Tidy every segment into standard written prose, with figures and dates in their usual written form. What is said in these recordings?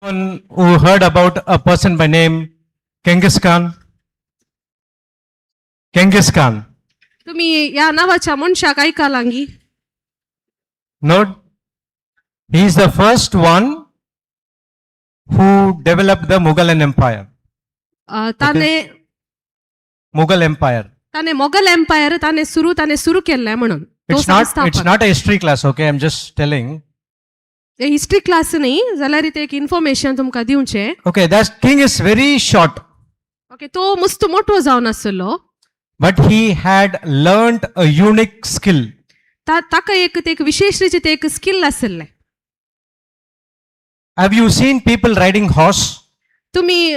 One who heard about a person by name Genghis Khan? Genghis Khan. तुम्ही या नावाच्या मनशाक आयकलांगी? No? He is the first one who developed the Mughal Empire. ताणे Mughal Empire. ताणे Mughal empire ताणे सुरू केल्लें म्हणून तो It's not, it's संस्थापक. Not a history class, okay? I'm just telling. History class न्ही जाल्यार ते एक इन्फॉर्मेशन तुमकां दिवचें. Okay, that king is very short, okay, तो मस्त मोटो जावन आसलो, but he had learned a unique skill. ताका एक ते एक विशेष रितीचे ते एक स्किल आशिल्लें. Have you seen people riding horse? तुम्ही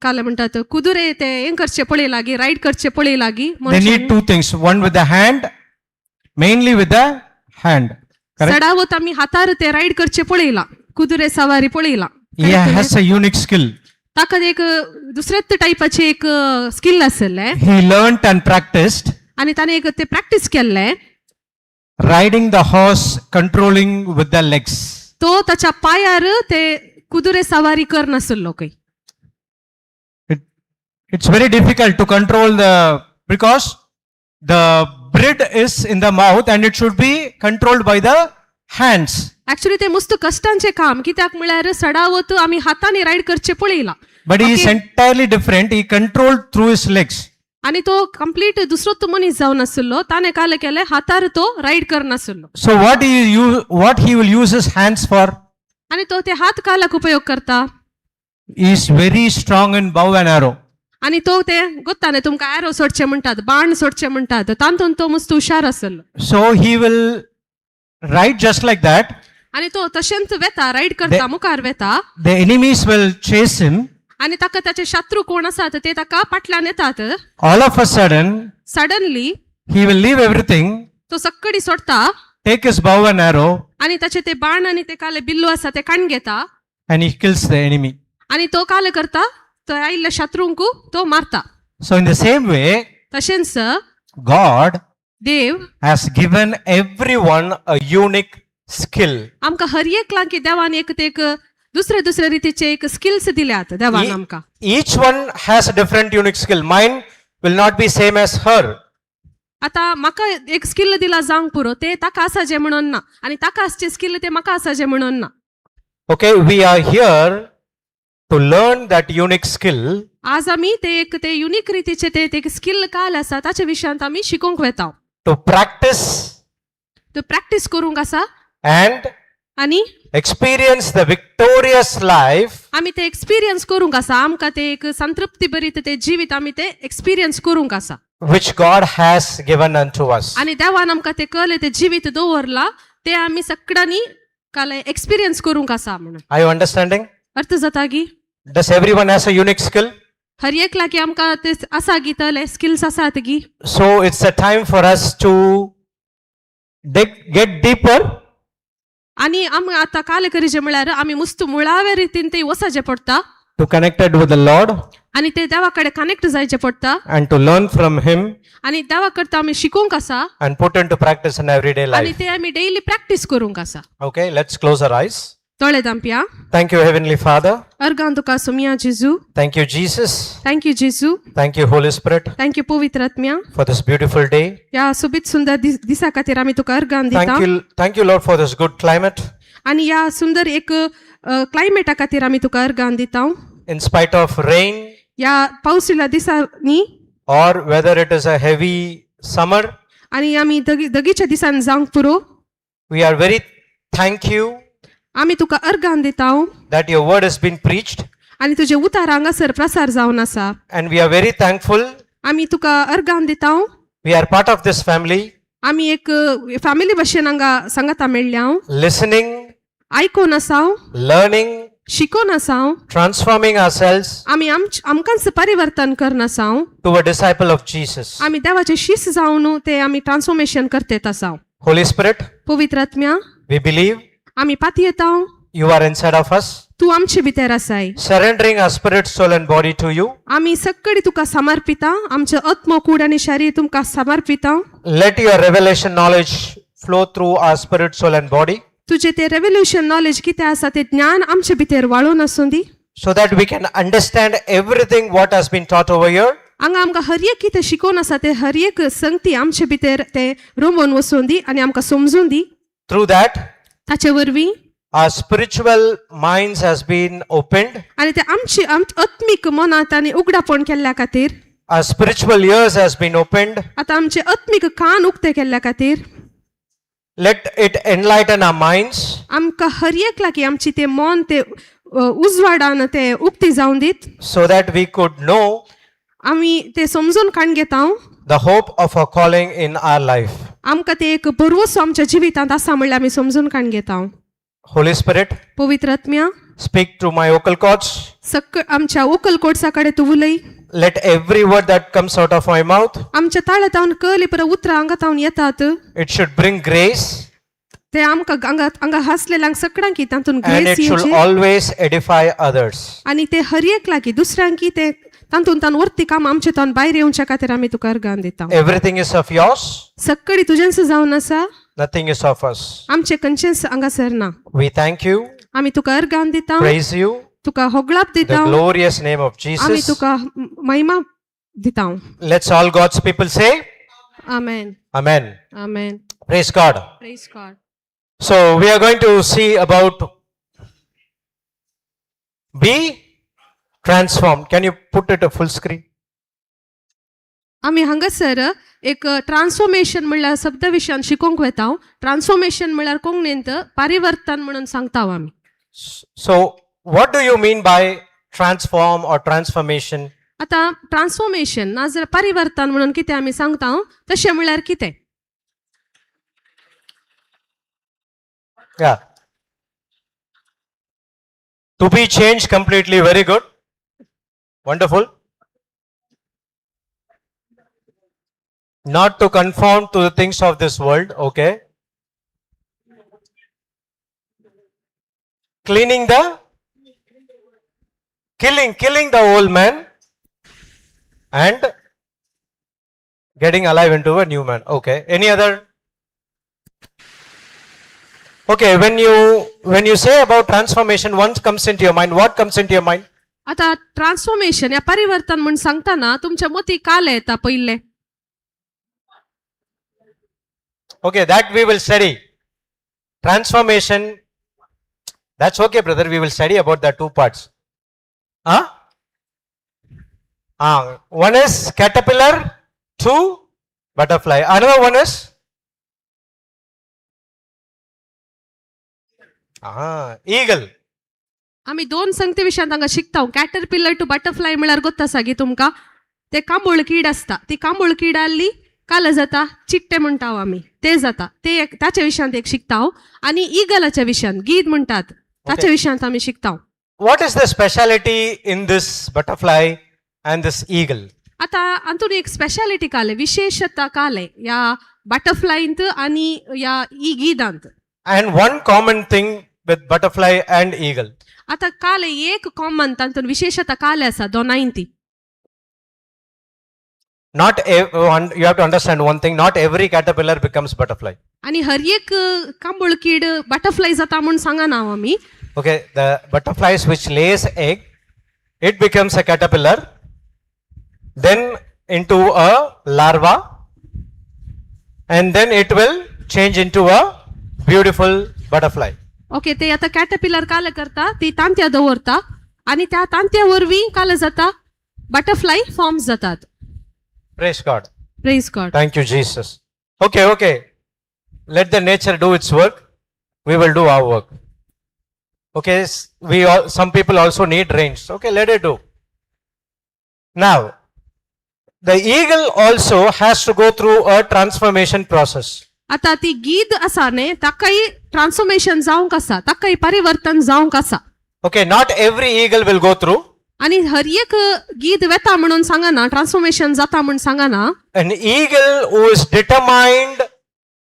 काल म्हणटात कुदुरे ते हें करचे पळय लागी, रायड करचे पळय लागी They मनशांनी. Need two things, one with the hand, mainly with the hand. Correct? चडावत आमी हातार ते रायड करचे पळयला, कुदुरे सवारी पळयला. He has a unique skill. ताका एक दुसरेच टायपाचे एक स्किल आशिल्लें. He learned and practiced आनी ताणें एक ते प्रॅक्टीस केल्लें riding the horse, controlling with the legs. तो ताच्या पांयार ते कुदुरे सवारी करनासलो खंय. It's very difficult to control the because the bridle is in the mouth and it should be controlled by the hands. Actually ते मस्त कश्टांचें काम, कित्याक म्हळ्यार सडावत आमी हातांनी रायड करचे पळयला. But he is entirely different. He controlled through his legs. आनी तो कंप्लीट दुसरोच मनीस जावन आशिल्लो. ताणें काल केलें, हातार तो ride करनासलो. So what he will use his hands for? आनी तो ते हात कालाक उपयोग करता? He is very strong in bow and arrow. आनी तो ते गोत्ता न्ही तुमकां, एरो सोडचे म्हणटात, बाण सोडचे म्हणटात, तातूंत तो मस्त हुशार आसलो. So he will ride just like that. आनी तो तशेंच वेता, रायड करता, मुखार वेता. The enemies will chase him. आनी ताका ताचे शत्रू कोण आसात ते ताका फाटल्यान येतात. All of a sudden, suddenly he will leave everything, तो सक्कडी सोडता, take his bow and arrow, आनी ताचे ते बाण आनी ते काले बिल्लो आसा ते काण घेता and he kills the enemy. आनी तो काले करता, तो आयिल्ल्या शत्रूंक तो मारता. So, in the same way, तशेंच God Dev has given everyone a unique skill. आमकां हर एकलांक की देवान एक ते एक दुसरे दुसरे रितीचे एक स्किल्स दिल्यात देवान आमकां. Each one has a different unique skill. Mine will not be same as her. आतां म्हाका एक स्किल दिला जावंक पुरो, ते ताका आसा जें म्हणून ना आनी ताका आसचें स्किल ते म्हाका आसा जें म्हणून ना. Okay, we are here to learn that unique skill आज आमी ते एक ते युनीक रितीचे ते एक स्किल काल आसा ताच्या विशयांत आमी शिकोवंक वेता, to practice त्यो प्रॅक्टीस करूंक आसा and आनी experience the victorious life आमी ते एक्सपिरियन्स करूंक आसा. आमकां ते एक संतृप्ती बरीत ते जिवीत आमी ते एक्सपिरियन्स करूंक आसा which God has given unto us. आनी देवान आमकां ते कळ्ळें, ते जिवीत दवरला, ते आमी सगळ्यांनी काल एक्सपिरियन्स करूंक आसा म्हणून. Are you understanding? अर्थ जाता गी? Does everyone has a unique skill? हर एकला की आमकां ते आसा गी, तले स्किल्स आसात गी? So it's a time for us to dig, get deeper आनी आमी आतां काल करीचे म्हळ्यार आमी मुस्त मुळाव्या रितीन ते वसाचें पडटा to connected with the Lord आनी ते देवा कडेन कनेक्ट जायचें पडटा and to learn from Him आनी देवा करता आमी शिकूंक आसा and put into practice in everyday आनी life. ते आमी डेली प्रॅक्टीस करूंक आसा. Okay, let's close our eyes. दोळे धांपया. Thank you, Heavenly Father. Organ तुका सोमया जेजू. Thank you, Jesus. Thank you जेजू. Thank you, Holy Spirit, thank you पवित्र आत्म्या for this beautiful day. ह्या सोबीत सुंदर दिसा खातीर आमी तुका अर्गान दिता. Thank you, Lord, for this good climate. आनी ह्या सुंदर एक क्लायमेटा खातीर आमी तुका अर्गान दिता. In spite of rain ह्या पावसिल्या दिसांनी or whether it is a heavy summer, आनी आमी दगीच्या दिसान जावंक पुरो, we are very thank you आमी तुका अर्गान दिता that your word has been preached आनी तुजें उतार हांगासर प्रसार जावन आसा and we are very thankful. आमी तुका अर्गान दिता. We are part of this family, आमी एक फॅमिली भशेन हांगा सांगाता मेळ्ळ्या, listening, आयकून आसा, learning, शिकोन आसा, transforming ourselves आमी आमकांच परिवर्तन करन आसा to a disciple of Jesus. आमी देवाचे शीस जावन ते आमी ट्रान्सफॉर्मेशन करतेत आसा. Holy Spirit, पवित्र आत्म्या, we believe आमी पातयेता you are inside of us, तूं आमचे भितर आसाय, surrendering our spirit, soul, and body to you. आमी सक्कडी तुका समर्पिता, आमचे आत्मो, कूड आनी शरीर तुमकां समर्पिता. Let your revelation knowledge flow through our spirit, soul, and body. तुजें तें रेवल्युशन नॉलेज कितें आसा तें ज्ञान आमचे भितर वाळून आसूं दी, so that we can understand everything what has been taught over here. हांगा आमकां हर एक कितें शिकोवन आसा तें हर एक संगती आमचे भितर तें रोमोवन वचून दी आनी आमकां समजून दी. Through that, ताचे वरवीं our spiritual minds has been opened, आनी ते आमची आत्मीक मनांत आनी उगडापण केल्ल्या खातीर, our spiritual ears has been opened. आतां आमचे आत्मीक कान उक्ते केल्ल्या खातीर, Let it enlighten our minds. आमकां हर एक लागीं आमची ते मन ते उजवाडान ते उक्ती जावन दीत, so that we could know आमी ते समजून काण घेता the hope of our calling in our life. आमकां ते एक भरवसो आमच्या जिवितांत आसा म्हणल्यार आमी समजून काण घेता. Holy Spirit, पवित्र आत्म्या, speak to my vocal cords. सक्क आमच्या वोकल कोड्सा कडेन तूं उलय. Let every word that comes out of my mouth, आमच्या ताळ्या तावन कली परत उतरां हांगा तावन येतात, it should bring grace ते आमकां हांगा हांगा हांसलेल्यांक सगळ्यांकी तातूंत and grace it should येवची always edify others. आनी ते हर एक लागीं दुसऱ्यांकी ते तातूंत तान वरती काम आमचे तावन भायर येवच्या खातीर आमी तुका अर्गान दिता. Everything is of yours, सक्कडी तुजेंच जावन आसा, nothing is of us. आमचे खंयचेंच हांगासर ना. We thank you, आमी तुका अर्गान दिता, praise you, तुका होगळाप the दिता, glorious name of आमी Jesus. तुका महिमा दिता. Let's all God's people say, amen. Amen. Amen. Praise God. Praise God. So we are going to see about be transformed. Can you put it a full screen? आमी हांगासर एक transformation म्हणल्यार शब्द विशयान शिकोवंक वेता. ट्रान्सफॉर्मेशन म्हणल्यार कोंकणींत परिवर्तन म्हणून सांगता आमी. So what do you mean by transform or transformation? आतां ट्रान्सफॉर्मेशन नाजाल्यार परिवर्तन म्हणून कितें आमी सांगता तशें म्हणल्यार कितें? Yeah. To be changed completely, very good. Wonderful. Not to conform to the things of this world, okay. Cleaning the, killing the old man and getting alive into a new man, okay. Any other? Okay, when you say about transformation, one comes into your mind. What comes into your mind? आतां transformation या परिवर्तन म्हूण सांगतना तुमच्या मती काल येता पयलें? Okay, that we will study. Transformation. That's okay, brother. We will study about the two parts. Huh? Ah, one is caterpillar, two butterfly. Another one is eagle. आमी दोन संगती विशयांत हांगा शिकता. कॅटरपिलर टू बटरफ्लाय म्हळ्यार गोत्त आसा गी तुमकां? ते कांबोळ कीड आसता, ती कांबोळ कीड आहली काल जाता चिट्टे म्हणटा आमी ते जाता ते एक ताच्या विशयांत एक शिकता आनी इगलाच्या विशयांत गीद म्हणटात ताच्या विशयांत आमी शिकता. What is the speciality in this butterfly and this eagle? आतां हातून एक स्पेशालिटी काले विशेशता काले ह्या बटरफ्लायंत आनी ह्या E गिदांत. And one common thing with butterfly and eagle. आतां काले एक कॉमन तातूंत विशेशता काले आसा दोनायन ती. Not one, you have to understand one thing, not every caterpillar becomes butterfly. आनी हर एक कांबोळ कीड बटरफ्लाय जाता म्हूण सांगना हांव आमी. Okay, the butterflies which lays egg, it becomes a caterpillar, then into a larva, and then it will change into a beautiful butterfly. Okay, ते आतां कॅटरपिलर काल करता ती तांत्या दवरता आनी त्या तांत्या वरवीं काल जाता बटरफ्लाय फॉर्म जातात. Praise God. Praise God. Thank you, Jesus. Okay. Let the nature do its work. We will do our work. Okay, we all, some people also need rains. Okay, let it do. Now, the eagle also has to go through a transformation process. आतां ती गीद आसा न्ही ताकाय transformation जावंक आसा, ताकाय परिवर्तन जावंक आसा. Okay, not every eagle will go through. आनी हर एक गीद वेता म्हणून सांगना, ट्रान्सफॉर्मेशन जाता म्हूण सांगना. An eagle who is determined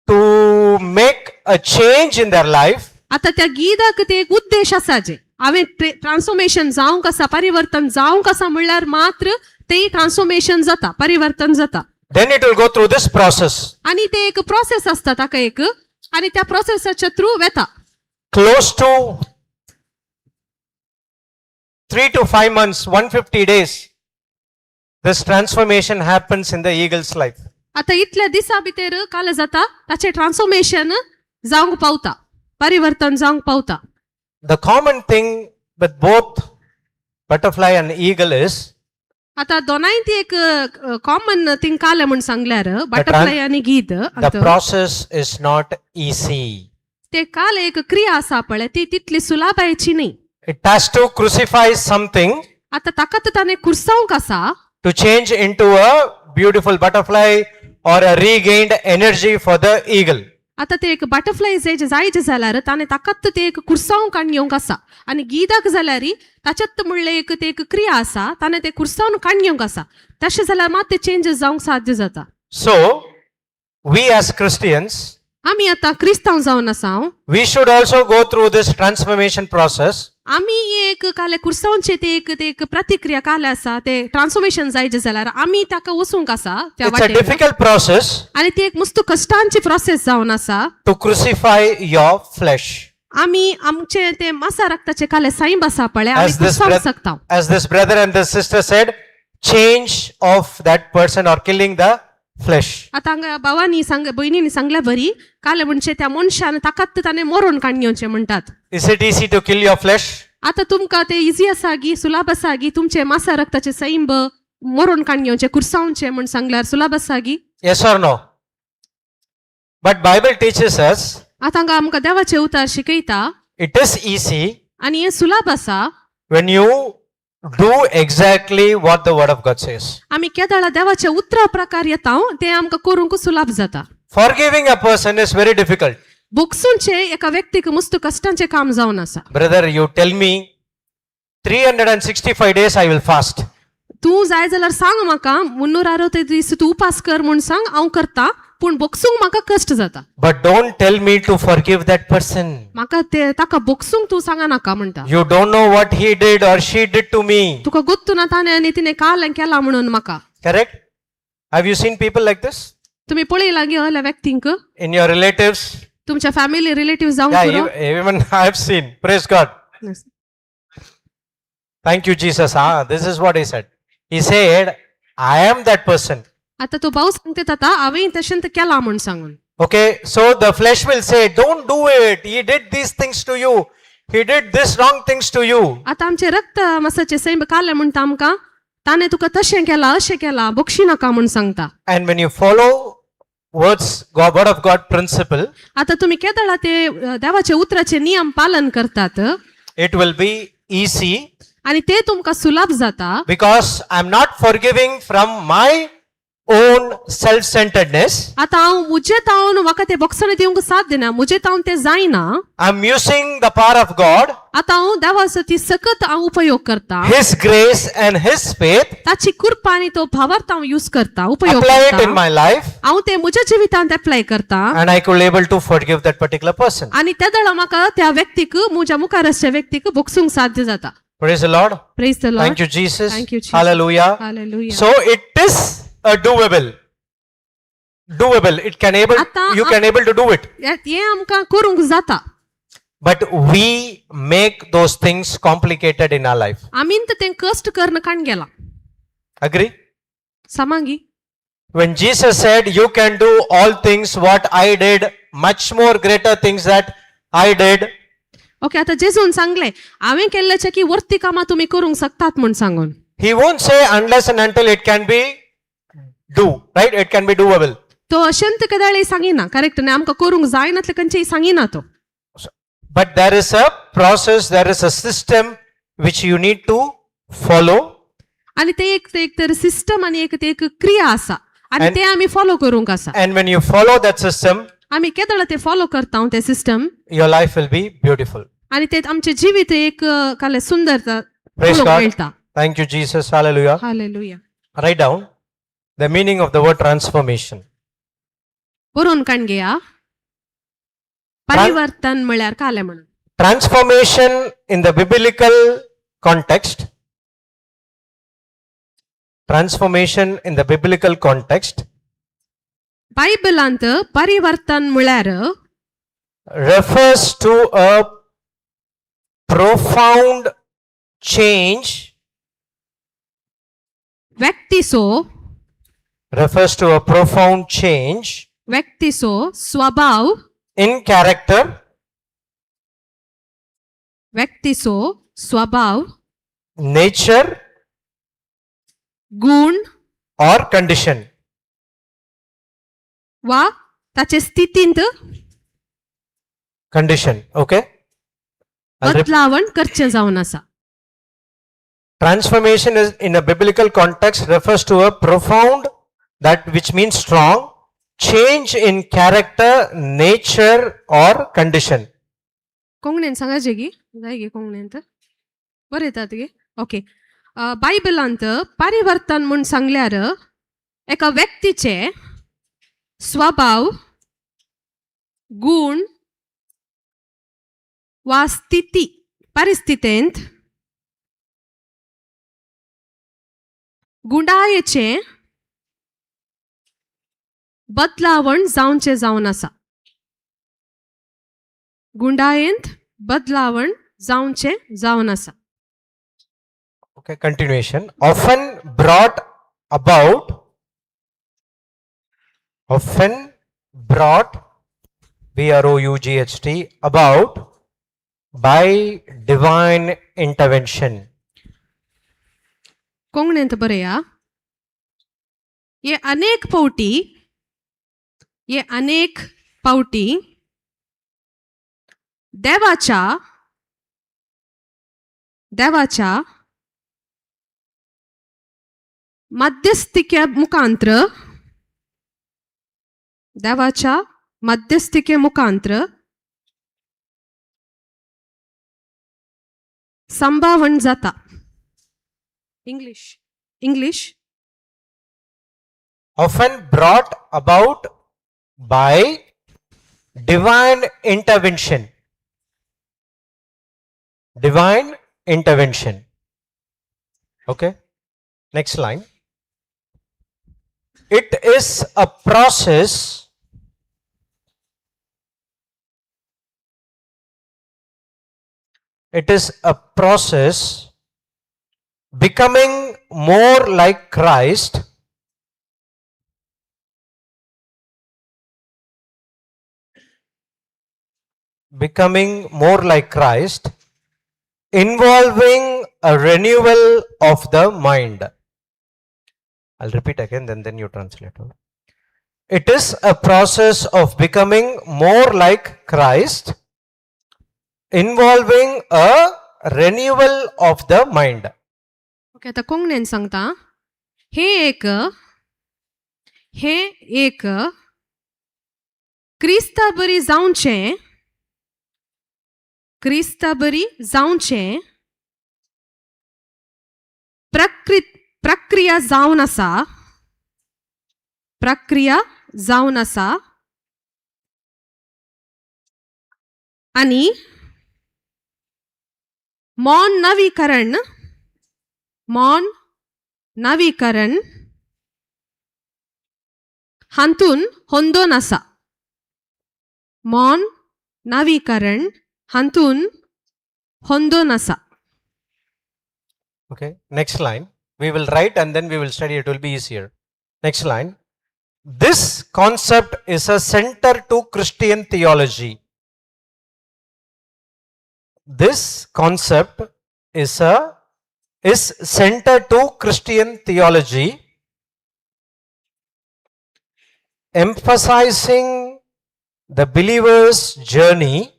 to make a change in their life, आतां त्या गिदाक ते एक उद्देश आसा जे हांवें ट्रान्सफॉर्मेशन जावंक आसा, परिवर्तन जावंक आसा म्हणल्यार मात्र ते ट्रान्सफॉर्मेशन जाता, परिवर्तन जाता. Then it will go through this process. आनी ते एक प्रोसेस आसता ताका एक आनी त्या प्रोसेसाच्या थ्रू वेता. Close to 3 to 5 months, 150 days, this transformation happens in the eagle's life. आता इतल्या दिसा भितर काल जाता ताचें ट्रान्सफॉर्मेशन जावंक पावता, परिवर्तन जावंक पावता. The common thing with both butterfly and eagle is आता दोनाय ती एक कॉमन थिंग काल म्हूण सांगल्यार बटरफ्लाय आनी गीद the process is not easy. ते काल एक क्रिया आसा पळय ती तितली सुलाभायची न्ही. It has to crucify something आता ताका तर ताणें कुर्सावंक आसा to change into a beautiful butterfly or a regained energy for the eagle. आता ते एक बटरफ्लाय जे जायचे जाल्यार ताणें ताकात ते एक कुर्सावंक काडून घेवंक आसा आनी गीदाक जाल्यार ताच्यात म्हणलें एक ते एक क्रिया आसा ताणें ते कुर्सावन काडून घेवंक आसा तशें जाल्यार मात ते चेंजीस जावंक साध्य जाता. So, we as Christians, आमी आतां क्रिस्तांव जावन आसा हांव. We should also go through this transformation process. आमी एक काले कुर्सावचे ते एक प्रतिक्रिया काले आसा ते ट्रान्सफॉर्मेशन जायचे जाल्यार आमी ताका वचूंक आसा त्या It's a वाटेन. Difficult process आनी ती एक मस्त कश्टांची प्रोसेस जावन आसा to crucify your flesh. आमी आमचे ते मासा रक्ताचे काले साईब आसा पळय आमी As this, कुर्सावंक शकता. As this brother and this sister said, change of that person or killing the flesh. आतां हांगा भावांनी सांग भयणींनी सांगल्या बरी काल म्हणजे त्या मनशान ताकात ताणें मरोन काडून घेवचें म्हणटात. Is it easy to kill your flesh? आतां तुमकां ते इजी आसा गी सुलाभ आसा गी तुमचे मासा रक्ताचे सैंब मरोन काडून घेवचें कुर्सावचें म्हूण सांगल्यार सुलाभ आसा गी? Yes or no? But Bible teaches us आतां हांगा आमकां देवाचें उतार शिकयता it is easy आनी हें सुलाभ आसा when you do exactly what the word of God says. आमी केदळा देवाच्या उतरा प्रकार येता तें आमकां करूंक सुलाभ जाता. Forgiving a person is very difficult. बोगसूनचें एका व्यक्तीक मस्त कश्टांचें काम जावन आसा. Brother, you tell me 365 days I will fast. तूं जाय जाल्यार सांग म्हाका 360 दीस तूं उपास कर म्हूण सांग हांव करता पूण बोगसूंक म्हाका कश्ट जाता. But don't tell me to forgive that person. म्हाका ते ताका बोगसूंक तूं सांगा नाका म्हणटा. You don't know what he did or she did to me. तुका गोत्तू ना ताणें आनी तिणें काल केला म्हणून म्हाका. Correct? Have you seen people like this? तुमी पळयला गे असल्या व्यक्तींक? In your relatives? तुमच्या फॅमिली रिलेटिव्ह जावंक Yeah, पुरो. even I have seen. Praise God. Thank you, Jesus. Ah, this is what he said. He said, "I am that person." आता तो भाऊ सांगते आता हांवें तशें केला म्हूण सांगून. Okay, so the flesh will say, "Don't do it. He did these things to you. He did this wrong things to you." आता आमचे रक्त मासाचे सैम काले म्हणटा आमकां ताणें तुका तशें केलां अशें केलां बक्षी नाका म्हूण सांगता. And when you follow words, God, word of God principle, आता तुम्ही केदळा ते देवाचे उतराचे नियम पालन करतात it will be easy आणि ते तुमकां सुलाभ जाता because I'm not forgiving from my own self-centeredness. आता हांव म्हजे तावन म्हाका ते बक्षण दिवंक साथ दिना म्हजे तावन ते जायना. I'm using the power of God, आता हांव देवाचो ती सकत हांव उपयोग करता His grace and His faith, ताची कृपा आनी तो भावार्थ हांव यूज करता उपयोग apply it in करता my life, हांव ते म्हज्या जिवितांत एप्लाय करता and I could able to forgive that particular person. आनी त्या दळा म्हाका त्या व्यक्तीक म्हज्या मुखार आसच्या व्यक्तीक बक्षूंक साध्य जाता. Praise the Lord. Praise the Lord. Thank you, Jesus. Thank you, Jesus. Hallelujah. Hallelujah. So it is a doable. Doable. It can able you can able to do it. हें आमकां करूंक जाता. But we make those things complicated in our life. आमीन तर तें कश्ट करून काण गेला. Agree? समांगी. When Jesus said, "You can do all things what I did, much more greater things that I did," okay आता जेजून सांगले हांवें केल्ल्याचे की वर्ती कामां तुमी करूंक शकतात म्हूण सांगून. He won't say unless and until it can be do, right? It can be doable. तो अशंत केदाळी सांगिना करेक्ट न्ही आमकां करूंक जायनातलें खंयचेय सांगिना तो. But there is a process, there is a system which you need to follow. आनी ते एक तर सिस्टम आनी एक ते एक क्रिया आसा आनी ते आमी फॉलो करूंक आसा. And when you follow that system, आमी केदळा ते फॉलो करता ते system your life will be beautiful. आनी ते आमचें जिवीत एक काले सुंदरता Praise पळोवंक God. मेळटा. Thank you, Jesus. Hallelujah. Hallelujah. Write down the meaning of the word transformation. बरोवन काण घेया परिवर्तन म्हळ्यार कालें म्हणून. Transformation in the biblical context. Transformation in the biblical context बायबलांत परिवर्तन म्हळ्यार refers to a profound change, व्यक्तीचो, refers to a profound change व्यक्तीचो स्वभाव, in character, व्यक्तीचो स्वभाव, nature, गुण or condition. वा ताचे स्थितींत Condition, okay? बदलावण करचें जावन आसा. Transformation is in a biblical context refers to a profound, that which means strong, change in character, nature or condition. कोंकणीन सांगाचे गी जाय गे कोंकणींत बरयतात गे. ओके, बायबलांत परिवर्तन म्हूण सांगल्यार एका व्यक्तीचे स्वभाव, गुण वा स्थिती परिस्थितींत गुंडायेचें बदलावण जावचें जावन आसा. गुंडायेंत बदलावण जावचें जावन आसा. Okay, continuation. Often brought, B R O U G H T, about by divine intervention. कोंकणींत बरया. हे अनेक पावटी, हे अनेक पावटी देवाच्या, देवाच्या मध्यस्थिके मुखांत्र, देवाच्या मध्यस्थिके मुखांत्र संभावण जाता. English, English. Often brought about by divine intervention. Divine intervention. Okay, next line. It is a process, it is a process becoming more like Christ, becoming more like Christ, involving a renewal of the mind. I'll repeat again, then you translate. It is a process of becoming more like Christ, involving a renewal of the mind. Okay, आतां कोंकणीन सांगता. हे एक, हे एक क्रिस्ता बरी जावचें, क्रिस्ता बरी जावचें प्रक्रिया जावन आसा, प्रक्रिया जावन आसा आनी मौन नवीकरण, मौन नवीकरण हातून होंदोन आसा. मौन नवीकरण हातून होंदोन आसा. Okay, next line. We will write and then we will study, it will be easier. Next line. This concept is a center to Christian theology. This concept is center to Christian theology, emphasizing the believer's journey,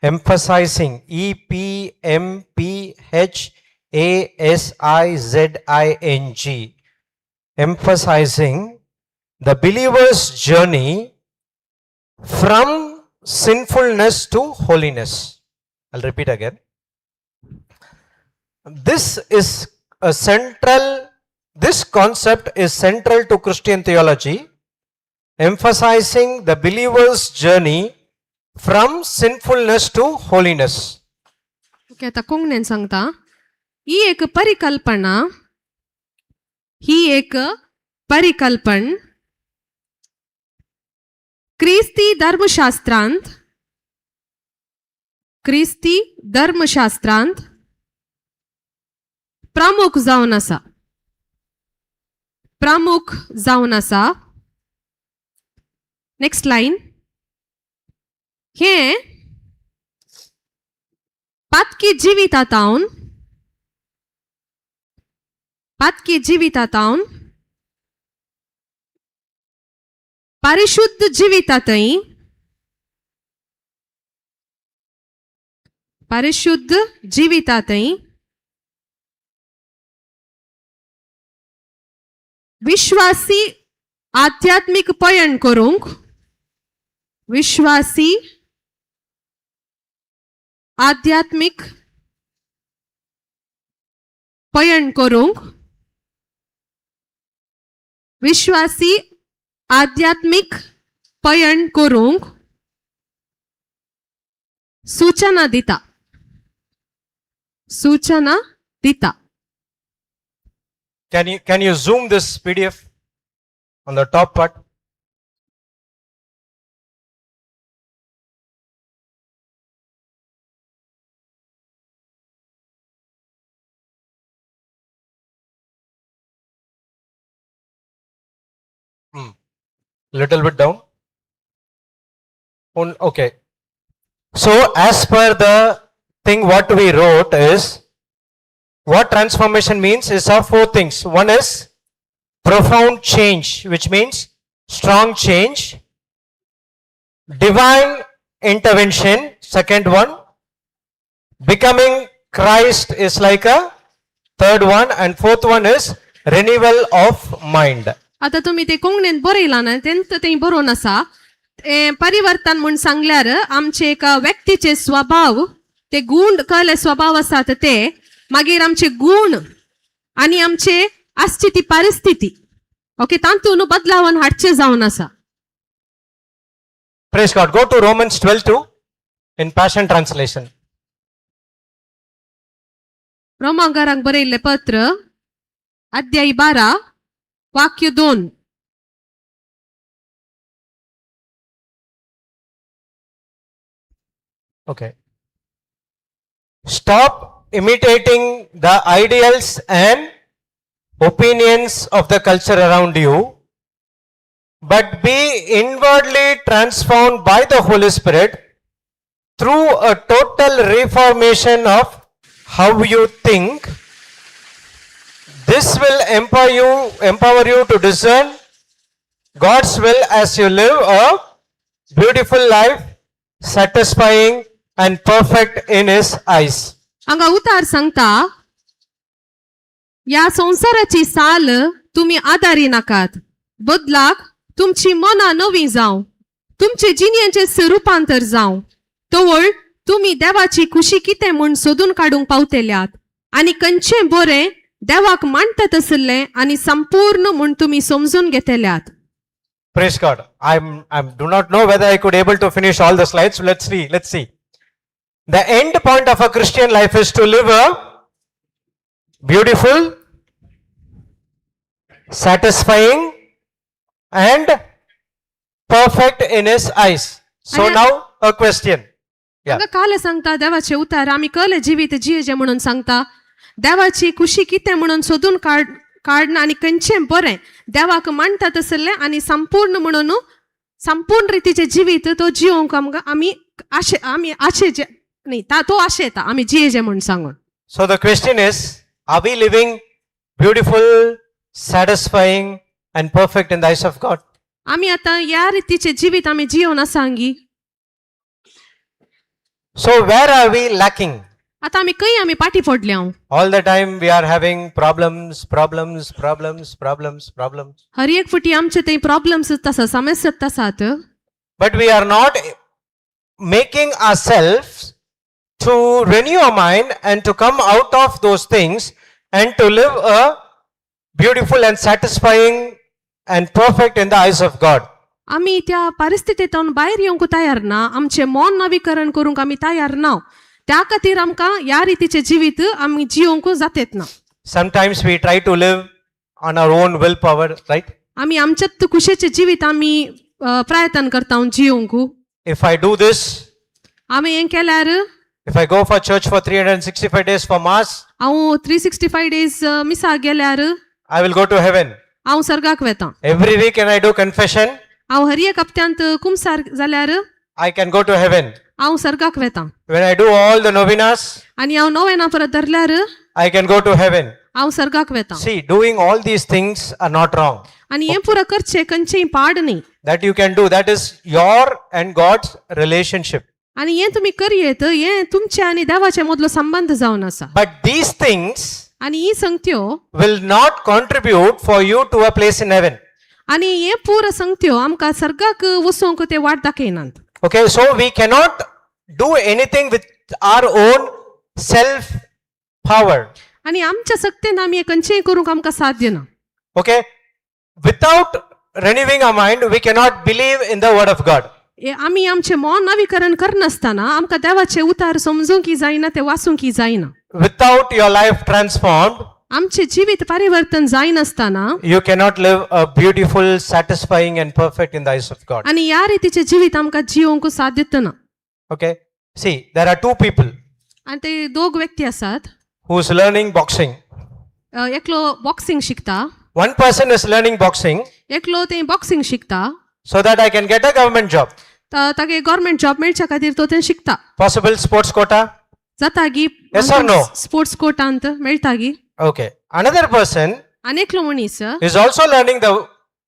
emphasizing E P M P H A S I Z I N G, emphasizing the believer's journey from sinfulness to holiness. I'll repeat again. This concept is central to Christian theology, emphasizing the believer's journey from sinfulness to holiness. Okay, आतां कोंकणीन सांगता. ही एक परिकल्पना, ही एक परिकल्पन क्रिस्ती धर्मशास्त्रांत, क्रिस्ती धर्मशास्त्रांत प्रमुख जावन आसा, प्रमुख जावन आसा. नेक्स्ट लायन, हें पातकी जिवितांतावन, पातकी जिवितांतावन परिशुद्ध जिवितांतय, परिशुद्ध जिवितांतय विश्वासी आध्यात्मिक पयण करूंक, विश्वासी आध्यात्मिक पयण करूंक, विश्वासी आध्यात्मिक पयण करूंक सूचना दिता, सूचना दिता. Can you zoom this PDF on the top part? Little bit down. Okay. So as per the thing what we wrote is, what transformation means is of four things. One is profound change, which means strong change, divine intervention, second one, becoming Christ is like a third one, and fourth one is renewal of mind. आता तुम्ही ते कोंकणीत बरयलां ना, तेंच तें बरोवन आसा. तें परिवर्तन म्हूण सांगल्यार आमचे एका व्यक्तीचे स्वभाव, ते गुण कळ्ळे, स्वभाव आसात ते, मागीर आमचे गुण आनी आमचे आसची ती परिस्थिती, ओके, तातूंत बदलावन हाडचे जावन आसा. Praise God. Go to Romans 12:2 in Passion Translation. रोमांकारांक बरयल्लें पत्र, अध्याय 12, वाक्य 2. Okay. Stop imitating the ideals and opinions of the culture around you, but be inwardly transformed by the Holy Spirit through a total reformation of how you think. This will empower you to discern God's will as you live a beautiful life, satisfying and perfect in His eyes. हांगा उतार सांगता, ह्या संवसाराची साल तुमी आदारी नाकात, बदलाक तुमची मनां नवीं जावं, तुमचे जिणेचें रुपांतर जावं, तवळ तुमी देवाची खुशी कितें म्हूण सोदून काडूंक पावतल्यात आनी खंयचें बरें, देवाक मानतात आशिल्लें आनी संपूर्ण म्हूण तुमी समजून घेतल्यात. Praise God. I'm do not know whether I could able to finish all the slides. Let's see. Let's see. The end point of a Christian life is to live a beautiful, satisfying, and perfect in His eyes. So now a question. Yeah. हांगा काल सांगता देवाचे उतार, आमी कले जिवीत जियेचे म्हणून सांगता, देवाची खुशी कितें म्हणून सोदून काड काडना आनी खंयचें बरें, देवाक मानता तसलें आनी संपूर्ण म्हणून संपूर्ण रितीचें जिवीत तो जियोंक आमकां आमी आशे, आमी आशेचे न्ही तो आशेता आमी जियेचे म्हूण सांगून. So the question is, are we living beautiful, satisfying, and perfect in the eyes of God? आमी आतां ह्या रितीचें जिवीत आमी Xeon आसांगी? So where are we lacking? आतां आमी खंय आमी पाटी पडल्या? All the time we are having problems, problems, problems, problems, problems. हर एक फावटी आमचे थंय प्रॉब्लम्स आसा, समस्या आसात. But we are not making ourselves to renew our mind and to come out of those things and to live a beautiful and satisfying and perfect in the eyes of God. आमी त्या परिस्थितींतल्यान भायर येवंक तयार ना, आमचें मन नवीकरण करूंक आमी तयार ना. त्या खातीर आमकां ह्या रितीचें जिवीत आमी जियोवंक जातेत ना. Sometimes we try to live on our own willpower, right? आमी आमच्याच खुशेचें जिवीत आमी प्रयत्न करता जियोवंक. If I do this, आमी हें केल्यार, If I go for church for 365 days for mass, हांव 365 डेज मिसाक गेल्यार I will go to heaven. हांव सर्गाक वेता. Every week when I do confession, हांव हर एक हप्त्यांत कुमसार जाल्यार I can go to heaven. हांव सर्गाक वेता. When I do all the novenas, आनी हांव नोवेना परत धरल्यार I can go to heaven. हांव सर्गाक वेता. See, doing all these things are not wrong. आनी हें पुरो करचें खंयचेंय पाड न्ही. That you can do. That is your and God's relationship. आनी हें तुमी करयेत, हें तुमचे आनी देवाचे मदलो संबंद जावन आसा. But these things आनी ही संगत्यो will not contribute for you to a place in heaven. आनी हे पुरो संगत्यो आमकां सर्गाक वचूंक ते वाट दाखयनात. Okay, so we cannot do anything with our own self power. आनी आमच्या सक्तेन आमी हें खंयचेंय करूंक आमकां साध्य ना. Okay, without renewing our mind, we cannot believe in the word of God. हे आमी आमचें मन नवीकरण करनासतना आमकां देवाचें उतार समजूंक जायना, तें वाचूंक जायना. Without your life transformed, आमचें जिवीत परिवर्तन जायनासतना you cannot live a beautiful, satisfying, and perfect in the eyes of God. आनी ह्या रितीचें जिवीत आमकां जिवंक साध्यत ना. Okay, see, there are two people आनी ते दोग व्यक्ती आसात. Who's learning boxing. एकलो बॉक्सिंग शिकता. One person is learning boxing एकलो ते बॉक्सिंग शिकता so that I can get a government job. तागे गव्हर्मेंट जॉब मेळच्या खातीर तो तें शिकता. Possible sports quota? जाता गी? Yes or no? Sports कोटांत मेळटा गी? Okay. Another person आनी एकलो मनीस is also learning the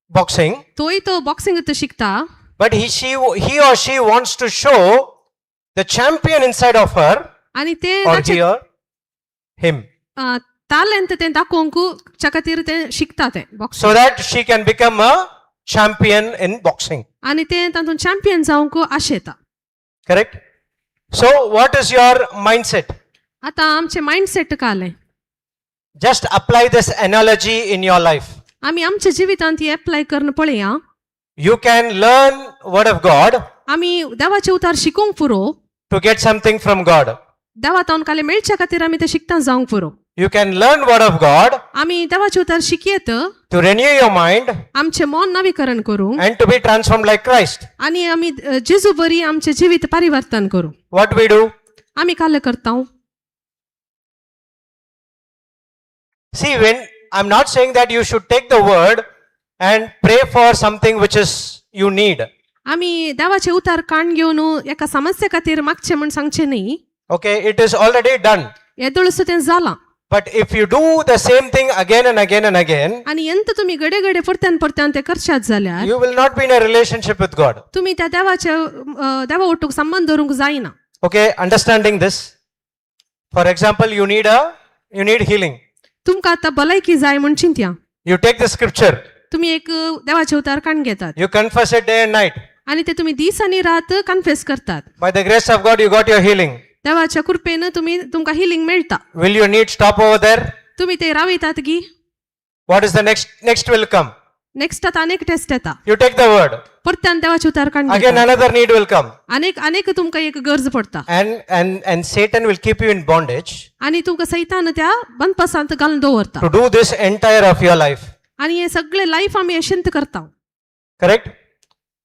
boxing, तोय तो बॉक्सिंग शिकता, but he or she wants to show the champion inside of her आनी ते or ताचे he or him तालेंत तें दाखोवंक च्या खातीर तें शिकता तें boxing, so that she can become a champion in boxing. आनी तें तातूंत चॅम्पियन जावंक आशेता. Correct? So, what is your mindset? आतां आमचें mindset कालें. Just apply this analogy in your life. आमी आमच्या जिवितांत ही एप्लाय करून पळया. You can learn word of God आमी देवाचें उतार शिकूंक पुरो to get something from God. देवा तावन कालें मेळच्या खातीर आमी तें शिकता जावंक पुरो. You can learn word of God आमी देवाचें उतार शिकयत to renew your mind आमचें मन नवीकरण करूंक and to be transformed like Christ. आनी आमी जेजू बरी आमचें जिवीत परिवर्तन करूं. What we do? आमी कालें करता. See, when I'm not saying that you should take the word and pray for something which is you need. आमी देवाचें उतार काण घेवन एका समस्ये खातीर मागचें म्हूण सांगचें न्ही. Okay, it is already done. येदोळसो तें जालां. But if you do the same thing again and again and again, आनी एंत तुमी घडे घडे परत्यान परत्यान तें करशात जाल्यार you will not be in a relationship with God. तुमी त्या देवाच्या देवा ओटूक संबंद दवरूंक जायना. Okay, understanding this. For example, you need healing. तुमकां आतां भलायकी जाय म्हूण चिंतया. You take the scripture, तुमी एक देवाचें उतार काण घेतात you confess it day and night. आनी ते तुमी दीस आनी रात कन्फेस करतात. By the grace of God, you got your healing. देवाच्या कृपेन तुमी तुमकां हिलींग मेळटा. Will your need stop over there? तुमी ते रावयतात गी? What is the next? Next will come. Next आतां अनेक टेस्ट येता. You take the word. परत्यान देवाचें उतार काण Again, घेतात. Another need will come. अनेक अनेक तुमकां एक गरज पडटा. And Satan will keep you in bondage आनी तुमकां सैतान त्या बंदपासांत घालून दवरता to do this entire of your life. आनी हे सगळे लायफ आमी अशेंत करता. Correct?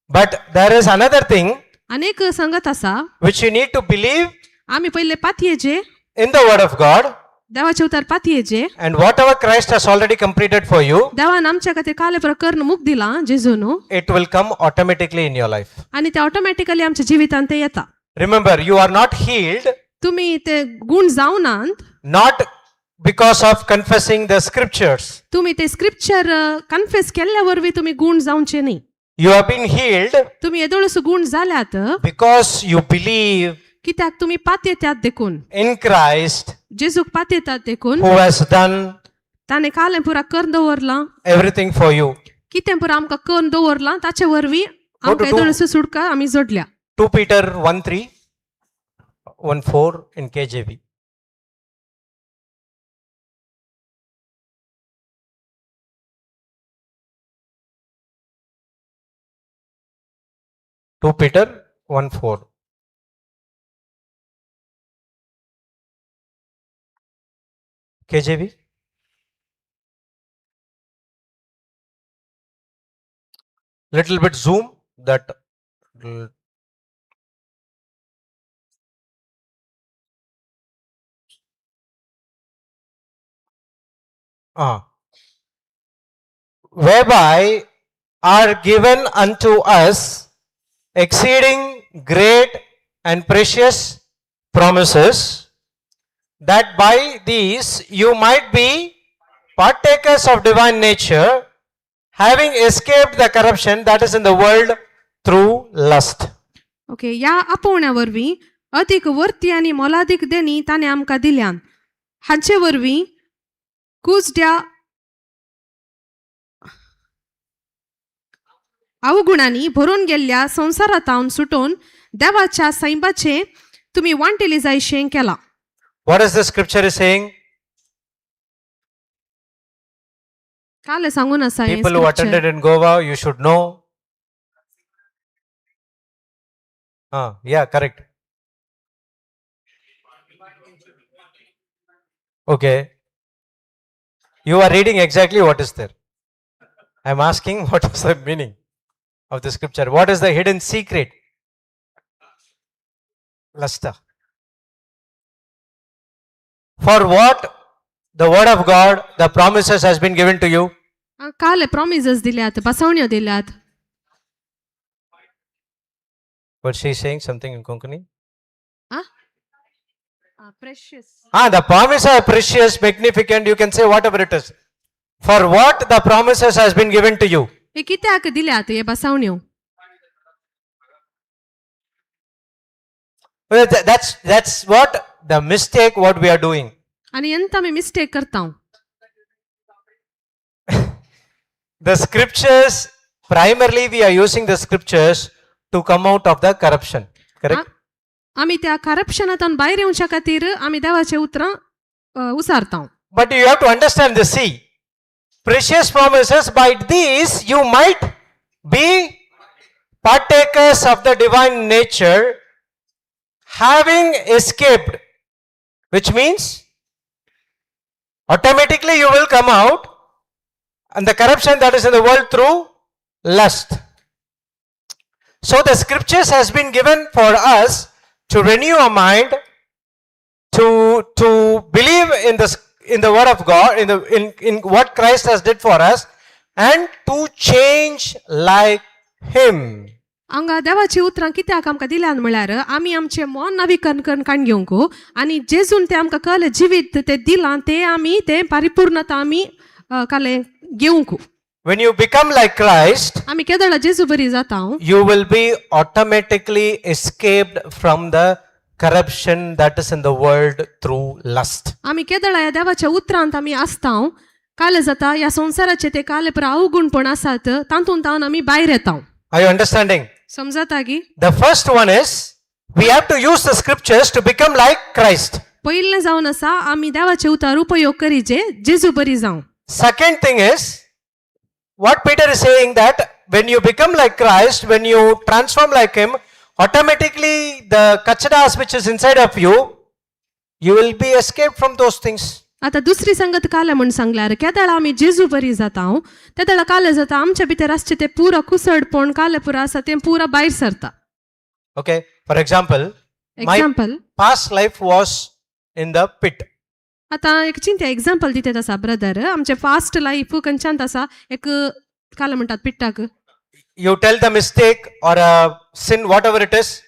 But there is another thing अनेक संगत आसा which you need to believe आमी पयले पातयेचे in the word of God, देवाचे उतार पातयेचे and whatever Christ has already completed for you, देवान आमच्या खातीर काले प्रकरण मुख दिलां जेजून it will come automatically in your life. आनी ते ऑटोमॅटिकली आमच्या जिवितांत ते येता. Remember, you are not healed तुमी ते गुण जावनात not because of confessing the scriptures. तुमी ते स्क्रिप्चर कन्फेस केल्ल्या वरवीं तुमी गुण जावचे न्ही. You have been healed तुमी येदोळसो गुण जाल्यात because you believe कित्याक तुमी पातयेतात देखून in Christ जेजूक पातयेतात देखून who has done ताणें कालें पुरा करून दवरलां everything for you. कितें पुरा आमकां करून दवरलां ताचे वरवीं आमकां to do? येदोळसो सुटका आमी जोडल्या. 2 Peter 1 3 1 4 in KJV. 2 Peter 1 4. KJV. Little bit zoom that. Ah. Whereby are given unto us exceeding great and precious promises, that by these you might be partakers of divine nature, having escaped the corruption that is in the world through lust. Okay, ह्या आपोवण्या वरवीं अदीक वर्ती आनी मोलादीक देणी ताणें आमकां दिल्यान, हांचे वरवीं कुजड्या अवगुणांनी भरून गेल्ल्या संवसारांतावन सुटोवन देवाच्या सैबाचें तुमी वांटेली जायशें केलां. What is the scripture is saying? काल सांगून आसा हें People who scripture. Attended in Goa, you should know. Ah, yeah, correct. Okay. You are reading exactly what is there. I'm asking what is the meaning of the scripture? What is the hidden secret? Luster. For what the word of God, the promises has been given to you. काल promises दिल्यात, बसवण्यो दिल्यात. But she is saying something in Konkani. Precious. Ah, the promises are precious, magnificent, you can say whatever it is. For what the promises has been given to you. हे कित्याक दिल्यात हे बसवण्यो? Well, that's what the mistake what we are doing. आनी एंत आमी mistake करता. The scriptures, primarily we are using the scriptures to come out of the corruption. Correct? आमी त्या करप्शनांतल्यान भायर येवच्या खातीर आमी देवाचे उतरां उसारता. But you have to understand this. See, precious promises, by these you might be partakers of the divine nature, having escaped, which means automatically you will come out and the corruption that is in the world through lust. So the scriptures has been given for us to renew our mind, to believe in the word of God, in what Christ has did for us, and to change like him. हांगा देवाची उतरां कित्याक आमकां दिल्यान म्हळ्यार आमी आमचें मन नवीकरण करून काण घेवंक आनी जेजून तें आमकां कळ्ळें जिवीत तें दिलां तें आमी तें परिपूर्णता आमी कालें घेवंक. When you become like Christ, आमी केदळा जेजू बरी जाता, you will be automatically escaped from the corruption that is in the world through lust. आमी केदळा ह्या देवाच्या उतरांत आमी आसता, काले जाता ह्या संवसाराचे ते काले पर अवगुणपण आसात तातूंत तावन आमी भायर येता. Are you understanding? समजता की? The first one is we have to use the scriptures to become like Christ. पयलें जावन आसा आमी देवाचे उतर उपयोग करीचे जेजू बरी जावं. Second thing is what Peter is saying, that when you become like Christ, when you transform like him, automatically the kachadas which is inside of you, you will be escaped from those things. आतां दुसरी संगत काले म्हूण सांगल्यार केदळा आमी जेजू बरी जाता तेदळा काले जाता आमच्या भितर आसचें तें पुरो कुसडपण काले पुरो आसा तें पुरो भायर सरता. Okay, for example, my example past life was in the pit. आतां एक चिंत्या एग्जाम्पल दितात आसा ब्रदर, आमचें फास्ट लायफ खंयच्यान आसा एक काले म्हणटात पिट्टाक. You tell the mistake or a sin, whatever it is,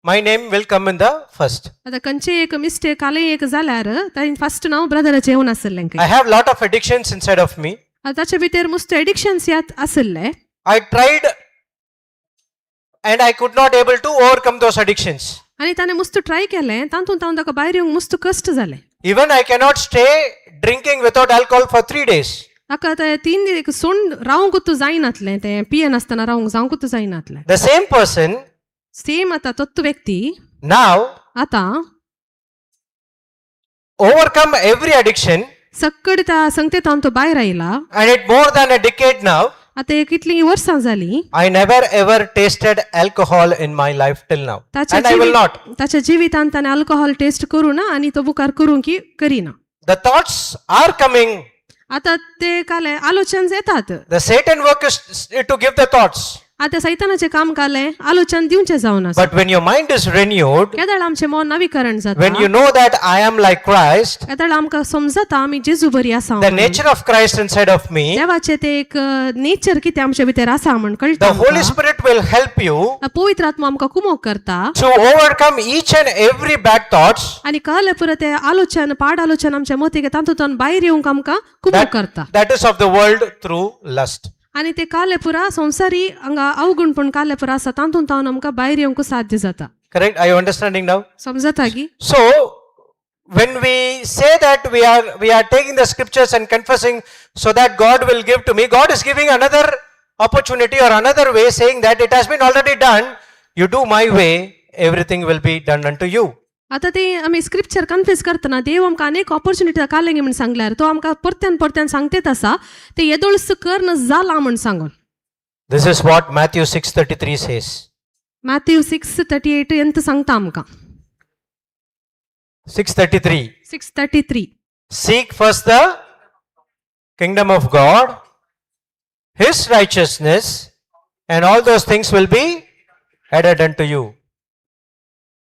my name will come in the first. आतां खंयचें एक मिस्टेक काले एक जाल्यार तांणी फस्ट नांव ब्रदराचें येवन आसलें I have lot of addictions inside of me. आतां ताचे भितर मुस्त एडिक्शन्स यात आसले. I tried and I could not able to overcome those addictions. आनी ताणें मुस्त ट्राय केलें, तातूंत हांव ताका भायर येवंक मुस्त कश्ट जाले. Even I cannot stay drinking without alcohol for 3 days. ताका आतां तीन एक सोंड रावंकूच जायनातलें, तें पियेनासतना रावंक जावंकूच जायनातलें. The same person same आतां तत्व व्यक्ती now आतां overcome every addiction, सक्कड त्या संगतेतावन तो भायर आयला. And it more than a decade now. आतां कितलीं वर्सां जालीं. I never ever tasted alcohol in my life till now. ताच्या And I will not. ताच्या जिवितांत ताणें अल्कोहोल टेस्ट करूं ना आनी तो मुखार करूंक की करिना. The thoughts are coming. आतां ते काले आलोचन येतात. The Satan work is to give the thoughts. आतां सैतानाचें काम कालें आलोचन दिवचें जावन आसा. But when your mind is renewed, केदळ आमचें मन नवीकरण when जाता, you know that I am like Christ, केदळ आमकां समजता आमी जेजू बरी आसा the म्हणून. Nature of Christ inside of me, देवाचें तें एक नेचर कितें आमचे भितर आसा म्हण कळटा the Holy आमकां. Spirit will help you पवित्र आत्मा आमकां कुमोक करता to overcome each and every bad thoughts आनी कळ्ळें पुरो तें आलोचन पाड आलोचन आमच्या मतीक तातूंतल्यान भायर येवंक आमकां कुमोक करता. That is of the world through lust. आनी ते काले पुरा संवसारी हांगा अवगुणपण काले पुरा आसा तातूंत तावन आमकां भायर येवंक साध्य जाता. Correct? Are you understanding now? समजता की? So when we say that we are taking the scriptures and confessing so that God will give to me, God is giving another opportunity or another way, saying that it has been already done. You do my way, everything will be done unto you. आतां ते आमी scripture confess करतना देव आमकां अनेक opportunity कालेंगे म्हण सांगल्यार तो आमकां परत्यान परत्यान सांगतेत आसा ते येदोळस कर जाला म्हण सांगून. This is what Matthew 6:33 says. Matthew 6:38 ಎಂತ सांगता आमकां. 6:33. 6:33. Seek first the kingdom of God, his righteousness, and all those things will be added unto you.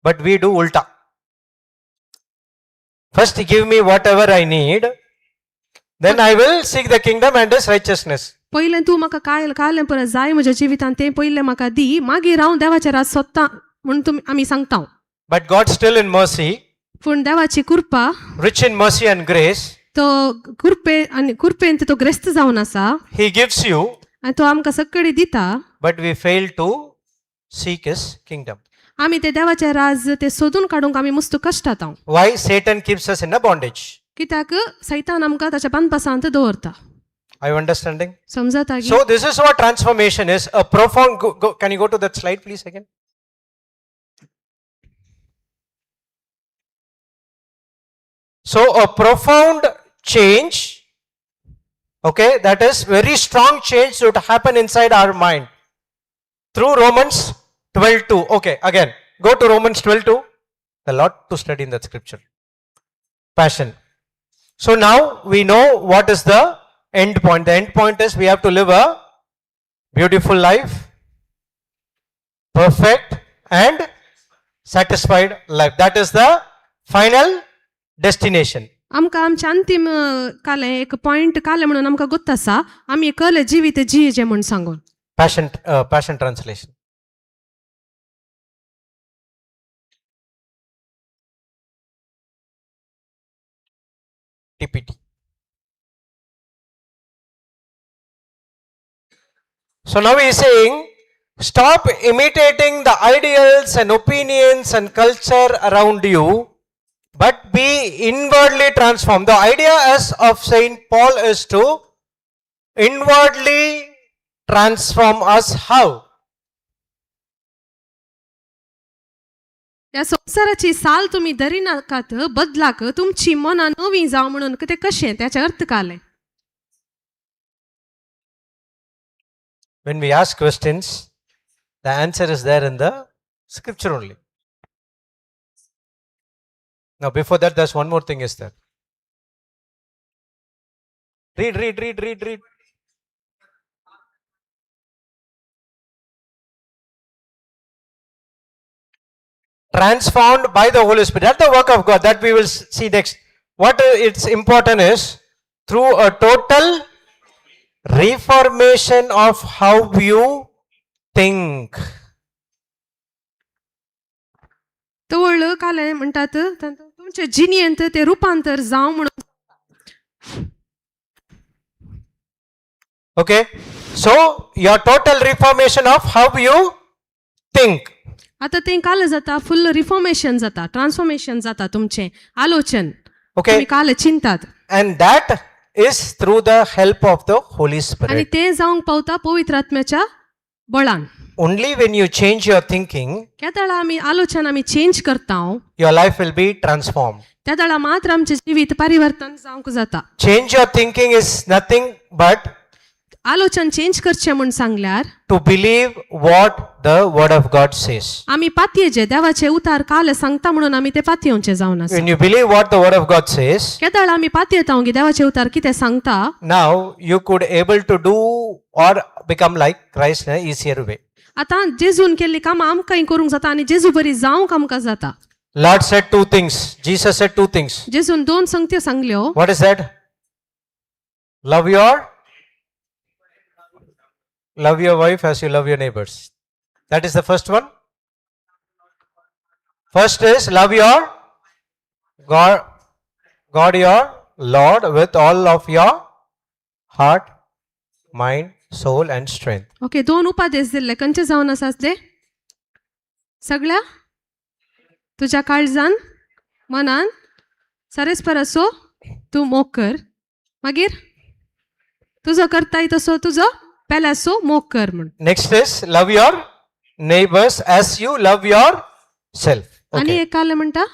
But we do ulta. First give me whatever I need, then I will seek the kingdom and his righteousness. पयलें तूं म्हाका काय कालें परत जाय म्हज्या जिवितांत तें पयलें म्हाका दी मागीर हांव देवाचें राज सोदतां म्हूण तुमी आमी सांगता. But God still in mercy, पूण देवाची कृपा, rich in mercy and grace, तो कृपे आनी कृपेन तो ग्रेस्त जावन आसा he gives you, आनी तो आमकां सगळी दिता. But we fail to seek his kingdom. आमी ते देवाचें राज ते सोदून काडूंक आमी मुस्त कश्टात. Why? Satan keeps us in a bondage. कित्याक सैतान आमकां ताच्या बांदपासांत दवरता. Are you understanding? समजता की? So this is what transformation is. A profound. Can you go to that slide, please, again? So a profound change, okay, that is very strong change should happen inside our mind through Romans 12:2. Okay, again, go to Romans 12:2. A lot to study in that scripture. Passion. So now we know what is the end point. The end point is we have to live a beautiful life, perfect and satisfied life. That is the final destination. आमकां आमचें अंतीम कालें एक point कालें म्हणून आमकां गोत्त आसा आमी कले जिवीत जियेचें म्हूण सांगून. Passion translation. TPT. So now he is saying, stop imitating the ideals and opinions and culture around you, but be inwardly transformed. The idea is of Saint Paul is to inwardly transform us. How? ह्या संवसाराची साल तुमी धरी नाकात बदलाक तुमची मनां नवीं जावं म्हणून ते कशें त्याचे अर्थ कालें. When we ask questions, the answer is there in the scripture only. Now, before that, there's one more thing is there. Read, read, read, read, read. Transformed by the Holy Spirit. That's the work of God that we will see next. What it's important is through a total reformation of how you think. तवळ कालें म्हणटात तुमचे जिणेंत ते रुपांतर जावं म्हणून. Okay, so your total reformation of how you think. आतां तें काल जाता फुल रिफॉर्मेशन जाता ट्रान्सफॉर्मेशन जाता तुमचें आलोचन. Okay, तुमी काल चिंतात. And that is through the help of the Holy आनी Spirit. तें जावंक पावता पवित्र आत्म्याच्या बळान. Only when you change your thinking, त्या आमी आलोचन आमी चेंज करता your life will be transformed. त्या वेळा मात्र आमचें जिवीत परिवर्तन जावंक जाता. Change your thinking is nothing but आलोचन चेंज करचें म्हूण सांगल्यार to believe what the word of God says. आमी पातयेचे देवाचे उतार काल सांगता म्हणून आमी ते पातयेवचे जावन आसा. When you believe what the word of God says, केदळ आमी पातयेता की देवाचे उतार कितें सांगता, now you could able to do or become like Christ in an easier way. आतां जेजून केल्ली कामां आमकांय करूंक जाता आनी जेजू बरी जावंक आमकां जाता. Lord said two things. Jesus said two things. जेजून दोन संगत्यो सांगल्यो. What is that? Love your wife as you love your neighbors. That is the first one. First is love your God your Lord with all of your heart, mind, soul and strength. Okay, दोन उपादेश दिल्ले खंयचे जावन आसा ते सगळ्या तुज्या काळजान मनान सारेस्पर असो तूं मोग कर, मागीर तुजो करताय तसो तुजो पेल्यासो मोग कर म्हूण. Next is love your neighbors as you love yourself. आनी Okay. एक काल म्हणटा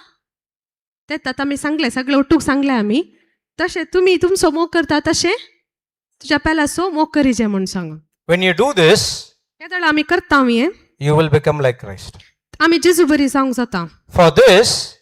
तेच आतां आमी सांगलें सगळें ओटूक सांगलें आमी तशें तुमी तुमचो मोग करता तशें तुज्या पेल्यासो मोग करीजे म्हूण सांगून. When you do this, केदळ आमी करता हें, you will become like Christ. आमी जेजू बरी जावंक जाता. For this,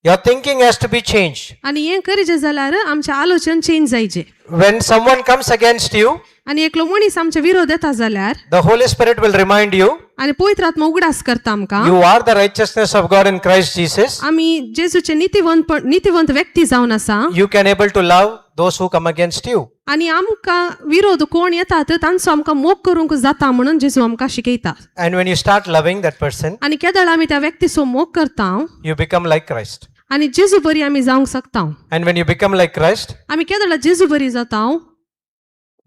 your thinking has to be changed. आनी हें करीजे जाल्यार आमचें आलोचन चेंज जायचे. When someone comes against you, आनी एकलो मनीस आमचे विरोध येता जाल्यार the Holy Spirit will remind you, आनी पवित्र आत्मा उगडास करता आमकां, you are the righteousness of God in Christ Jesus. आमी जेजूचे नितीवंत व्यक्ती जावन आसा. You can able to love those who come against you. आनी आमकां विरोध कोण येतात तांचो आमकां मोग करूंक जाता म्हणून जेजू आमकां शिकयता. And when you start loving that person, आनी केदळ आमी त्या व्यक्तीचो मोग करता you become like Christ. आनी जेजू बरी आमी जावंक शकता. And when you become like Christ, आमी केदळ जेजू बरी जाता,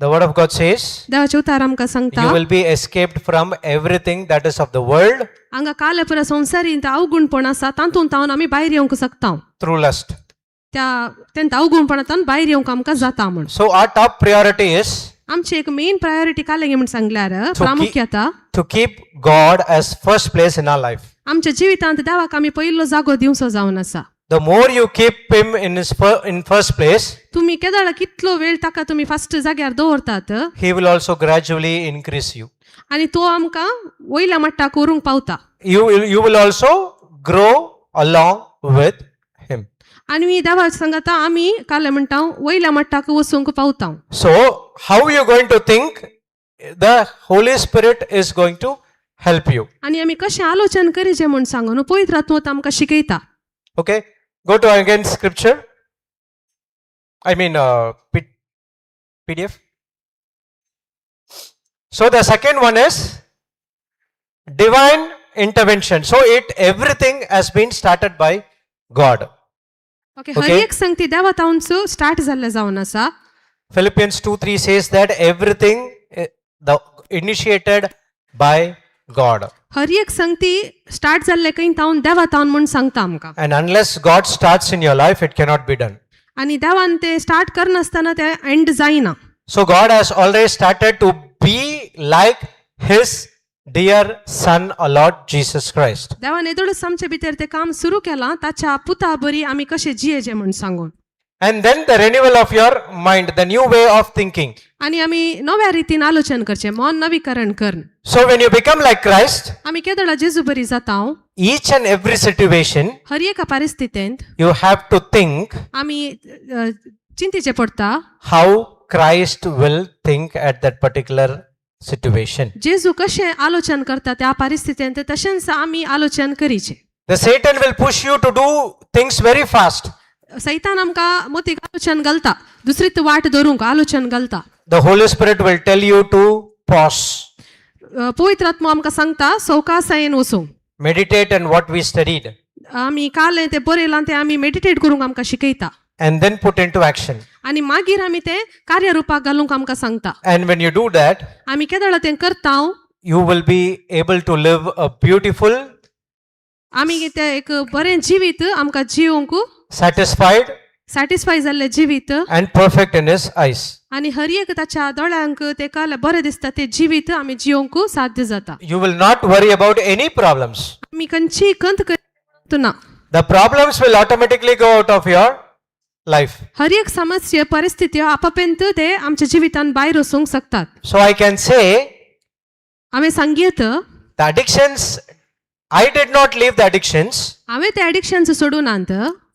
the word of God says, देवाचे उतार आमकां सांगता, you will be escaped from everything that is of the world हांगा काल पुरा संवसारींत अवगुणपण आसा तातूंत तावन आमी भायर येवंक शकता. through lust. त्या तेंत अवगुणपणांतल्यान भायर येवंक आमकां जाता म्हूण. So our top priority is आमची एक मेन प्रायोरिटी कालें म्हूण सांगल्यार प्रामुख्यता to keep God as first place in our life. आमच्या जिवितांत देवाक आमी पयलो जागो दिवचो जावन आसा. The more you keep him in first place, तुमी केदळ कितलो वेळ ताका तुमी फर्स्ट जाग्यार दवरतात he will also gradually increase you. आनी तो आमकां वयल्या मट्टाक व्हरूंक पावता. You will also grow along with him. आनी देवा सांगता आमी काले म्हणटा वयल्या मट्टाक वचूंक पावता. So how you going to think, the Holy Spirit is going to help you. आनी आमी कशें आलोचन करीचें म्हूण सांगून पवित्र आत्मो आमकां शिकयता. Okay, go to again scripture. I mean PDF. So the second one is divine intervention. So it everything has been started by God. Okay, Okay. हर एक संगती देवा तावनचो स्टार्ट जाल्लें जावन आसा. Philippians 2:3 says that everything the initiated by God. हर एक संगती start जाल्लें खंय तावन देवा तावन म्हूण सांगता आमकां. And unless God starts in your life, it cannot be done. आनी देवान ते स्टार्ट करनासतना ते एंड जायना. So God has already started to be like his dear son, our Lord Jesus Christ. देवान येदोळच आमचे भितर ते काम सुरू केलां ताच्या पुता बरी आमी कशें जियेचें म्हूण सांगून. And then the renewal of your mind, the new way of thinking. आनी आमी नव्या रितीन आलोचन करचें, मन नवीकरण करून. So when you become like Christ, आमी केदळा जेजू बरी जाता, each and every situation, हर एका परिस्थितींत you have to think आमी चिंतेचें पडटा how Christ will think at that particular situation. जेजू कशें आलोचन करता त्या परिस्थितींत तशेंच आमी आलोचन करीचें. The Satan will push you to do things very fast. सैतान आमकां मोतीक आलोचन घालता, दुसरीत वाट धरूंक आलोचन घालता. The Holy Spirit will tell you to pause, पवित्र आत्मो आमकां सांगता सवकासायेन वचूंक. Meditate on what we studied, आमी काल तें बरयलां तें आमी मेडिटेट करूंक आमकां शिकयता. And then put into action. आनी मागीर आमी तें कार्यरुपाक घालूंक आमकां सांगता. And when you do that, आमी केदळा तें करता, you will be able to live a beautiful, आमी तें एक बरें जिवीत आमकां जिवंक satisfied, satisfy जाल्लें जिवीत and perfect in His eyes. आनी हर एक ताच्या दोळ्यांक ते काल बरें दिसता तें जिवीत आमी जिवंक साध्य जाता. You will not worry about any problems. आमी खंयचीय खंत ना. The problems will automatically go out of your life. हर एक समस्या परिस्थिती आपापेंत ते आमच्या जिवितान भायर वचूंक शकतात. So I can say हांवें सांगयत the addictions, I did not leave the addictions, हांवें ते एडिक्शन्स सोडून नात,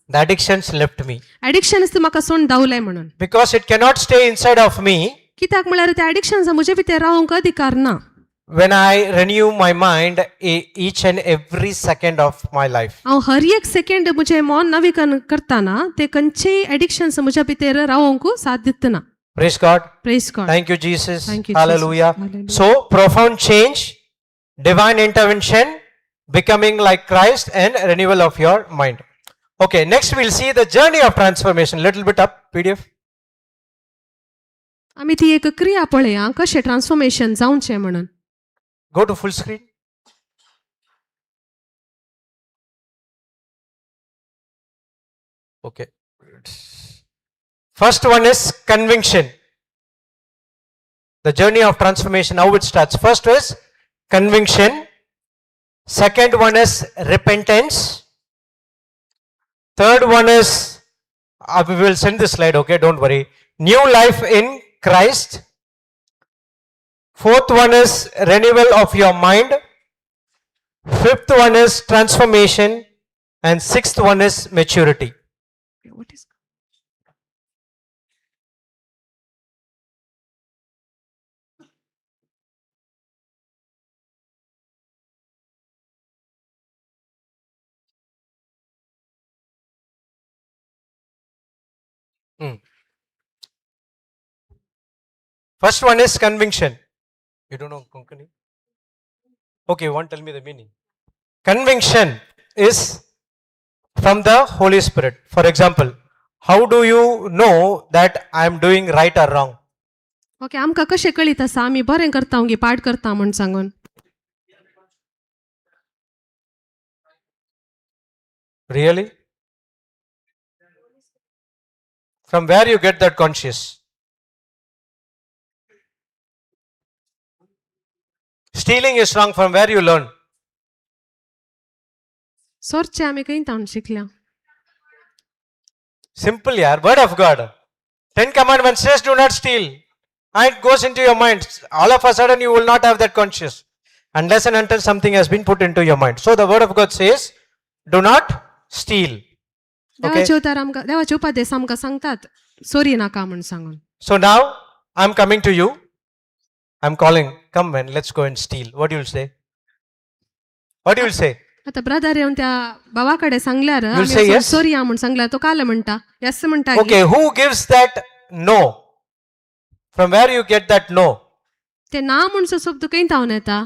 the addictions left me. Addictions म्हाका सोडून धांवलें म्हणून. Because it cannot stay inside of me कित्याक म्हळ्यार ते एडिक्शन्स म्हजे भितर रावंक अधिकार ना when I renew my mind each and every second of my life. हांव हर एक सेकेंड म्हजें मन नवीकरण करतना ते खंयचेय एडिक्शन्स म्हज्या भितर रावंक साथ दितना. Praise God. Praise God. Thank you, Jesus. Thank you, Jesus. Hallelujah. Hallelujah. So, profound change, divine intervention, becoming like Christ, and renewal of your mind. Okay, next we'll see the journey of transformation. Little bit up, PDF. आमी ती एक क्रिया पळया कशें transformation जावचें म्हणून. Go to full screen. Okay. First one is conviction. The journey of transformation, how it starts. First is conviction. Second one is repentance. Third one is, we will send this slide, okay, don't worry. New life in Christ. Fourth one is renewal of your mind. Fifth one is transformation. And sixth one is maturity. What is First one is conviction. You don't know Konkani? Okay, you won't tell me the meaning. Conviction is from the Holy Spirit. For example, how do you know that I am doing right or wrong? Okay, आमकां कशें कळीत आसा आमी बरें करता गी पाड करता म्हूण सांगून? Really? From where you get that conscious? Stealing is wrong. From where you learn? सोरचें आमी खंय तावन शिकल्या? Simple, yaar. Word of God. 10 Commandments says, do not steal. And it goes into your mind. All of a sudden, you will not have that conscious unless and until something has been put into your mind. So the word of God says, do not steal. Okay. देवाचे उतार आमकां देवाचे उपादेश आमकां सांगतात चोरी नाका म्हूण सांगून. So now I'm coming to you. I'm calling, come man, let's go and steal. What you will say? What you will say? आतां ब्रदर येवन त्या भावा कडेन सांगल्यार You'll say yes? चोरी या म्हूण सांगल्यार तो काल म्हणटा येस म्हणटा. Okay, who gives that no? From where you get that no? ते ना म्हूण शब्द खंय तावन येता?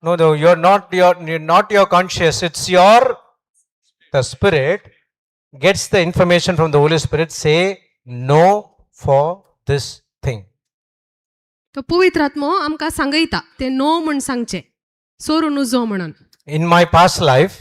No, you're not your conscious. It's your the spirit gets the information from the Holy Spirit. Say no for this thing. तो पवित्र आत्मो आमकां सांगयता ते नो म्हूण सांगचें सोरू नुजो म्हणून. In my past life,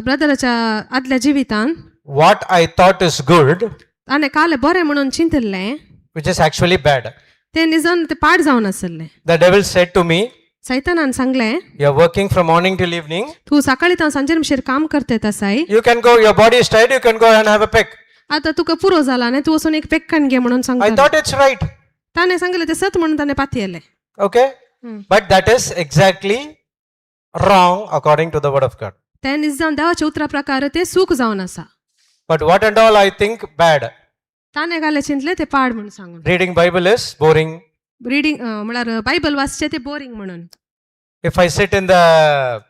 ब्रदराच्या आदल्या जिवितान what I thought is good, ताणें काल बरें म्हणून चिंतिल्लें which is actually bad. तें निजन तें पाड जावन आसलें. The devil said to me, सैतानान सांगलें, "You're working from morning till evening. तूं सकाळी तावन सांजे मिशेर काम करते आसाय. You can go, your body is tired, you can go and have a peck." आतां तुका पुरो जाला न्ही, तूं वचून एक पेक्कान घे म्हणून I सांगता. thought it's right. ताणें सांगलें तें सत म्हणून ताणें पातयेलें. Okay? But that is exactly wrong according to the word of God. तें निज जावन देवाच्या उतरा प्रकार तें सूख जावन आसा. But what and all I think bad. ताणें घालें चिंतलें तें पाड म्हणून सांगून. Reading Bible is boring. Reading म्हळ्यार बायबल वाचचें तें बोरींग म्हणून. If I sit in the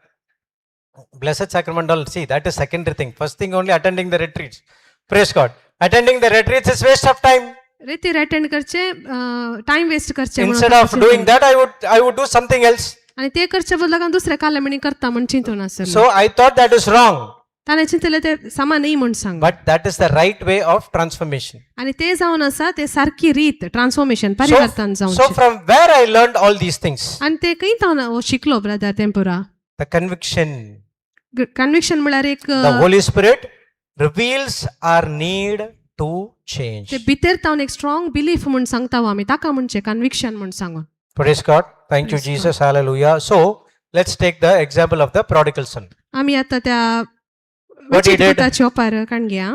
Blessed Sacrament, all see that is secondary thing. First thing only attending the retreats. Praise God. Attending the retreats is waste of time. रेतीर attend करचें time waste करचें म्हणून Instead of चिंतून. Doing that, I would do something else. आनी ते करचे बदला हांव दुसऱ्या कालमणी करता म्हूण चिंतून आसलें. So I thought that is wrong. ताणें चिंतलें तें समा न्ही म्हूण सांग. But that is the right way of transformation. आनी ते जावन आसा ते सारकी रीत ट्रान्सफॉर्मेशन So, परिवर्तन so जावचें. From where I learned all these things? आनी ते खंय तावन हो शिकलो ब्रदर तें पुरा? The conviction. Conviction म्हळ्यार एक The Holy Spirit reveals our need to change. ते भितर तावन एक स्ट्रॉंग बिलीफ म्हूण सांगता हो आमी ताका म्हणचें कन्विक्शन म्हूण सांगून. Praise God. Thank you, Praise God. Jesus. Hallelujah. So let's take the example of the prodigal son. आमी आतां त्या What he did? पुताची ओपार काणग्या.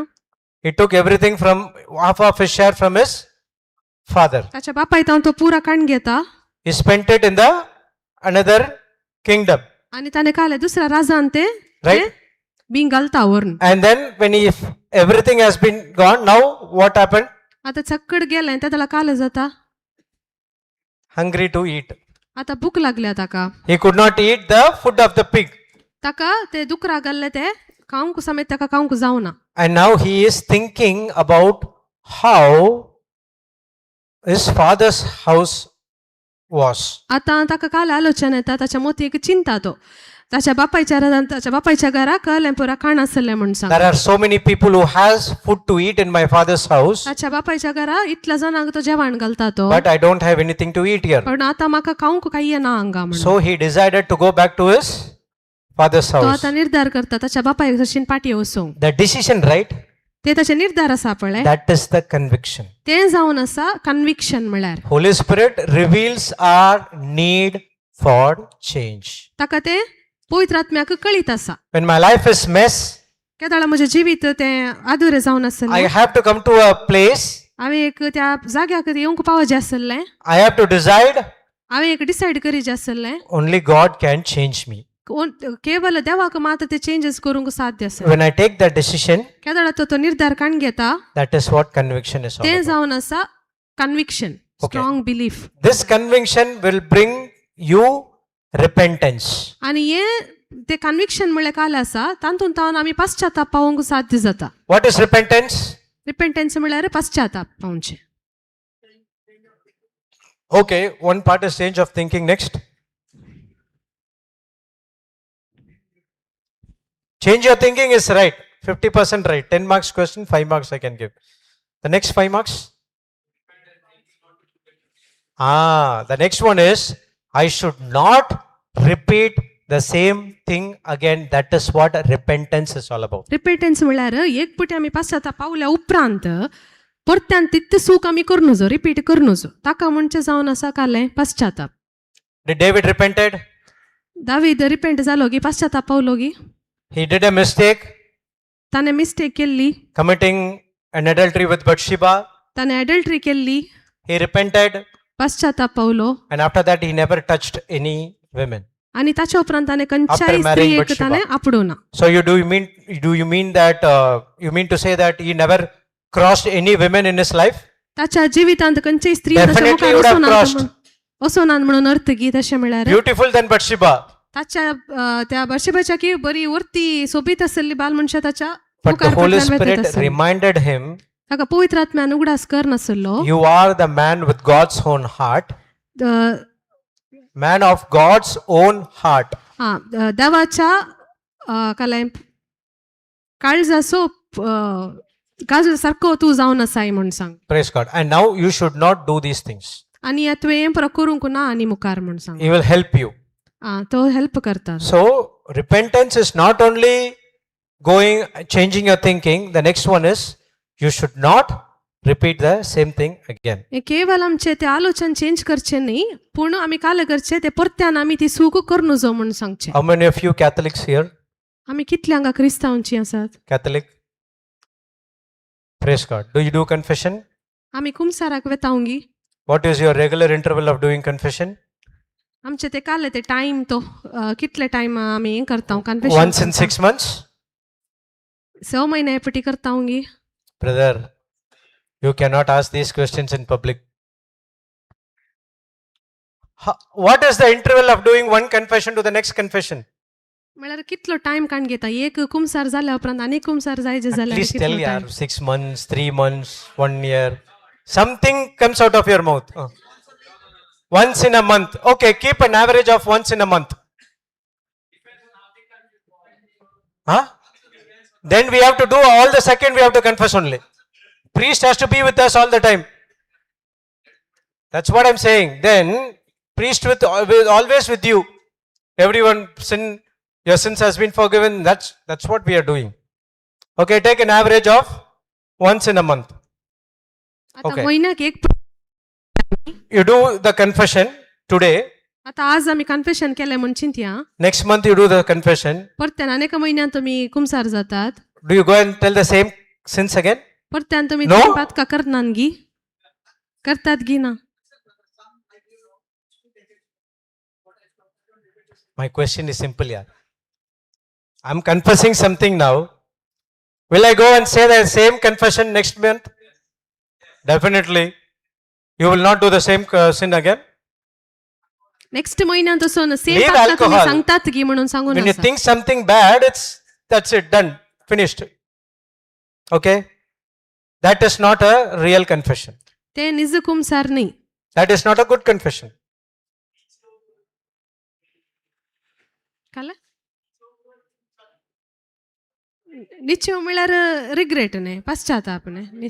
He took everything from half of his share from his father. ताच्या बापाय तावन तो पुरा काण घेता. He spent it in the another kingdom, आनी ताणें काले दुसऱ्या राजान ते right? बीं घालता व्हरून. And then when he everything has been gone, now what happened? आतां चक्कड गेलें ते ताका काले जाता. Hungry to eat. आतां भूक लागल्या ताका. He could not eat the food of the pig. ताका ते दुकरा घाल्ले ते खावंक समेत ताका खावंक जावना. And now he is thinking about how his father's house was. आतां ताका काल आलोचना येता ताच्या मोती एक चिंता तो ताच्या बापायच्या राजान ताच्या बापायच्या घरा कहलें पुरा खाण आसलें म्हूण सांग. There are so many people who has food to eat in my father's house, ताच्या बापायच्या घरा इतल्या जाणांक तो जेवण घालता तो, but I don't have anything to eat here. पण आतां म्हाका खावंक कांय ना हांगा म्हणून. So he decided to go back to his father's तो house. आतां निर्धार करता ताच्या बापायक सशीन पाटी वचूंक. The decision, right? ते ताचे निर्धार आसा पळय. That is the conviction. तें जावन आसा कन्विक्शन म्हळ्यार. Holy Spirit reveals our need for change. ताका तें पवित्र आत्म्याक कळीत आसा. When my life is mess, केदाळा म्हजें जिवीत तें आदुरें जावन I आसलें, have to come to a place, हांवें एक त्या जाग्याक येवंक पावजें आसलें. I have to decide हांवें एक डिसायड करीजें आसलें. only God can change me. केवल देवाक मात्र ते चेंजीस करूंक साध्य आसा. When I take that decision, केदाळा तो तो निर्धार काण घेता, that is what conviction is all तें about. जावन आसा conviction, strong belief. This conviction will bring you repentance. आनी हे ते कन्विक्शन म्हणल्यार काल आसा तातूंत तावन आमी पश्चाताप पावोवंक साध्य जाता. What is repentance? Repentance म्हणल्यार पश्चाताप पावचें. Okay, one part is change of thinking. Next. Change your thinking is right. 50% right. 10 marks question, 5 marks I can give. The next 5 marks? Ah, the next one is I should not repeat the same thing again. That is what repentance is all about. Repentance म्हणल्यार एक पटी आमी पश्चाताप पावल्या उपरांत परत्यान तितलें सूख आमी करूं नजो, रिपीट करूं नजो, ताका म्हणचें जावन आसा कालें पश्चाताप. Did David repented? David repent जालो गी, पश्चाताप पावलो गी? He did a mistake ताणें मिस्टेक केल्ली, committing an adultery with Bathsheba. ताणें एडल्ट्री केल्ली. He repented, पश्चाताप पावलो. And after that he never touched any women. आनी ताच्या उपरांत ताणें After खंयच्याय marrying स्त्रियेक Bathsheba. ताणें आपडूना. So you do you mean do you mean that you mean to say that he never crossed any women in his life? ताच्या जिवितांत खंयच्याय स्त्री ताच्या Definitely मुखार would have वचोना crossed. वचोना म्हणून अर्थ गी तशें म्हळ्यार? Beautiful than Bathsheba. ताच्या त्या बर्शेबाच्या की बरी वर्ती सोबीत आसली बाल मनशां ताच्या But the मुखार Holy फाटल्यान वेतात Spirit आसली. Reminded him, ताका पवित्र आत्म्यान उगडास कर नासलो. you are the man with God's own heart, man of God's own heart. हा देवाच्या कालाय काळजाचो काळजा सारको तूं जावन आसाय म्हूण सांग. Praise God. And now you should not do these things. आनी आतां तुवें हें परत करूंक ना आनी मुखार म्हूण सांग. He will help you. आं तो हेल्प करता. So repentance is not only going changing your thinking. The next one is you should not repeat the same thing again. हें केवल आमचें तें आलोचन चेंज करचें न्ही, पूण आमी काल करचें तें परत्यान आमी ती चूक करूं नजो म्हूण सांगचें. How many of you Catholics here? आमी कितले हांगा क्रिस्तांवची आसात? Catholic? Praise God. Do you do confession? आमी कुमसाराक वेता गी? What is your regular interval of doing confession? आमचे ते काल ते टायम तो कितले टायम आमी हें करता confession? Once in 6 months? स म्हयने पटी करता गी? Brother, you cannot ask these questions in public. What is the interval of doing one confession to the next confession? म्हळ्यार कितलो टायम काण घेता एक कुमसार जाल्या उपरांत आनी कुमसार जायचे At जाल्यार least tell, कितलो yaar, time? 6 months, 3 months, one year. Something comes out of your mouth. Once in a month. Okay, keep an average of once in a month. Huh? Then we have to do all the second, we have to confess only. Priest has to be with us all the time. That's what I'm saying. Then, priest with always with you. Everyone sin, your sins has been forgiven. That's what we are doing. Okay, take an average of once in a month. आतां Okay. म्हयन्याक एक. You do the confession today. आतां आज आमी confession केलें म्हूण चिंतया. Next month you do the confession. परत्यान आनी एका म्हयन्यान तुमी कुमसार जातात. Do you go and tell the same sins again? परत्यान तुमी No. तीं पातकां करनात गी? करतात गी ना? My question is simple, yeah. I'm confessing something now. Will I go and say the same confession next month? Definitely. You will not do the same sin again. Next म्हयन्यान तसो सेम Leave पातकां तुमी alcohol. सांगतात गी म्हणून सांगून When you आसा. Think something bad, it's that's it, done, finished. Okay? That is not a real confession. ते निज कुमसार न्ही. That is not a good confession. काल निश्चय म्हळ्यार रिग्रेट न्ही, पश्चाताप न्ही.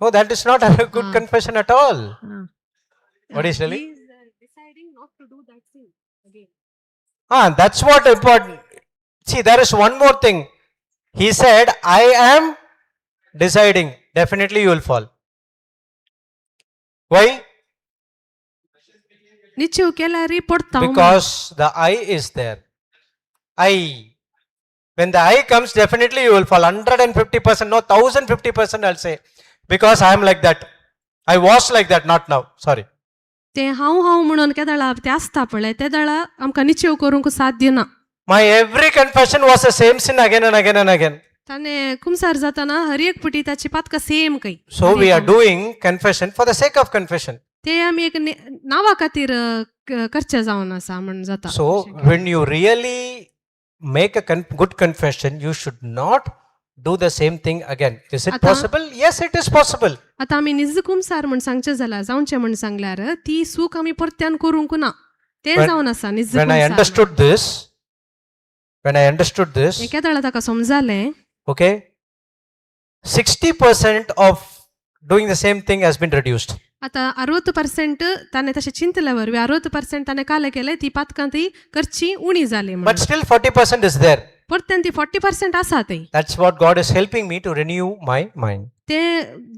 Oh, that is not a good Ah. confession at all. Ah. What is really? He is deciding not to do that sin again. Ah, that's what important. See, there is one more thing. He said, "I am deciding." Definitely you will fall. Why? निश्चय केल्यार पडता. Because the I is there. I. When the I comes, definitely you will fall. 150%, no, 1050% I'll say. Because I am like that. I was like that, not now. Sorry. ते हांव हांव म्हणून केदळा ते आसता पळय, ते दळा आमकां निश्चय करूंक साध्य ना. My every confession was the same sin again and again and again. ताणें कुमसार जाताना हर एक पटी ताची पातकां सेम काही. So we are doing confession for the sake of confession. ते आमी एक नांवा खातीर करचें जावन आसा म्हण जाता. So when you really make a good confession, you should not do the same thing again. Is it आता- possible? Yes, it is possible. आतां आमी निज कुमसार म्हण सांगचें जाल्यार, जावचें म्हण सांगल्यार ती चूक आमी परत्यान करूंक ना, तें जावन आसा निज When I कुमसार. Understood this, when I understood this, एका दळा ताका समजालें. Okay, 60% of doing the same thing has been reduced. आतां 60% ताणें तशें चिंतल्या वरवीं 60% ताणें कालें केलें, ती पातकां ती करची उणी जाली म्हणून. But still 40% is there. परत्यान ती 40% आसा ती. That's what God is helping me to renew my mind. ते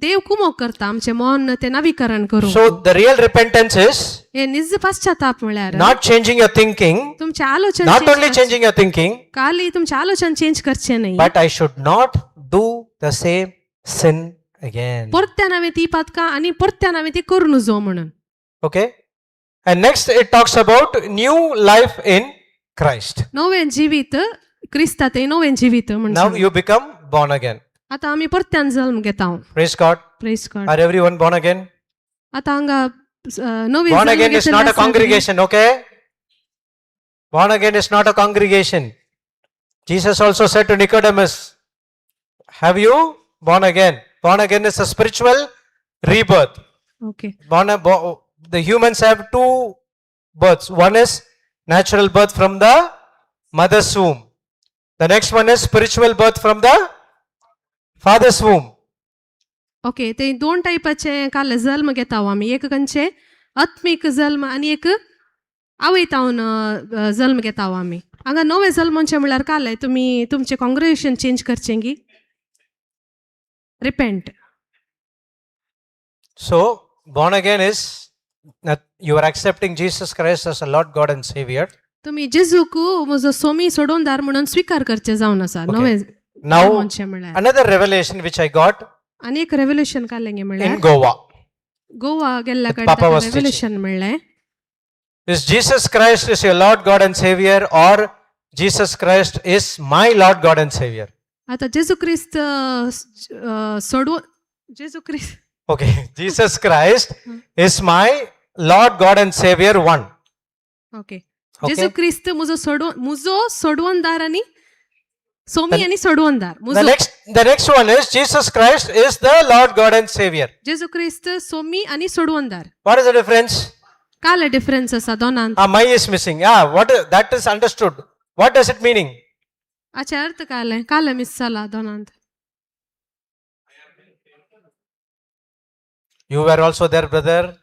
देव कुमोक करता आमचें मन तें नवीकरण करूंक. So the real repentance is हे निज पश्चाताप म्हळ्यार not changing your thinking, तुमचें आलोचन not change only करचें. Changing your thinking, खाली तुमचें आलोचन चेंज करचें न्ही, but I should not do the same sin again. परत्यान हांवें ती पातकां आनी परत्यान हांवें ती करूं नजो म्हणून. Okay? And next it talks about new life in Christ. नवें जिवीत क्रिस्ता तें नवें जिवीत म्हण Now सांगता. You become born again. आतां आमी परत्यान जल्म घेता. Praise God. Praise God. Are everyone born again? आतां हांगा नवी Born जल्म again is घेतिल्ले not a आसा तुमी? Congregation, okay? Born again is not a congregation. Jesus also said to Nicodemus, "Have you born again?" Born again is a spiritual rebirth. Okay. The humans have two births. One is natural birth from the mother's womb. The next one is spiritual birth from the father's womb. Okay, ते दोन टायपाचे काल जल्म घेता आमी, एक खंयचे आत्मीक जल्म आनी एक आवयतावन जल्म घेता आमी. हांगा नवे जल्माचे म्हणल्यार काल तुमी तुमचें कॉंग्रेशन चेंज करचें गी repent. So, born again is that you are accepting Jesus Christ as a Lord God and Savior. तुमी जेजूक म्हजो सोमी सोडोवनदार म्हणून स्विकार करचें जावन आसा नवे Now, जल्माचें म्हणल्यार. Another revelation which I got आनी एक रेवल्युशन काडलें गे म्हणल्यार in Goa Goa गेल्ल्या Papa कडेन was teaching. Revolution म्हणलें. Is Jesus Christ is your Lord God and Savior, or Jesus Christ is my Lord God and Savior? आतां जेजू क्रिस्त सोडून जेजू क्रिस्त Okay, Jesus Christ is my Lord God and Savior, one. Okay. Okay. जेजू क्रिस्त म्हजो सोडव म्हजो सोडवणदार आनी सोमी आनी सोडवणदार The म्हजो. next one is Jesus Christ is the Lord God and Savior. जेजू क्रिस्त सोमी आनी सोडवणदार. What is the difference? काल डिफरन्स आसा दोनांत? Ah, my is missing. Ah, that is understood. What does it meaning? हाचे अर्थ काल काल मिस जाला दोनांत? You were also there, brother.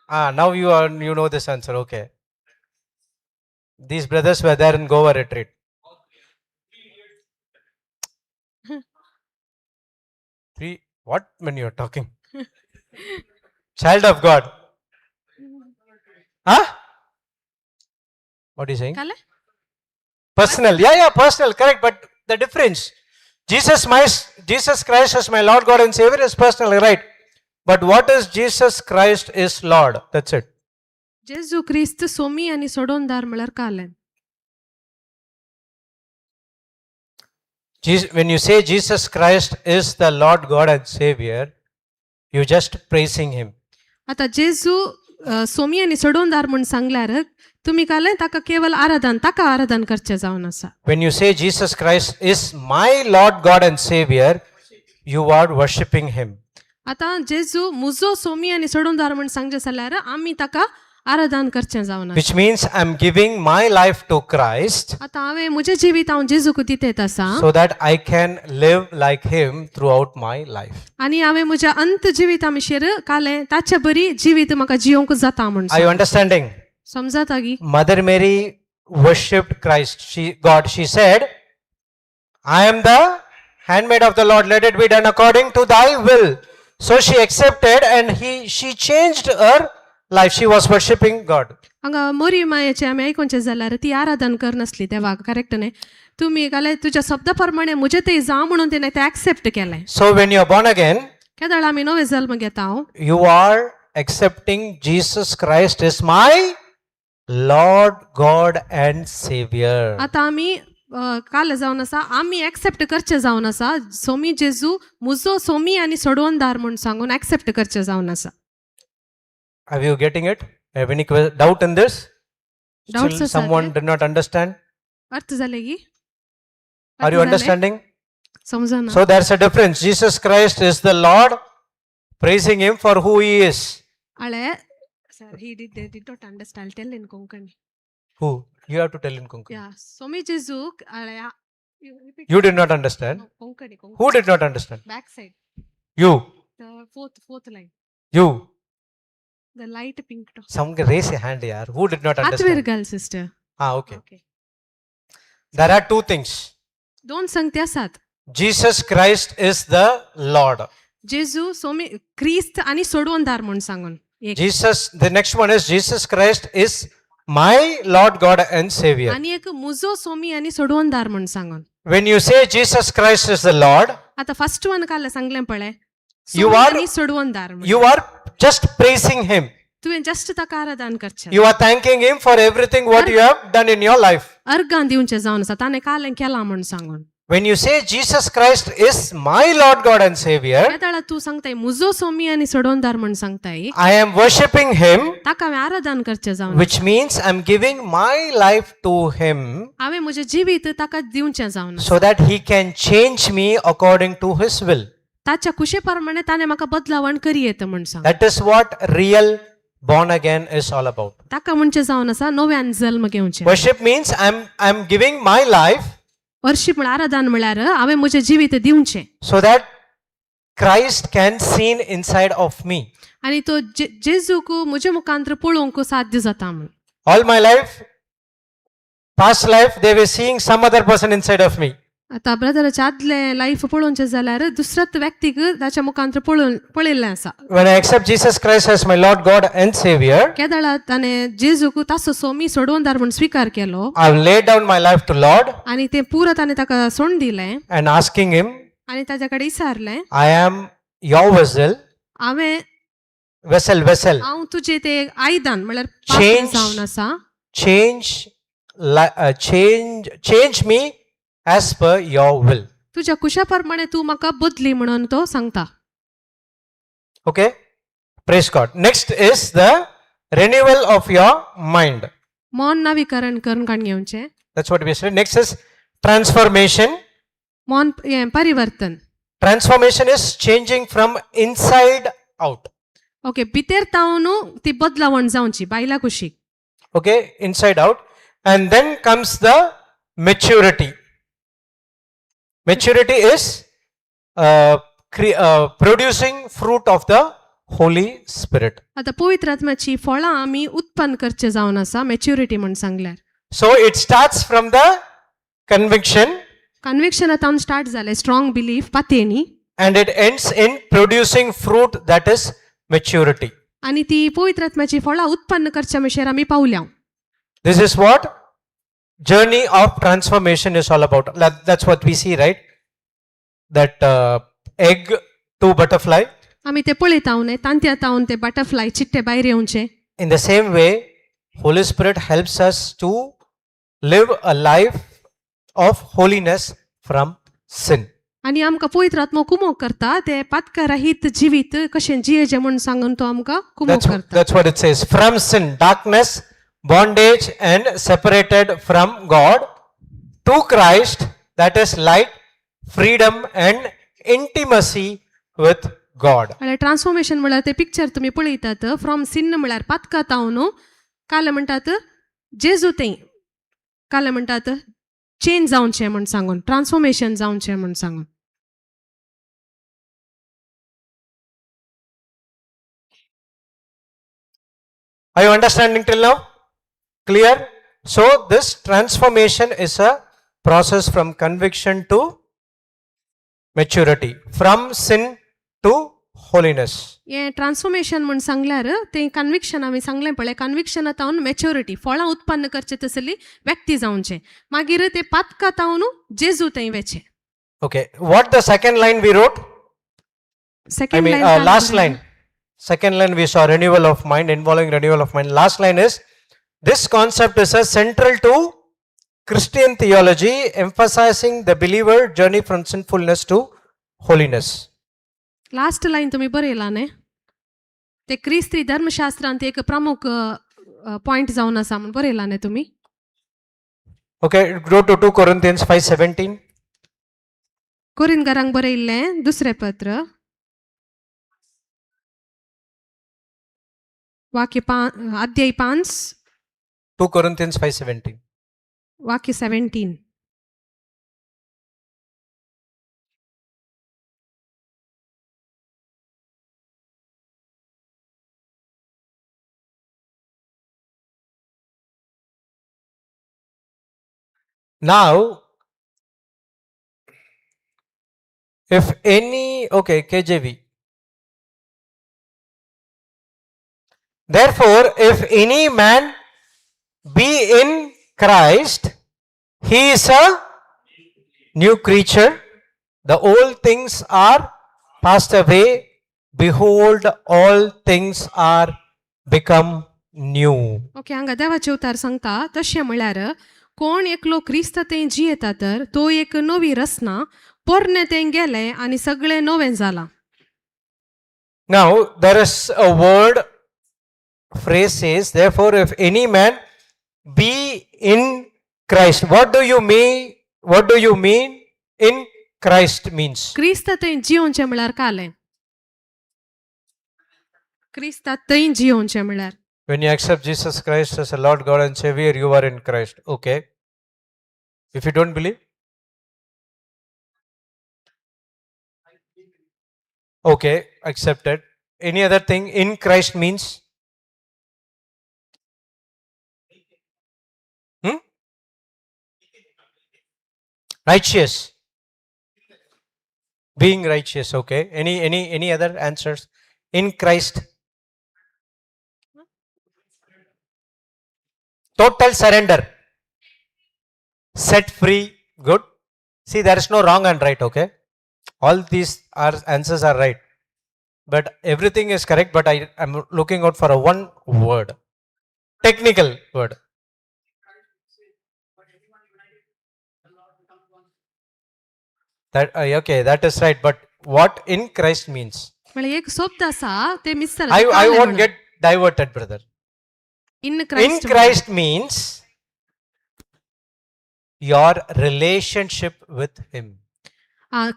Ah, now you know this answer. Okay. These brothers were there in Goa retreat. Three, what when you are talking? Child of God. Huh? What are you saying? काल Personal. Yeah, personal. Correct. But the difference. Jesus Christ is my Lord God and Savior is personally right. But what is Jesus Christ is Lord? That's it. जेजू क्रिस्त सोमी आनी सोडोनदार म्हळ्यार कालें. When you say Jesus Christ is the Lord God and Savior, you're just praising Him. आतां जेजू सोमी आनी सोडोनदार म्हूण सांगल्यार तुमी कालें ताका केवल आराधन ताका आराधन करचें जावन आसा. When you say Jesus Christ is my Lord God and Savior, you are worshipping Him. आतां जेजू मुजो सोमी आनी सोडोनदार म्हूण सांगचें जाल्यार आमी ताका आराधन करचें जावन आसा. Which means I'm giving my life to Christ आतां हांवें म्हजें जिवीत हांव जेजूक दितेत आसा so that I can live like Him throughout my life. आनी हांवें म्हज्या अंत जिविता मिशेर कालें ताचे बरी जिवीत म्हाका जियोंक जाता म्हूण. Are you understanding? समजाता गी? Mother Mary worshipped Christ. She God. She said, "I am the handmaid of the Lord. Let it be done according to thy will." So she accepted and he she changed her life. She was worshipping God. हांगा मोरी मायेचें आमी आयकोचें जाल्यार ती आराधन करनासली देवाक, correct न्ही? तुमी कालें तुज्या शब्दा प्रमाणे म्हजें तें जावं म्हणून तिणें तें एक्सेप्ट केलें. So when you are born again, केदळ आमी नवे जल्म घेता हांव you are accepting Jesus Christ is my Lord, God, and Savior. आतां आमी काल जावन आसा आमी एक्सेप्ट करचें जावन आसा सोमी जेजू मुजो सोमी आनी सोडवणदार म्हूण सांगून एक्सेप्ट करचें जावन आसा. Are you getting it? Have any doubt in this? Doubts Still आसा someone ते? Did not understand? अर्थ जालें की? Are you understanding? समजना. So there's a difference. Jesus Christ is the Lord, praising him for who he is. हळे sir, he did not understand. Tell in Konkani. Who? You have to tell in Konkani. या Somi जेजूक हळे. You did not understand. Konkani. Who did not understand? Back side. You. The fourth line. You. The light pink top. Some raise a hand here. Who did not understand? Atver girl sister. Ah, okay. Okay. There are two things. दोन संगती आसात. Jesus Christ is the Lord. जेजू सोमी क्रिस्त आनी सोडवणदार म्हूण सांगून एक. Jesus, the next one is Jesus Christ is my Lord God and Savior. आनी एक मुजो सोमी आनी सोडवणदार म्हूण सांगून. When you say Jesus Christ is the Lord, आता फर्स्ट वन काल सांगलें पळय You Somi are- आनी सोडवणदार म्हूण. you are just praising him. तुवें जस्ट ताका आराधन करचें. You are thanking him for everything what you have done in your life. अर्गां दिवचें जावन आसा ताणें काल केलां म्हूण सांगून. When you say Jesus Christ is my Lord God and Savior, त्या तूं सांगताय मुजो सोमी आनी सोडवणदार म्हूण सांगताय. I am worshipping him, ताका हांवें आराधन करचें जावन. Which means I'm giving my life to him हांवें म्हजें जिवीत ताका दिवचें जावन आसा. So that he can change me according to his will. ताच्या कुशे प्रमाणे ताणें म्हाका बदलावण करी येता म्हूण सांग. That is what real born again is all about. ताका म्हणचें जावन आसा नव्यान जल्म घेवचें. Worship means I'm giving my life वर्शी म्हळ्यार आराधन म्हळ्यार हांवें म्हजें जिवीत दिवचें so that Christ can seen inside of me. आनी तो जेजूक म्हज्या मुखांत पळोवंक साध्य जाता म्हूण. All my life, past life, they were seeing some other person inside of me. आतां ब्रदराचें आदलें लायफ पळोवचें जाल्यार दुसऱ्याच व्यक्तीक ताच्या मुखांत पळोवन पळयल्लें आसा. When I accept Jesus Christ as my Lord God and Savior, केदळा ताणें जेजूक ताचो सोमी सोडवणदार म्हूण स्विकार केलो I've laid down my life to Lord आनी तें पुरो ताणें ताका सोड दिलें and asking Him, आनी ताच्या कडेन विचारलें, I am your vessel, हांवें vessel, vessel. हांव तुजें तें आयदन म्हळ्यार पात्र Change. जावन आसा. Change me as per your will. तुज्या कुशा प्रमाणे तूं म्हाका बदली म्हणून तो सांगता. Okay? Praise God. Next is the renewal of your mind. मन नवीकरण करून काण घेवचें. That's what we said. Next is transformation. मन हें परिवर्तन. Transformation is changing from inside out. Okay, भितर तावन ती बदलावण जावची बायला कुशीक. Okay, inside out. And then comes the maturity. Maturity is producing fruit of the Holy Spirit. आतां पवित्र आत्म्याची फळां आमी उत्पन्न करचें जावन आसा मॅच्युरिटी म्हूण सांगल्यार. So it starts from the conviction कन्विक्शना तावन स्टार्ट जालें स्ट्रॉंग बिलीफ पातयेनी and it ends in producing fruit, that is maturity. आनी ती पवित्र आत्म्याची फळां उत्पन्न करच्या मिशेर आमी पावल्या. This is what journey of transformation is all about. That's what we see, right? That egg to butterfly. आमी ते पळयता न्ही, तांतया तावन ते बटरफ्लाय चिट्टे भायर येवचे. In the same way, Holy Spirit helps us to live a life of holiness from sin. आनी आमकां पवित्र आत्मो कुमोक करता ते पातकरहीत जिवीत कशें जियेचें म्हूण सांगून तो आमकां कुमोक करता. That's what it says. From sin, darkness, bondage, and separated from God to Christ, that is light, freedom, and intimacy with God. म्हळ्यार ट्रान्सफॉर्मेशन म्हळ्यार ते पिक्चर तुमी पळयतात, फ्रॉम सिन्न म्हळ्यार पातका तावन काल म्हणटात जेजू तें काल म्हणटात चेंज जावचें म्हूण सांगून, ट्रान्सफॉर्मेशन जावचें म्हूण सांगून. Are you understanding till now? Clear? So, this transformation is a process from conviction to maturity, from sin to holiness. हें ट्रान्सफॉर्मेशन म्हूण सांगल्यार तें कन्विक्शन आमी सांगलें पळय, कन्विक्शना तावन मॅच्युरिटी, फळां उत्पन्न करचें तसली व्यक्ती जावचें, मागीर ते पातका तावन जेजू थंय वचें. Okay, what the second line we wrote? I second mean, last line. Second line we saw renewal of mind, involving renewal of mind. Last line is this concept is a central to Christian theology, emphasizing the believer journey from sinfulness to holiness. Last line तुमी बरयला न्ही, ते क्रिस्ती धर्मशास्त्रांत एक प्रमुख point जावन आसा म्हूण बरयला न्ही तुमी. Okay, go to 2 Corinthians 5:17. कोरिनगरांक बरयल्लें दुसरें पत्र, वाक्य पा अध्याय 5. 2 Corinthians 5:17. वाक्य 17. Now, if any, okay, KJV. Therefore, if any man be in Christ, he is a new creature. The old things are passed away. Behold, all things are become new. Okay, हांगा देवाचे उतार सांगता तशें म्हळ्यार कोण एकलो क्रिस्त थंय जियेता तर तो एक नवी रचना, पोरणें तें गेलें आनी सगळें नवें जालां. Now, there is a word phrase says, therefore, if any man be in Christ, what do you mean? What do you mean in Christ means? क्रिस्त थंय जियोवचें म्हळ्यार कालें क्रिस्ता थंय जियोवचें म्हळ्यार. When you accept Jesus Christ as a Lord God and Savior, you are in Christ. Okay. If you don't believe, okay, accepted. Any other thing in Christ means? Hmm? Righteous. Being righteous, okay. Any other answers? In Christ. Total surrender. Set free. Good. See, there is no wrong and right, okay? All these are answers are right. But everything is correct, but I am looking out for a one word. Technical word. That okay, that is right. But what in Christ means? म्हळ्यार एक सोप्त आसा ते मिस्तर. I won't get diverted, brother. In In Christ. Christ means your relationship with Him.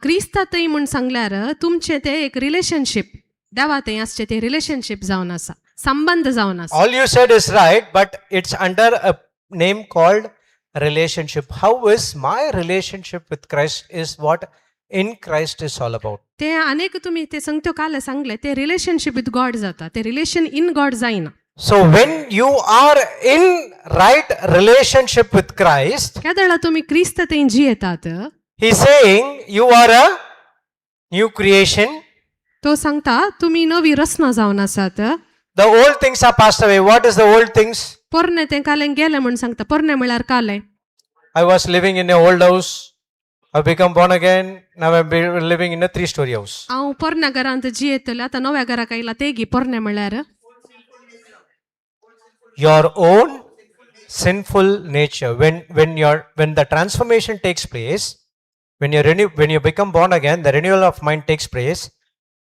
क्रिस्ता थंय म्हूण सांगल्यार तुमचें तें एक रिलेशनशीप देवा थंय आसचें तें रिलेशनशीप जावन आसा, संबंद जावन आसा. All you said is right, but it's under a name called relationship. How is my relationship with Christ is what in Christ is all about. ते अनेक तुमी ते संगत्यो काल सांगले ते रिलेशनशीप विथ गॉड जाता, ते रिलेशन इन गॉड जायना. So when you are in right relationship with Christ, केदळा तुमी क्रिस्त थंय जियेतात, he's saying you are a new creation. तो सांगता तुमी नवी रचना जावन आसात. The old things are passed away. What is the old things? पोरणे तें कालें गेलें म्हूण सांगता. पोरणे म्हळ्यार कालें. I was living in a old house. I become born again. Now I'm living in a three story house. हांव पोरण्या घरांत जियेतलें आतां नव्या घराक आयला तेगी पोरणे म्हळ्यार. Your own sinful nature. When the transformation takes place, when you renew, when you become born again, the renewal of mind takes place.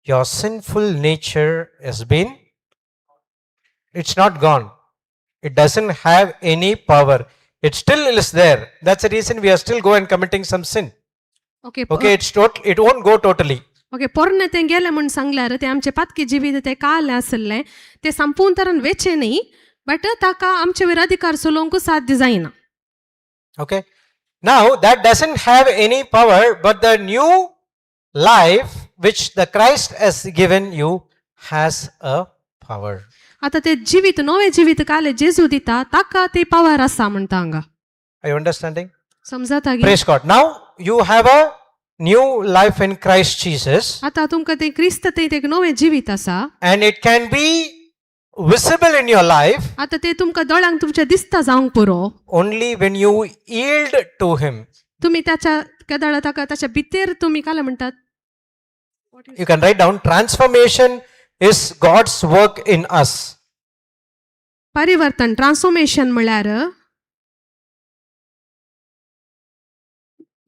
Your sinful nature has been, it's not gone. It doesn't have any power. It still is there. That's the reason we are still go and committing some sin. Okay. Okay, it won't go totally. Okay, पोरणे तें गेलें म्हूण सांगल्यार तें आमचें पातकी जिवीत तें कालें आसलें तें संपूर्ण तरान वेचें न्ही बट ताका आमचे वयर अधिकार चलोवंक साध्य जायना. Okay. Now that doesn't have any power, but the new life which the Christ has given you has a power. आतां तें जिवीत नवें जिवीत कालें जेजू दिता ताका ते पावर आसा म्हणटा हांगा. Are you understanding? समजता गे? Praise God. Now you have a new life in Christ Jesus, आतां तुमकां तें क्रिस्त थंय तें एक नवें जिवीत आसा. And it can be visible in your life आतां तें तुमकां दोळ्यांक तुमच्या दिसता जावंक पुरो only when you yield to Him. तुमी ताच्या केदळा ताका ताच्या भितर तुमी कालें म्हणटात. You can write down, transformation is God's work in us. परिवर्तन ट्रान्सफॉर्मेशन म्हळ्यार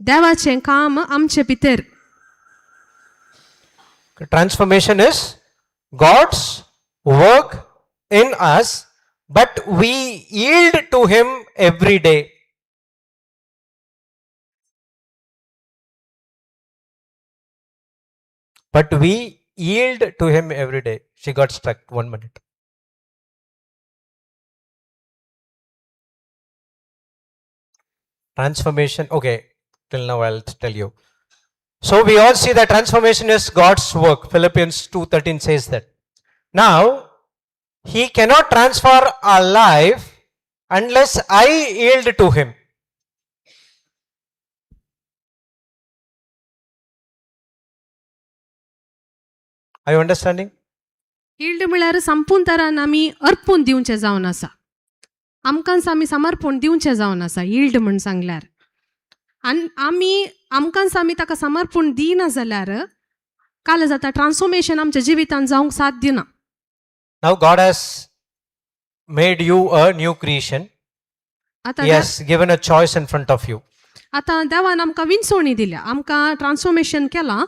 देवाचें काम आमचे भितर. Transformation is God's work in us, but we yield to Him every day. But we yield to Him every day. She got stuck. One minute. Transformation. Okay, till now I'll tell you. So we all see that transformation is God's work. Philippians 2:13 says that. Now, He cannot transform our life unless I yield to Him. Are you understanding? Yield म्हळ्यार संपूर्ण तरान आमी अर्पून दिवचें जावन आसा आमकांच आमी समर्पण दिवचें जावन आसा यील्ड म्हूण सांगल्यार आनी आमी आमकांच आमी ताका समर्पण दिना जाल्यार काल जाता ट्रान्सफॉर्मेशन आमच्या जिवितांत जावंक साध्य ना. Now God has made you a new creation. आतां He has given a choice in front of you. आतां देवान आमकां विंचवणी दिल्या आमकां ट्रान्सफॉर्मेशन केलां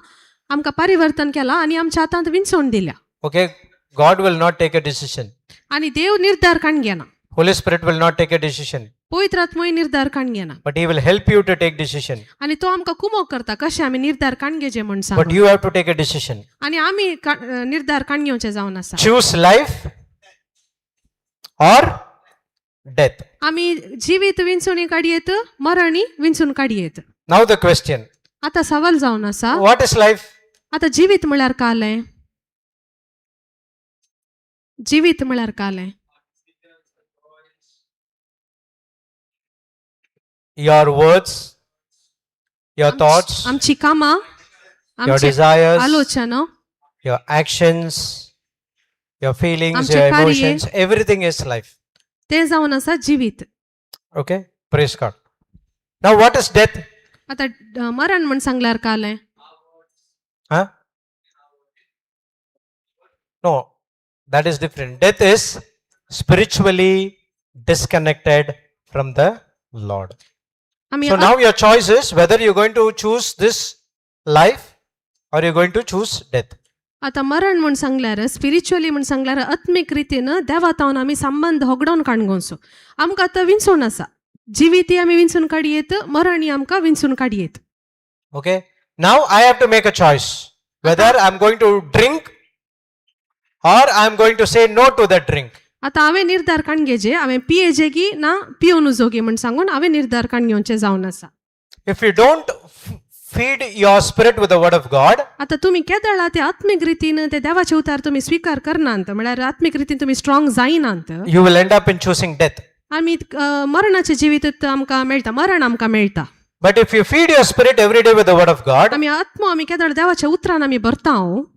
आमकां परिवर्तन केलां आनी आमच्या हातांत विंचवण दिल्या. Okay, God will not take a decision. आनी देव निर्धार काण घेना. Holy Spirit will not take a decision, पवित्र आत्मोय निर्धार काण घेना. But He will help you to take decision. आनी तो आमकां कुमोक करता कशें आमी निर्धार काण घेचे म्हूण But सांगून. You have to take a decision. आनी आमी निर्धार काण घेवचे जावन आसा. Choose life or death. आमी जिवीत विंचून काडयेत मरणी विंचून काडयेत. Now the question: आतां सवाल जावन आसा. What is life? आतां जिवीत म्हळ्यार कालें जिवीत म्हळ्यार कालें? Your words, your thoughts, आमची कामां your आमचे desires, आलोचना your actions, your feelings, आमचे your कार्य. Emotions, everything is life. तें जावन आसा जिवीत. Okay, praise God. Now, what is death? आतां मरण म्हण सांगल्यार कालें? Huh? No, that is different. Death is spiritually disconnected from the Lord. आमी So now your choice is whether you're going to choose this life or you're going to choose death. आतां मरण म्हण सांगल्यार spiritually म्हण सांगल्यार आत्मीक रितीन देवा तावन आमी संबंद होगडावन काडगोवचो आमकां आतां विंचून आसा जिवीती आमी विंचून काडयेत मरणी आमकां विंचून काडयेत. Okay. Now I have to make a choice whether I'm going to drink or I'm going to say no to that drink. आतां हांवें निर्धार काण घेजे हांवें पियेजे की ना पियोन जोगी म्हण सांगून हांवें निर्धार काण घेवचें जावन आसा. If you don't feed your spirit with the word of God, आतां तुमी केदळा ते आत्मीक रितीन ते देवाचे उतार तुमी स्विकार करनात म्हळ्यार आत्मीक रितीन तुमी स्ट्रॉंग जायनात. You will end up in choosing death. आमी मरणाचें जिवीत आमकां मेळटा मरण आमकां मेळटा. But if you feed your spirit every day with the word of God, आमी आत्मो आमी केदळ देवाच्या उतरान आमी भरता.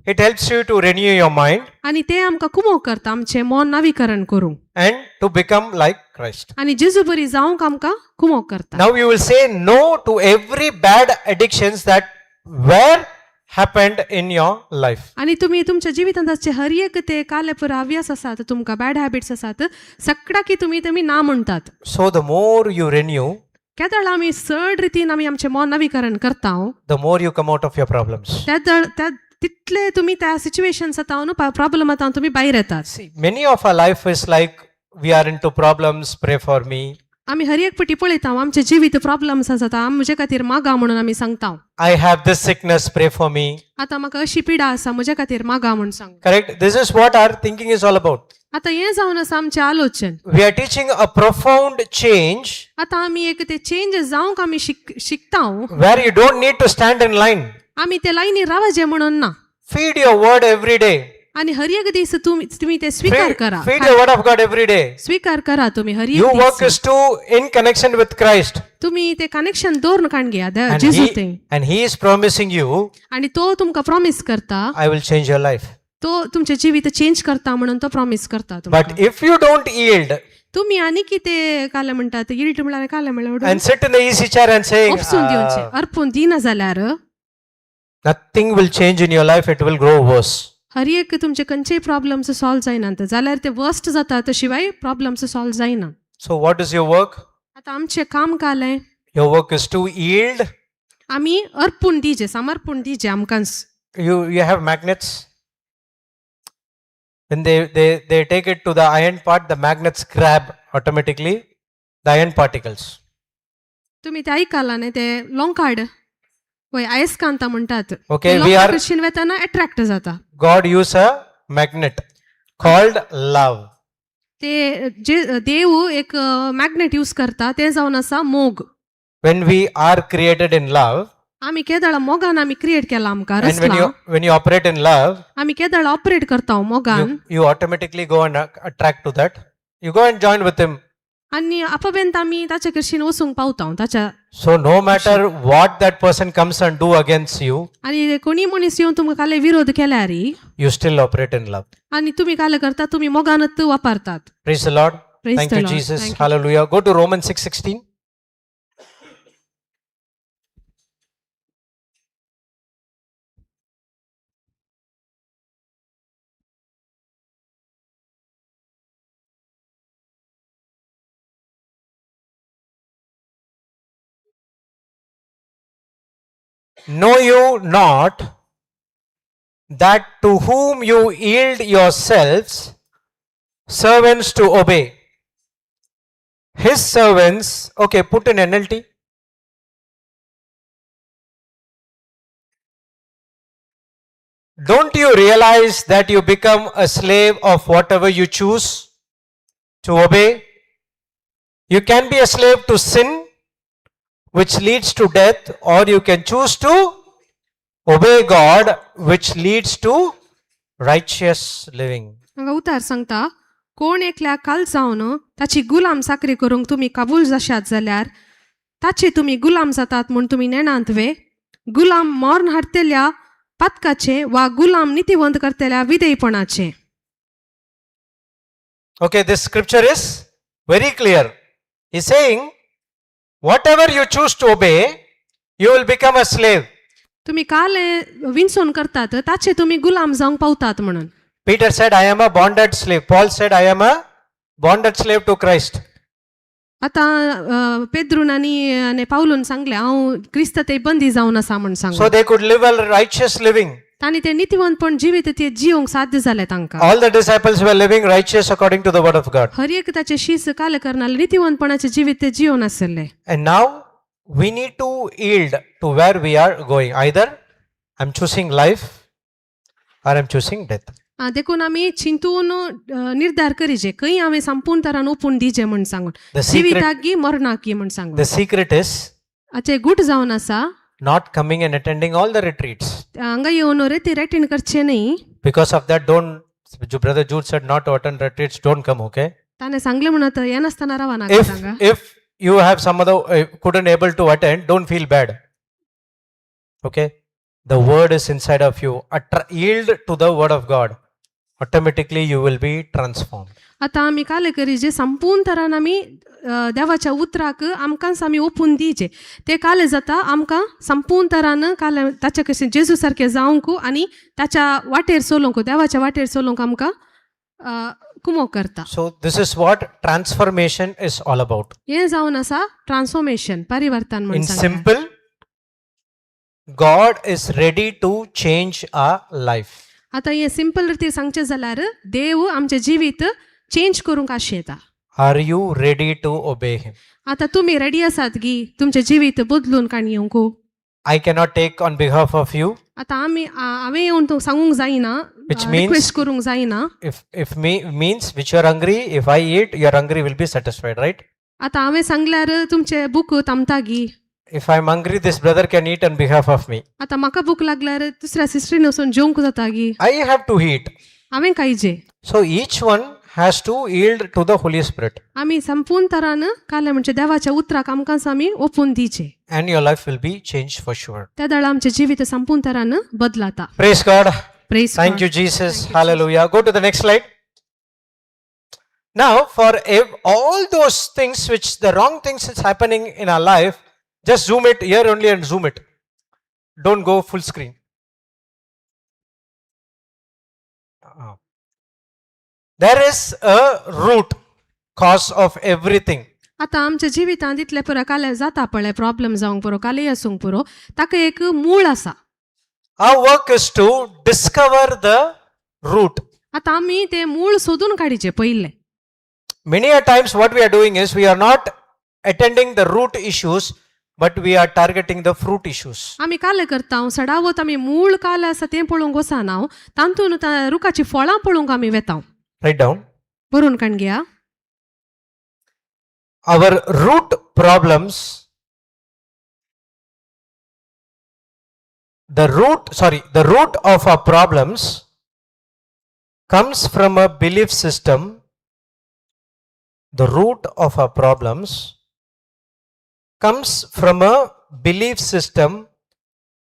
It helps you to renew your mind. आनी ते आमकां कुमोक करता आमचें मन नवीकरण करूंक. And to become like Christ. आनी जेजू बरी जावंक आमकां कुमोक करता. Now you will say no to every bad addictions that were happened in your life. आनी तुमी तुमच्या जिवितांत आसचे हर एक ते काले पुरा अभ्यास आसात तुमकां बॅड हॅबिट्स आसात सगळ्याकी तुमी तुमी ना म्हणटात. So the more you renew, केदळ आमी चड रितीन आमी आमचें मन नवीकरण करता the more you come out of your problems. त्या त्या तितले तुमी त्या सिच्युएशन जाता प्रॉब्लम जाता तुमी भायर येतात. See, many of our life is like we are into problems, pray for me. आमी हर एक पटी पळयता आमचे जिवीत प्रॉब्लम्स आसात आम म्हजे खातीर मागा म्हणून आमी सांगता. I have this sickness, pray for me. आतां म्हाका अशी पिडा आसा म्हज्या खातीर मागा म्हूण सांग. Correct? This is what our thinking is all about. आतां हें जावन आसा आमचें आलोचन. We are teaching a profound change आतां आमी एक ते चेंज जावंक आमी शिकता. Where you don't need to stand in line. आमी ते लायनी रावाचे म्हणून ना. Feed your word every day. आनी हर एक दीस तुमी तुमी ते स्विकार करा. Feed your word of God every day. स्विकार करा तुमी हर एक Your work दीस. Is to in connection with Christ. तुमी ते कनेक्शन दवरून काण घेया And जेजू he, ते. and he is promising you, आनी तो तुमकां प्रॉमीस करता. I will change your life. तो तुमचें जिवीत चेंज करता म्हणून तो प्रॉमीस करता तुमकां. But if you don't yield तुमी आनी कितें कालें म्हणटात यिल्ड म्हळ्यार कालें म्हणल्यार and sit in the easy chair and saying, उपसून दिवचें "Ah, अर्पून दिना जाल्यार nothing will change in your life, it will grow worse. हर एक तुमचे खंयचेय प्रॉब्लम्स सॉल्व जायनात जाल्यार ते वर्स्ट जातात शिवाय प्रॉब्लम्स सॉल्व जायना. So, what is your work? आतां आमचें काम कालें. Your work is to yield. आमी अर्पूण दिजे समर्पूण दिजे आमकांच. You have magnets. When they take it to the iron part, the magnets grab automatically the iron particles. तुमी ते आयकलां न्ही ते लोंकाड वय आयस्कांता म्हणटात. Okay, we are कशीन वेताना एट्रॅक्ट जाता. God use a magnet called love. ते जे देव एक मॅग्नेट यूज करता ते जावन आसा मोग. When we are created in love, आमी केदळ मोगान आमी क्रिएट केला आमकां and when रचला. you when you operate in love, आमी केदळ ऑपरेट करता मोगान. you automatically go and attract to that. You go and join with him. आनी आपाबेंत आमी ताच्या कशीन वचूंक पावता ताच्या. So no matter what that person comes and do against you, आनी कोणी मनीस येवन तुमकां काले विरोध केल्यार you still operate in love. आनी तुमी काले करता तुमी मोगानच वापरतात. Praise the Lord. Praise Thank the you, Lord. Jesus. Thank you. Hallelujah. Go to Romans 6:16. Know you not that to whom you yield yourselves servants to obey, his servants? Okay, put in NLT. Don't you realize that you become a slave of whatever you choose to obey? You can be a slave to sin, which leads to death, or you can choose to obey God, which leads to righteous living. हांगा उतार सांगता कोण एकल्या काल जावन ताची गुलाम चाकरी करूंक तुमी कबूल जाशात जाल्यार ताचे तुमी गुलाम जातात म्हूण तुमी नेणांत वे गुलाम मर्ण हाडटल्या पातकाचे वा गुलाम नितीवंत करतल्या विधेयपणाचे. Okay, this scripture is very clear. He's saying, whatever you choose to obey, you will become a slave. तुमी काल विंचोन करतात ताचे तुमी गुलाम जावंक पावतात म्हणून. Peter said, I am a bonded slave. Paul said, I am a bonded slave to Christ. आतां पेद्रून आनी आनी पावलून सांगलें हांव क्रिस्त ते बंदी जावन आसा म्हूण So सांगून. they could live a righteous living. तांणी ते नितीवंतपण जिवीत ते जिवंक साध्य जालें तांकां. All the disciples were living righteous according to the word of God. हर एक ताचे शीस काल करनाले नितीवंतपणाचे जिवीत ते जिवन आसले. And now we need to yield to where we are going. Either I'm choosing life or I'm choosing death. देखून आमी चिंतून निर्धार करीजे खंय हांवें संपूर्ण तरान ओपून दिजे म्हूण सांगून The secret, जिविताक गी मरणाक गी म्हूण सांगून. The secret is हाचें गूट जावन आसा not coming and attending all the retreats. हांगा येवन रे ते रेटीन करचें न्ही. Because of that, don't, Brother Jude said not to attend retreats, don't come, okay? ताणें सांगलें म्हणून आतां येनासतना रावा नाका If, हांगा. If you have some other, couldn't able to attend, don't feel bad. Okay? The word is inside of you. Yield to the word of God. Automatically you will be transformed. आतां आमी काले करीजे संपूर्ण तरान आमी देवाच्या उतराक आमकांच आमी ओपून दिवचे ते काले जाता आमकां संपूर्ण तरान काले ताच्या कशें जेजू सारकें जावंक आनी ताच्या वाटेर चलोवंक देवाच्या वाटेर चलोवंक आमकां कुमोक करता. So this is what transformation is all about. हें जावन आसा ट्रान्सफॉर्मेशन परिवर्तन म्हण In सांगता. Simple, God is ready to change our life. आतां हें सिंपल रितीर सांगचें जाल्यार देव आमचें जिवीत चेंज करूंक आशेता. Are you ready to obey Him? आतां तुमी रेडी आसात गी तुमचें जिवीत बदलून काणी येवंक? I cannot take on behalf of you. आतां आमी हांवें येवन तुमकां सांगूंक जायना. Which means- request करूंक जायना. If me means which you are hungry, if I eat, your hungry will be satisfied, right? आतां हांवें सांगल्यार तुमचे बूक थांबता गी? If I'm hungry, this brother can eat on behalf of me. आतां म्हाका भूक लागल्यार दुसऱ्या सिस्टरीन वचून जेवंक जाता गी? I have to eat. हांवें खायचे. So each one has to yield to the Holy Spirit, आमी संपूर्ण तरान काले म्हणजे देवाच्या उतराक आमकांच आमी ओपून दिवचे. And your life will be changed for sure. त्या दळा आमचें जिवीत संपूर्ण तरान बदलाता. Praise God. Praise. Thank you, Jesus. Hallelujah. Go to the next slide. Now, for all those things which the wrong things is happening in our life, just zoom it here only and zoom it. Don't go full screen. There is a root cause of everything. आतां आमच्या जिवितांत इतले पुरो काले जाता पळय problem जावंक पुरो काले आसूंक पुरो ताका एक मूळ आसा. Our work is to discover the root. आतां आमी तें मूळ सोदून काडचें पयलें. Many a times, what we are doing is we are not attending the root issues, but we are targeting the fruit issues. आमी काले करता सडावत आमी मूळ काले आसा तें पळोवंक वचना तातूंत रुखाचीं फळां पळोवंक आमी वेता. Write down. बरोवन काण घेया. Our root problems, the root, sorry, the root of our problems comes from a belief system. The root of our problems comes from a belief system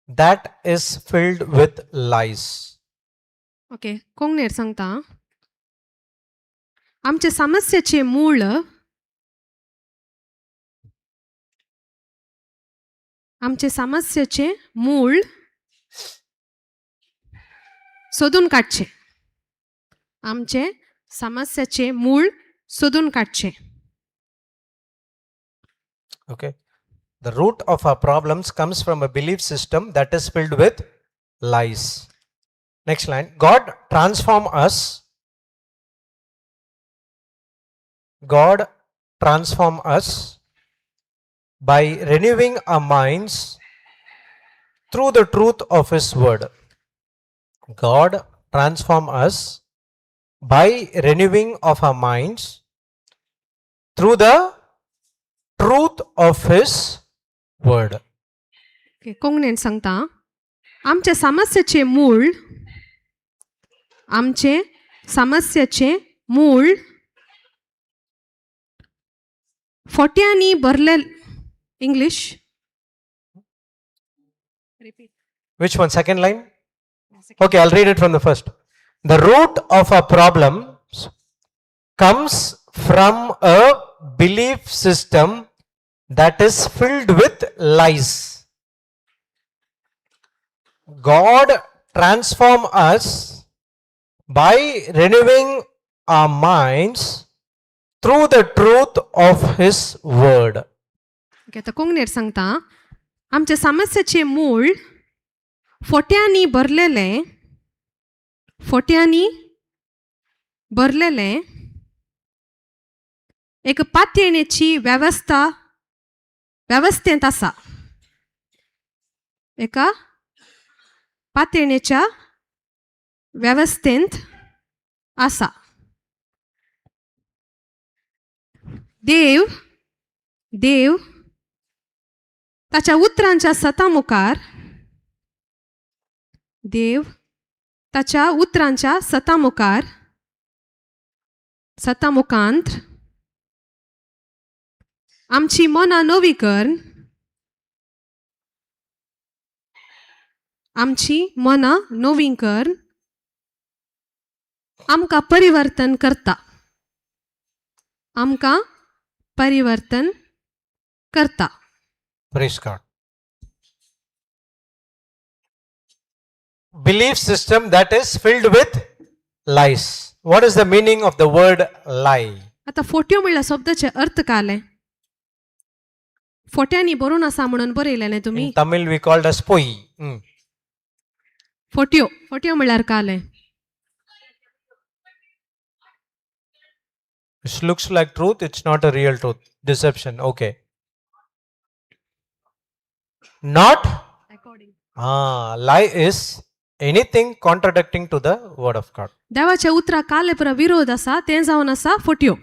that is filled with lies. Okay कोंकणीर सांगता आमचे समस्याचे मूळ आमचे समस्याचे मूळ सोदून काडचें आमचे समस्याचे मूळ सोदून काडचें. Okay. The root of our problems comes from a belief system that is filled with lies. Next line. God transform us. God transform us by renewing our minds through the truth of His word. God transform us by renewing of our minds through the truth of His word. Okay कोंकणीन सांगता आमच्या समस्याचे मूळ आमचे समस्याचे मूळ फोट्यांनी भरले English. Which one? Second line? Okay, I'll read it from the first. The root of our problems comes from a belief system that is filled with lies. God transform us by renewing our minds through the truth of His word. Okay आतां कोंकणीर सांगता आमच्या समस्याचे मूळ फोट्यांनी भरलेलें फोट्यांनी भरलेलें एक पातयेणेची वेवस्था वेवस्थेंत आसा एका पातयेणेच्या वेवस्थेंत आसा देव देव ताच्या उतरांच्या सता मुखार देव ताच्या उतरांच्या सता मुखार सता मुखांत आमची मनां नवी कर आमची मनां नवी कर आमकां परिवर्तन करता, आमकां परिवर्तन करता. Praise God. Belief system that is filled with lies. What is the meaning of the word lie? आता फोट्यो म्हणल्यार शब्दाचे अर्थ काले फोट्यांनी बरोवन आसा म्हणून बरयलें न्ही तुमी. In Tamil, we called as poi. फोट्यो, फोट्यो म्हणल्यार काले? It looks like truth, it's not a real truth. Deception. Okay. Not, lie is anything contradicting to the word of God. देवाच्या उतरा काले पुरा विरोध आसा तें जावन आसा फोट्यो.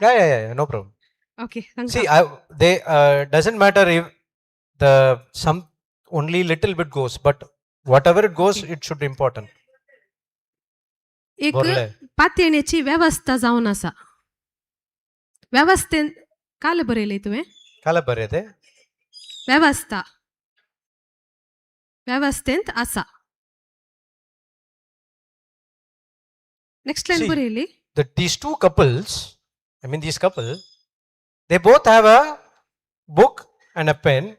Yeah, no problem. Okay. See, I, they doesn't matter if the some only little bit goes, but whatever it goes, it should be important. एक Borle. पातयेण्याची व्यवस्था जावन आसा. वेवस्थेन काल बरयलें तुवें? काला बरे. वेवस्था वेवस्थेंत आसा. Next line See. बरयली. That these two couples, I mean these couple, they both have a book and a pen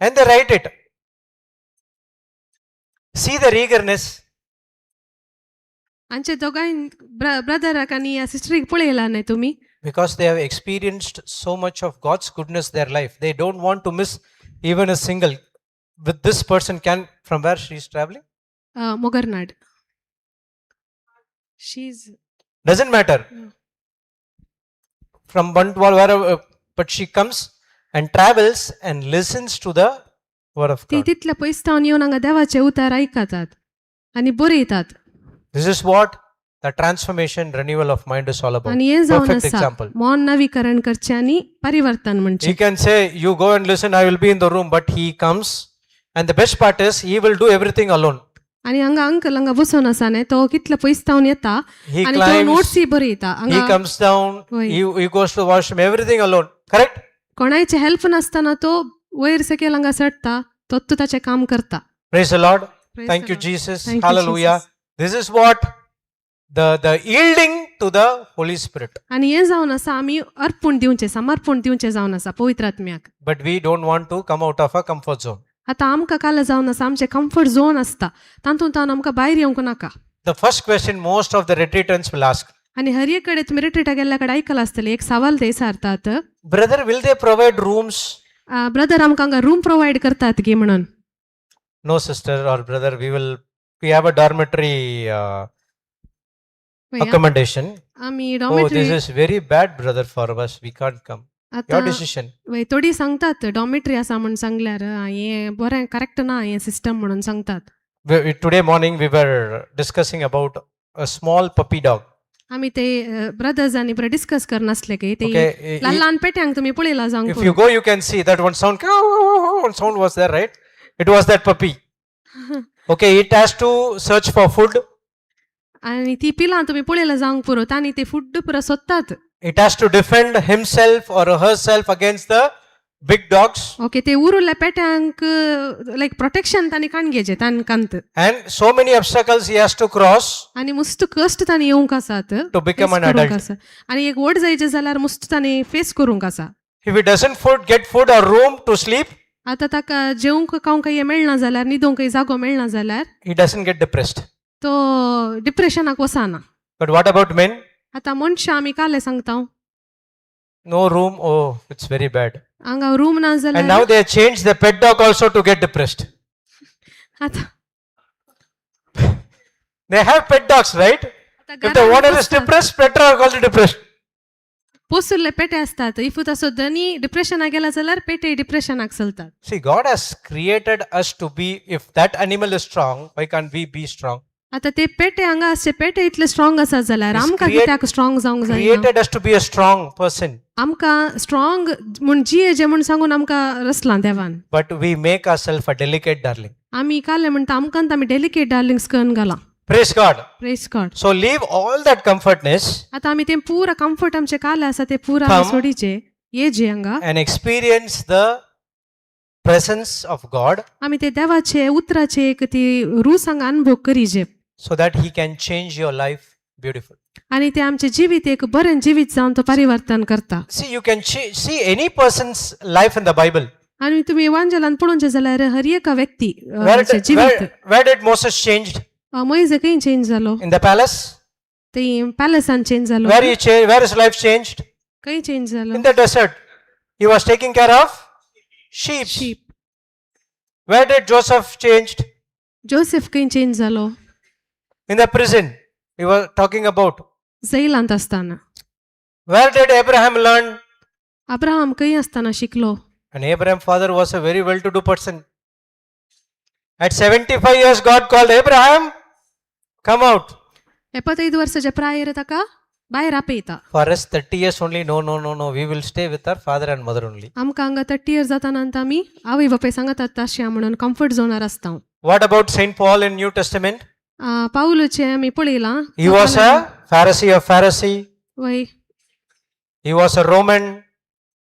and they write it. See their eagerness. आमच्या दोगांय ब्रदराक आनी सिस्टरीक पळयला न्ही तुमी? Because they have experienced so much of God's goodness in their life. They don't want to miss even a single. With this person can from where she is traveling? Mogarnad. She is Doesn't matter. From Bantwal, wherever, but she comes and travels and listens to the word of ती God. तितल्या पयस तावन येवन हांगा देवाचे उतार आयकतात आनी बरयतात. This is what the transformation, renewal of mind is all about. आनी हें जावन Perfect आसा example. मन नवीकरण करचें आनी परिवर्तन म्हणचें. He can say, "You go and listen, I will be in the room," but he comes, and the best part is he will do everything alone. आनी हांगा अंकल हांगा बसून आसा न्ही, तो कितले पयस तावन येता He आनी तो climbs, नोट्सूय बरयता he हांगा. Comes down, Oi. he goes to the washroom, everything alone. Correct? कोणायचे help नासतना तो वयर सकयल हांगा चडटा, तोत्तू ताचें काम करता. Praise the Lord. Praise Thank the you, Lord. Jesus. Thank you, Hallelujah. Jesus. This is what the yielding to the Holy Spirit. आनी हें जावन आसा आमी अर्पण दिवचें, समर्पण दिवचें जावन आसा पवित्र आत्म्याक. But we don't want to come out of our comfort zone. आतां आमकां काल जावन आसा आमचें कम्फर्ट झोन आसता तातूंत तावन आमकां भायर येवंक नाका. The first question most of the retreatants will ask, आनी हर एक कडेन तुमी रिट्रीटा गेल्ल्या कडेन आयकलां आसतलें एक सवाल ते विचारतात. "Brother, will they provide rooms?" Brother आमकां हांगा रूम प्रोवायड करतात गी म्हणून. "No, sister or brother, we have a dormitory पळय, accommodation." आमी "Oh, this dormitory is very bad, brother, for us. We can't come." Your आतां decision. वय थोडीं सांगतात डॉमेट्री आसा म्हूण सांगल्यार हें बरें करेक्ट ना हें सिस्टम म्हणून सांगतात. Today morning we were discussing about a small puppy dog. आमी ते ब्रदर्स आनी बरें डिस्कस करनासले की ते Okay, ल्हान ल्हान पेट्यांक तुमी पळयला जावंक. If you go, you can see that one sound. One sound was there, right? It was that puppy. Okay, it has to search for food. आनी ती पिलां तुमी पळयला जावंक पुरो तांणी ते फुड्ड पुरो सोदतात. It has to defend himself or herself against the big dogs. Okay, ते उरुल्ल्या पेट्यांक लायक प्रोटेक्शन तांणी काण घेचे तांकांत. And so many obstacles he has to cross आनी मस्त कश्ट तांणी येवंक आसात to become face an करूंक adult. आसा आनी एक व्हड जायचें जाल्यार मस्त तांणी फेस करूंक आसा. If he doesn't get food or room to sleep, आतां ताका जेवंक खावंक हें मेळना जाल्यार न्हिदोंक जागो मेळना जाल्यार he doesn't get depressed. तो डिप्रेशनाक वचना. But what about men? आतां मनशां आमी काले सांगता. No room, oh, it's very bad. हांगा रूम ना And जाल्यार now they have changed the pet dog also to get depressed. आतां They have pet dogs, right? आतां If the घरान owner is पोसतात. Depressed, pet dog also depressed. पोसुल्ले पेटे आसतात, if ताचो धनी डिप्रेशनाक गेला जाल्यार पेटे डिप्रेशनाक चलतात. See, God has created us to be, if that animal is strong, why can't we be strong? आतां ते पेटे हांगा आसचे पेटे इतले स्ट्रॉंग आसा जाल्यार He's आमकां कित्याक स्ट्रॉंग जावंक जायना? Created us to be a strong person, आमकां स्ट्रॉंग म्हूण जियेचें म्हूण सांगून आमकां रचलां देवान. But we make ourselves a delicate darling. आमी काले म्हणटा आमकां आमी डेलिकेट डार्लिंग्स करून घालां. Praise God. Praise God. So leave all that comfortness आतां आमी तें पुरा कम्फर्ट आमचे काले आसा ते पुरा आमी Come. सोडीचे ये जे हांगा and experience the presence of God आमी ते देवाचे उतराचे एक ती रूस हांगा अनुभव करीजे so that He can change your life beautiful. आनी ते आमचे जिवीत एक बरें जिवीत जावन तो परिवर्तन करता. See, you can see any person's life in the Bible. आनी तुमी वांजेलान पळोवचें जाल्यार हर एका व्यक्ती Where, चे did, जिवीत where did Moses changed? Moise खंय चेंज जालो? In the palace? ते पॅलसान चेंज जालो. Where he where his life changed? खंय चेंज जालो? In the desert. He was taking care of sheep. Sheep. Where did Joseph changed? Joseph खंय change जालो? In the prison. We were talking about. जैलांत आसतना. Where did Abraham learn? Abraham खंय आसतना शिकलो? And Abraham father was a very well-to-do person. At 75 years, God called Abraham, come out. 75 वर्साच्या प्रायेर ताका भायर आपयता. For us, 30 years only, no, no, no, no. We will stay with our father and mother only. आमकां हांगा 30 years जाता नंतर आमी आवय बापाय सांगतात तशें म्हणून कम्फर्ट झोनार आसता. What about Saint Paul in New Testament? पावलूचें आमी पळयलां. He was a Pharisee of Pharisee. वय. He was a Roman,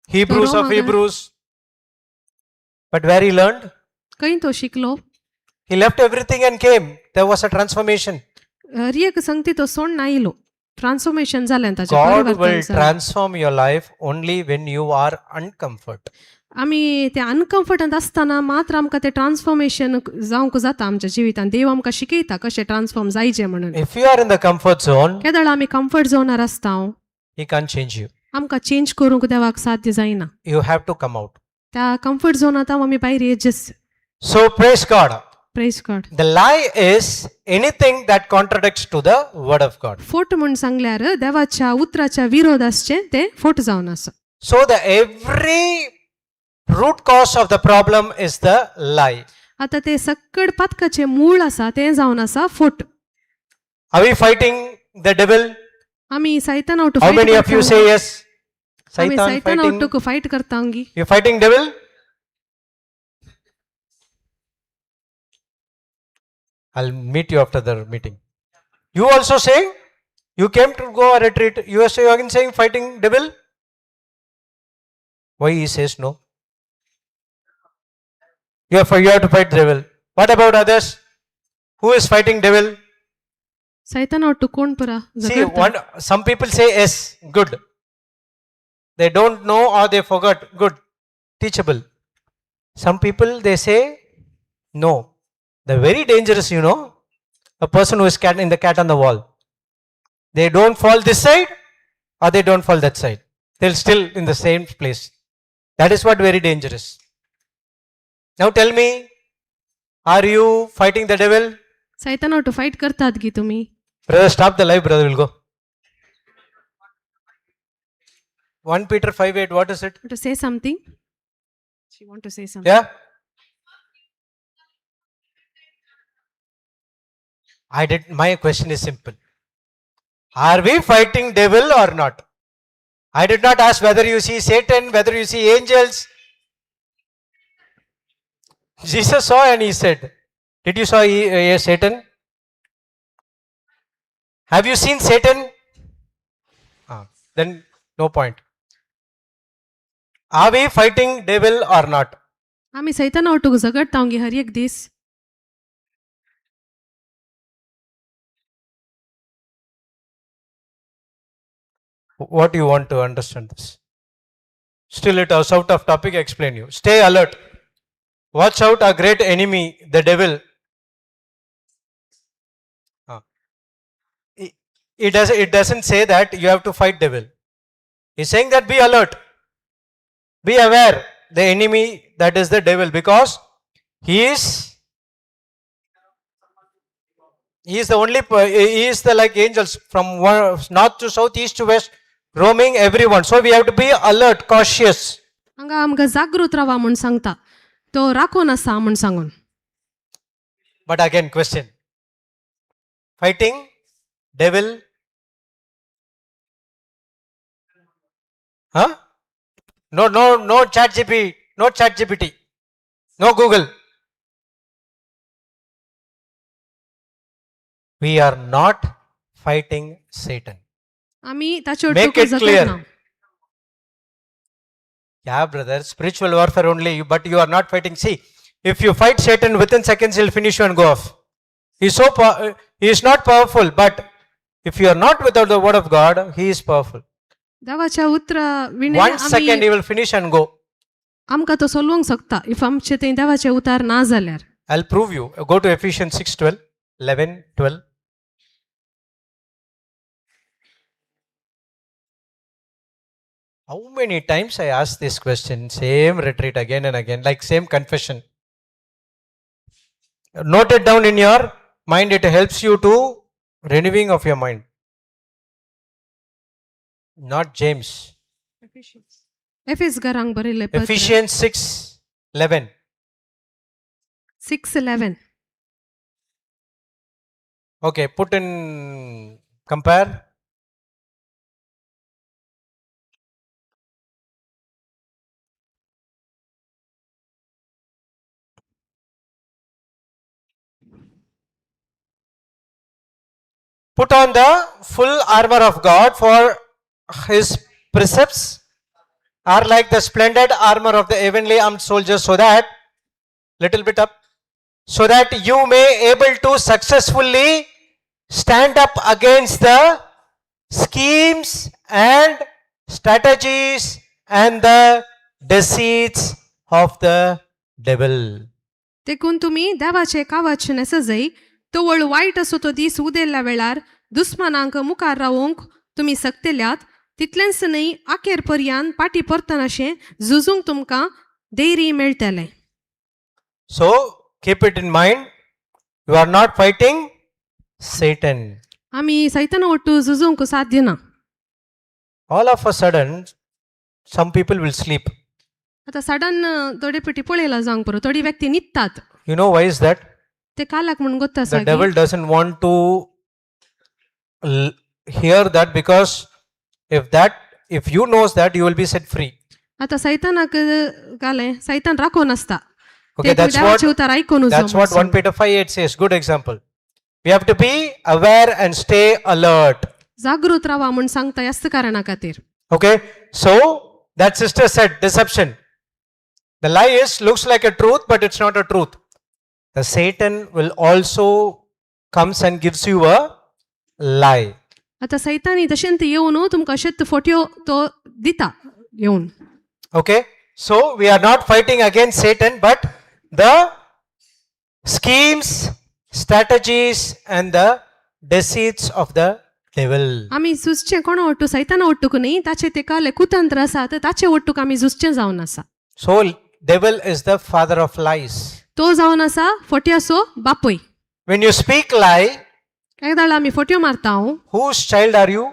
Hebrews of Roman. Hebrews. But where he learned? खंय तो शिकलो? He left everything and came. There was a transformation. हर एक संगती तो सोडून आयलो. ट्रान्सफॉर्मेशन जालें ताचें. God परिवर्तन will जालें. Transform your life only when you are uncomfort. आमी ते अनकम्फर्टांत आसतना मात्र आमकां तें ट्रान्सफॉर्मेशन जावंक जाता आमच्या जिवितांत. देव आमकां शिकयता कशें ट्रान्सफॉर्म जायचें म्हणून. If you are in the comfort zone, केदळ आमी कम्फर्ट झोनार आसता, He can't change you. आमकां चेंज करूंक देवाक साध्य जायना. You have to come out. त्या कम्फर्ट झोनांत आमी भायर येचेच. So praise God. Praise God. The lie is anything that contradicts to the word of God. फोट म्हूण सांगल्यार देवाच्या उतराच्या विरोध आसचें तें फोट जावन आसा. So the every root cause of the problem is the lie. आतां तें सक्कड पातकाचें मूळ आसा तें जावन आसा फोट. Are we fighting the devil? आमी सैताना वटू How fight many of you करता. Say yes? आमी Saitan सैताना fighting. वटूक फायट करता गी. You fighting devil? I'll meet you after the meeting. You also saying? You came to go a retreat. You are saying again saying fighting devil? Why he says no? You have to fight devil. What about others? Who is fighting devil? सैताना वटूक कोण परा See, झगडटा? One some people say yes, good. They don't know or they forgot. Good. Teachable. Some people they say no. They're very dangerous, you know. A person who is cat in the cat on the wall. They don't fall this side or they don't fall that side. They'll still in the same place. That is what very dangerous. Now tell me, are you fighting the devil? सैताना वटूक fight करतात गी तुमी? Brother, stop the live, brother will go. 1 Peter 5:8, what is it? To say something? She want to say something. Yeah? I did my question is simple. Are we fighting devil or not? I did not ask whether you see Satan, whether you see angels. Jesus saw and he said, did you saw Satan? Have you seen Satan? Ah, then no point. Are we fighting devil or not? आमी सैताना वटूक झगडटा गी हर एक दीस? What do you want to understand this? Still it is out of topic, I explain you. Stay alert. Watch out our great enemy, the devil. Ah. It doesn't say that you have to fight devil. He's saying that be alert. Be aware the enemy, that is the devil, because he is the only, he is the like angels from one, north to south, east to west, roaming everyone. So we have to be alert, cautious. हांगा आमकां जागृत रावा म्हूण सांगता, तो राखून आसा म्हूण सांगून. But again, question. Fighting devil? Huh? No, no, no chat GPT, no chat GPT, no Google. We are not fighting Satan. आमी ताचे Make वटूक it clear. झगडना. Yeah, brother, spiritual warfare only, but you are not fighting. See, if you fight Satan within seconds, he'll finish you and go off. He is not powerful, but if you are not without the word of God, he is powerful. देवाच्या उतरा विणे One second, आमी he will finish and go. आमकां तो सोलवंक शकता if आमचे थंय देवाचें उतार ना जाल्यार. I'll prove you. Go to Ephesians 6 12, 11, 12. How many times I ask this question, same retreat again and again, like same confession. Note it down in your mind, it helps you to renewing of your mind. Not James. एफेस घरांक बरयल्लें पत्र Ephesians 6 11. 6:11. Okay, put in compare. Put on the full armor of God, for his precepts are like the splendid armor of the heavenly armed soldiers, so that, little bit up, so that you may able to successfully stand up against the schemes and strategies and the deceits of the devil. देखून तुमी देवाचें कावच न्हेसजय तवळ वायट असो तो दीस उदेल्ल्या वेळार दुस्मानांक मुखार रावोवंक तुमी सक्तेल्यात तितलेंच न्हय आखेर पर्यान पाटी परतनाशें झुजूंक तुमकां धैर्य मेळटलें. So keep it in mind, you are not fighting Satan. आमी सैताना ಒಟ್ಟು झुजूंक साध्य ना. All of a sudden, some people will sleep. आतां सडन थोडे पेटी पळयला जावंक पुरो थोडी व्यक्ती न्हिदतात. You know why is that? ते कालाक म्हूण गोत्ता The आसा. Devil doesn't want to hear that, because if you knows that, you will be set free. आतां सैतानाक घालें सैतान राखून आसता. Okay, ते तुमी that's what देवाचे उतार आयकून. That's what 1 Peter 5 8 says. Good example. We have to be aware and stay alert. जागृत रावा म्हूण सांगता ह्याच कारणा खातीर. Okay, so that sister said deception. The lie is looks like a truth, but it's not a truth. The Satan will also comes and gives you a lie. आतां सैतानी तशेंच येवन तुमकां अशेंच फोट्यो तो दिता येवन. Okay, so we are not fighting against Satan, but the schemes, strategies, and the deceits of the devil. आमी झुजचें कोणा ಒಟ್ಟು सैताना ಒಟ್ಟುक न्ही ताचे ते काले कुतंत्र आसा तर ताचे ಒಟ್ಟುक आमी झुजचें जावन आसा. So, devil is the father of lies. तो जावन आसा फोट्याचो बापूय. When you speak lie, एकदां आमी फोट्यो मारता. Whose child are you?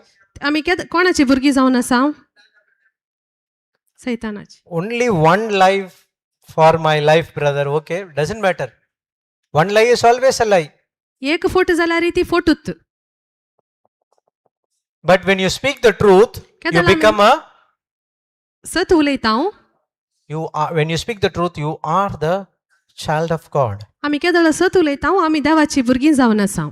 आमी कोणाची भुरगीं जावन आसा? सैतानाची. Only one life for my life, brother. Okay, doesn't matter. One lie is always a lie. एक फोट जाल्यार ती फोटूच. But when you speak the truth, you केदला become a सत उलयता. You are when you speak the truth, you are the child of God. आमी केदळ सत उलयता आमी देवाची भुरगीं जावन आसा.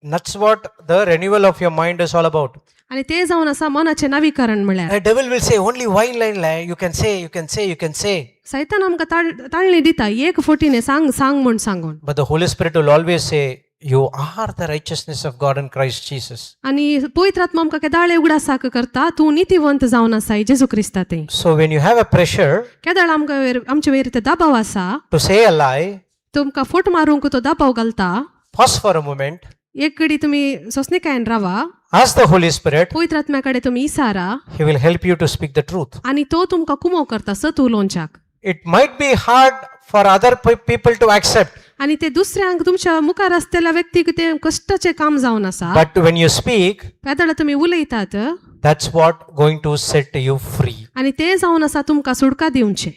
That's what the renewal of your mind is all about. आनी ते जावन आसा मनाचें नवीकरण म्हळ्यार. The devil will say only one line lie. You can say, you can say, you can say. सैतान आमकां ताळणी दिता एक फोटीने सांग सांग म्हूण सांगून. But the Holy Spirit will always say, you are the righteousness of God in Christ Jesus. आनी पवित्र आत्मा आमकां केदाळे उगडासाक करता तूं नितीवंत जावन आसाय जेजू क्रिस्ता ते. So when you have a pressure केदाळ आमकां आमचे वयर ते दबाव आसा to say a lie, तुमकां फोट मारूंक तो दबाव घालता. Pause for a moment, एक घडी तुमी सोंसणीकायेन रावा. Ask the Holy Spirit, पवित्र आत्म्या कडेन तुमी इसारा. He will help you to speak the truth. आनी तो तुमकां कुमो करता सत उलोवच्याक. It might be hard for other people to accept, आनी ते दुसऱ्यांक तुमच्या मुखार आसतल्या व्यक्तीक ते कश्टाचें काम जावन आसा. But when you speak, वेदळा तुमी उलयतात that's what going to set you free. आनी ते जावन आसा तुमकां सुडका दिवचें.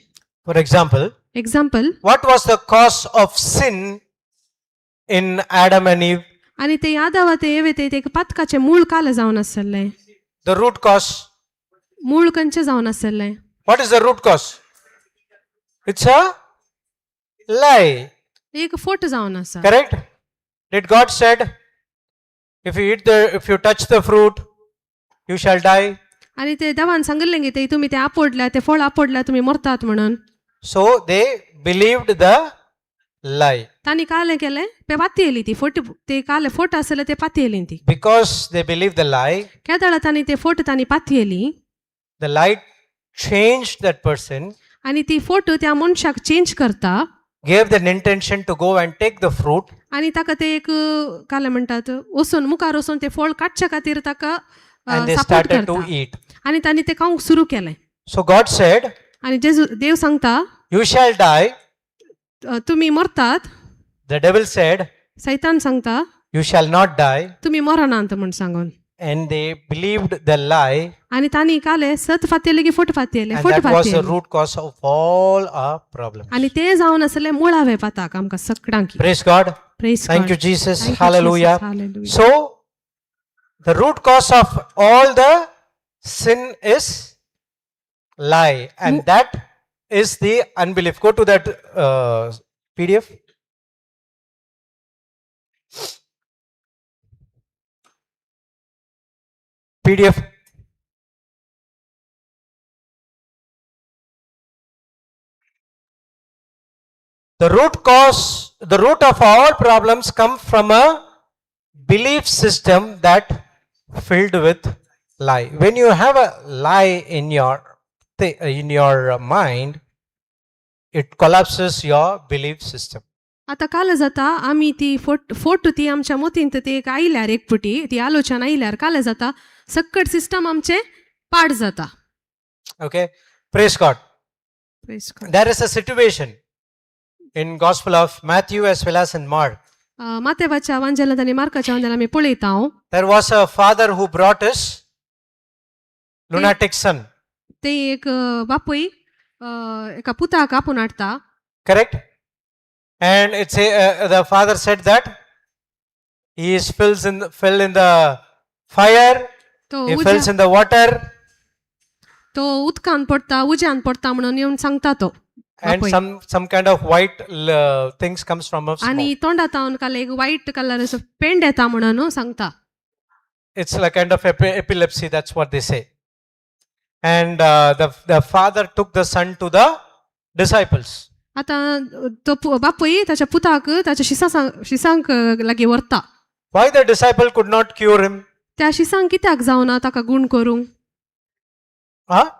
For example, example, what was the cause of sin in Adam and Eve? आनी ते यादवा ते येवे ते एक पातकाचें मूळ काल जावन आसलें. The root cause. मूळ खंयचें जावन आसलें? What is the root cause? It's a lie. एक फोट जावन आसा. Correct? Did God said, if you touch the fruit, you shall die? आनी ते देवान सांगिल्लें की ते तुमी ते आपोडल्या ते फळ आपोडल्या तुमी मरतात म्हणून. So they believed the lie. तांणी कालें केलें ते पातयेली ती फोट ते काले फोट आसले ते पातयेली ती. Because they believed the lie, केदळा तांणी ते फोट तांणी पातयेली the lie changed that person, आनी ती फोट त्या मनशाक चेंज करता gave the intention to go and take the fruit, आनी ताका ते एक कालें म्हणटात वचून मुखार वचून ते फळ काडच्या खातीर ताका and they support started to करता eat. आनी तांणी ते खावंक सुरू केलें. So God said, आनी जेजू देव सांगता "You shall die." तुमी मरतात. The devil said, सैतान सांगता "You shall not die." तुमी मरनात म्हूण सांगून. And they believed the lie, आनी तांणी काले सत फातयेले की फोट फातयेले and फोट that was the फातयेले root cause of all our problems. आनी ते जावन आसले मुळावे पाताक आमकां सगळ्यांक. Praise God. Praise Thank you, God. Jesus. Thank you, Hallelujah. Jesus. Hallelujah. So, the root cause of all the sin is lie, and that is the unbelief. Go to that PDF. PDF. The root cause, the root of all problems come from a belief system that filled with lie. When you have a lie in your mind, it collapses your belief system. आतां काल जाता आमी ती फोट फोट ती आमच्या मतींत ती एक आयल्यार एक पुटी ती आलोचना आयल्यार काल जाता सक्कट सिस्टम आमचें पाड जाता. Okay, praise God. Praise God. There is a situation in Gospel of Matthew as well as in Mark. मातेवाच्या वांजेलांत आनी मार्काच्या वांजेलांत आमी पळयता हांव. There was a father who brought his lunatic son. ते एक बापूय एका पुताक आपोवन हाडटा. Correct? And it's a, the father said that he is fills in fell in the fire, तो he उज्या falls in the water, तो उदकान पडटा उज्यान पडटा म्हणून येवन सांगता तो and बापूय. some kind of white things comes from his mouth. आनी तोंडा तावन काल एक वायट कलर असो पेंड येता म्हणून सांगता. It's like kind of epilepsy. That's what they say. And the father took the son to the disciples. आतां तो बापूय ताच्या पुताक ताच्या शिसा शिसांक लागीं व्हरता. Why the disciple could not cure him? त्या शिसांक कित्याक जावना ताका गूण करूंक? Huh?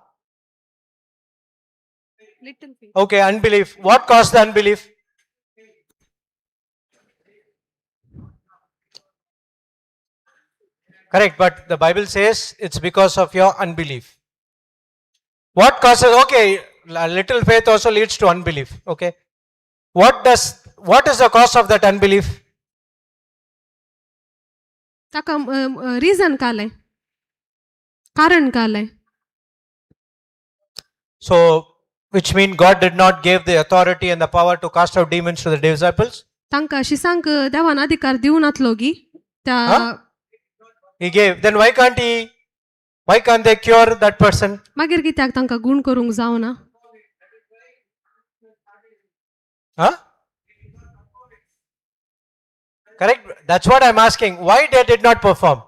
Okay, unbelief. What caused the unbelief? Correct, but the Bible says it's because of your unbelief. What causes, okay, little faith also leads to unbelief. Okay. What is the cause of that unbelief? ताका reason कालें कारण कालें. So, which means God did not give the authority and the power to cast out demons to the disciples. तांकां शिसांक देवान अधिकार दिवनातलो गी त्या. Huh? He gave. Then why can't they cure that person? मागीर कित्याक तांकां गूण करूंक जावना? Huh? Correct? That's what I'm asking. Why they did not perform?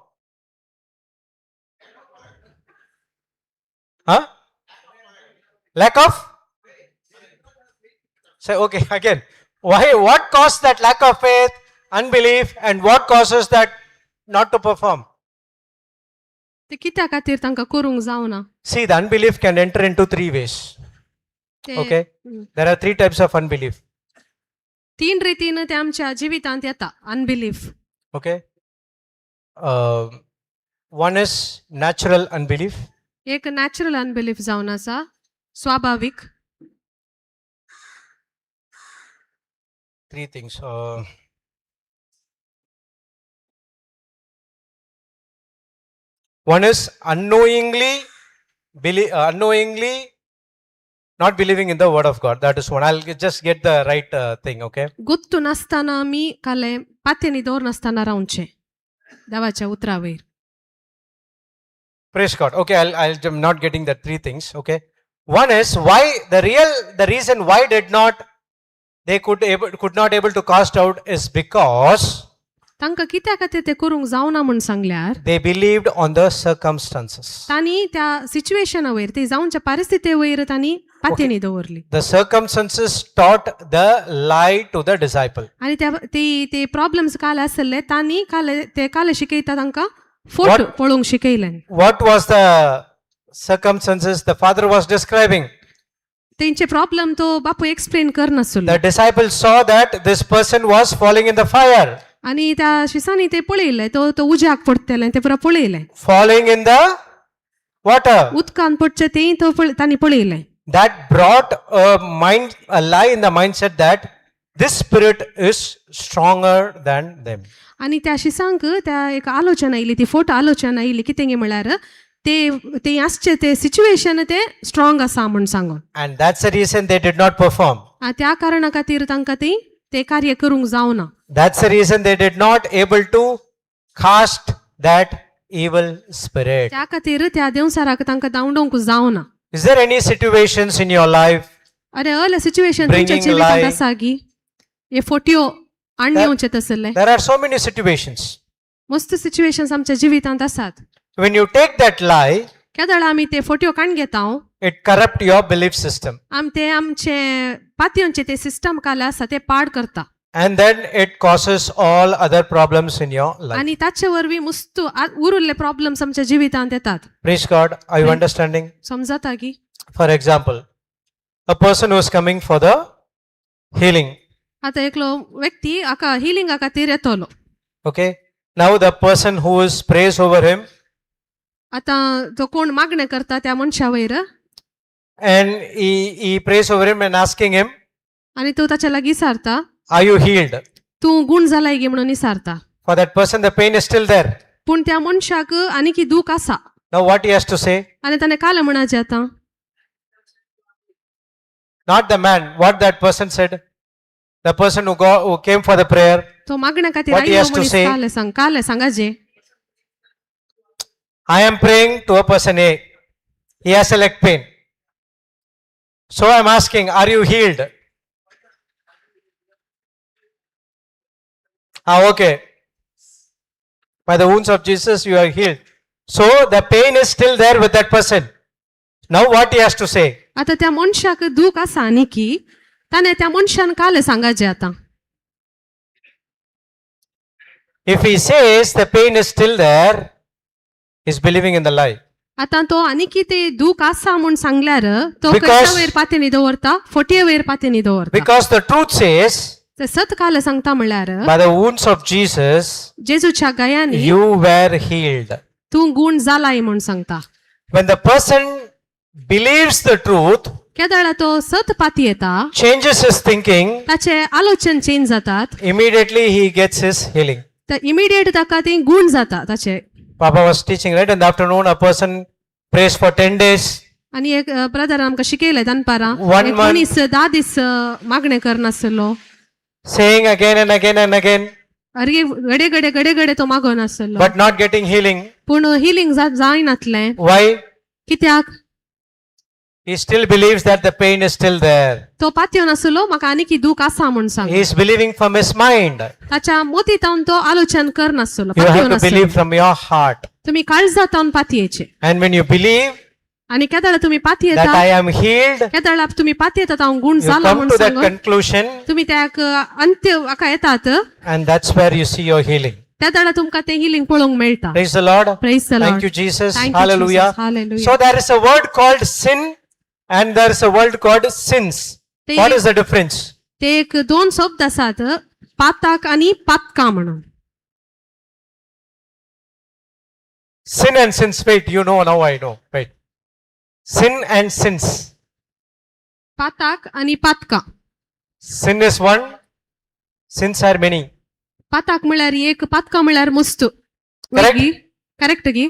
Huh? Lack of? So, okay, again. Why? What caused that lack of faith, unbelief, and what causes that not to perform? ते कित्या खातीर तांकां करूंक जावना? See, the unbelief can enter into three ways. ते Okay? There are three types of unbelief. तीन रितीन ते आमच्या जिवितांत येता unbelief. Okay? One is natural unbelief. एक नॅचरल अनबिलीफ जावन आसा स्वाभावीक. Three things. One is unknowingly, unknowingly not believing in the word of God. That is one. I'll just get the right thing. Okay. गुत्तू नासतना आमी काले पात्यांनी दवरनासतना रावचें देवाच्या उतरा वयर. Praise God. Okay, I'm not getting the three things. Okay. One is why the reason why did not they could not able to cast out is because तांकां कित्या खातीर ते करूंक जावना म्हूण सांगल्यार They believed on the circumstances. तांणी त्या सिच्युएशना वयर ते जावच्या परिस्थिती वयर तांणी पातयेनी दवरली. The circumstances taught the lie to the disciple. आनी त्या ते ते प्रॉब्लम्स काल आसले तांणी काल ते काल शिकयता तांकां फोट What? पळोवंक शिकयलें. What was the circumstances the father was describing? तेंचे प्रॉब्लम तो बापूय explain करनासलो. The disciple saw that this person was falling in the fire, आनी त्या शिसांनी ते पळयलें तो तो उज्याक पडटलें ते पुरा पळयलें. Falling in the water. उदकान पडचें तेंय तो तांणी पळयलें. That brought a lie in the mindset that this spirit is stronger than them. आनी त्या शिसांक त्या एक आलोचना आयली ती फोट आलोचना आयली कितें म्हळ्यार ते ते आसचे ते सिच्युएशन ते स्ट्रॉंग आसा म्हूण सांगून. And that's the reason they did not perform. त्या कारणा खातीर तांकां ती ते कार्य करूंक जावना. That's the reason they did not able to cast that evil spirit. त्या खातीर त्या देंवचाराक तांकां धांवडोवंक जावना. Is there any situations in your life अरे अले सिच्युएशन तुमच्या bringing जिवितांत lie? आसा गी हे फोट्यो आणून येवचे तसले? There are so many situations. मस्त सिच्युएशन्स आमच्या जिवितांत आसात. When you take that lie, केदळ आमी ते फोट्यो काण घेता it corrupt your belief system. आम ते आमचे पातयेंचे ते सिस्टम काल आसा ते पाड करता. And then it causes all other problems in your life. आनी ताचे वरवीं मुस्त उरिल्ले प्रॉब्लम्स आमच्या जिवितांत येतात. Praise God. Are you understanding? समजता की? For example, a person who is coming for the healing. आतां एकलो व्यक्ती हाका हिलिंगा खातीर येतलो. Okay. Now the person who is prays over him आतां तो कोण मागणें करता त्या मनशा वयर and he prays over him and asking him, आनी तो ताच्या लागीं विचारता, "Are you healed?" तूं गूण जालाय गे म्हणून विचारता. For that person, the pain is still there. पूण त्या मनशाक आनीक दूख आसा. Now what he has to say? आनी ताणें काल म्हणाचें आतां? Not the man. What that person said? The person who came for the prayer. तो मागण्या खातीर What he आयलो has to म्हणून say? काल सांग काल सांगाचे. I am praying to a person A. He has a leg pain. So I am asking, "Are you healed?" Ah, okay. By the wounds of Jesus, you are healed. So the pain is still there with that person. Now what he has to say? आतां त्या मनशाक दूख आसा आनी की ताणें त्या मनशान काल सांगाचें आतां? If he says the pain is still there, he's believing in the lie. आतां तो आनीकी ते दूख आसा म्हूण सांगल्यार तो Because- खंयच्या वयर पातेनी दवरता फोटये वयर पातेनी दवरता. Because the truth says, ते सत काल सांगता म्हणल्यार by the wounds of Jesus, जेजूच्या गयांनी you were healed. तूं गूण जालाय म्हूण सांगता. When the person believes the truth, केदळा तो सत पाती येता, changes his thinking, ताचे आलोचन चेंज जातात, immediately he gets his healing. तर इमिडिएट ताका ती गूण जाता ताचे. Papa was teaching, right? In the afternoon, a person prays for 10 days. आनी एक ब्रदर आमकां शिकयलें दनपारां One एक month. मनीस 10 दीस मागणें करनासलो, saying again and again and again, अरे घडे घडे घडे घडे तो मागोन आसलो, but not getting healing. पूण हिलींग जायनातलें. Why? कित्याक? He still believes that the pain is still there. तो पातयेवन आसलो म्हाका आनीक दूख आसा म्हूण सांग. He is believing from his mind. ताच्या मोतीतावन तो आलोचन करनासलो. You have पातयेवन to आसलो. Believe from your heart. तुमी काळजातावन पातयेचे. And when you believe आनी केदळा तुमी पातयेता that I am healed, केदळा तुमी पातयेतात हांव गूण you जाला come म्हूण to that सांगून conclusion, तुमी त्या अंत्य हाका येतात, and that's where you see your healing. त्या दळा तुमकां तें हिलींग पळोवंक मेळटा. Praise the Lord. Praise the Thank Lord. you, Jesus. Thank you, Hallelujah. Jesus. Hallelujah. So there is a word called sin and there is a word called sins. What is the difference? ते एक दोन शब्द आसात पाताक आनी पातकां म्हणून. Sin and sins. Wait, you know now I know. Wait. Sin and sins. पाताक आनी पातकां. Sin is one, sins are many. पाताक म्हळ्यार एक पातकां म्हळ्यार मुस्त. Correct. करेक्ट गी?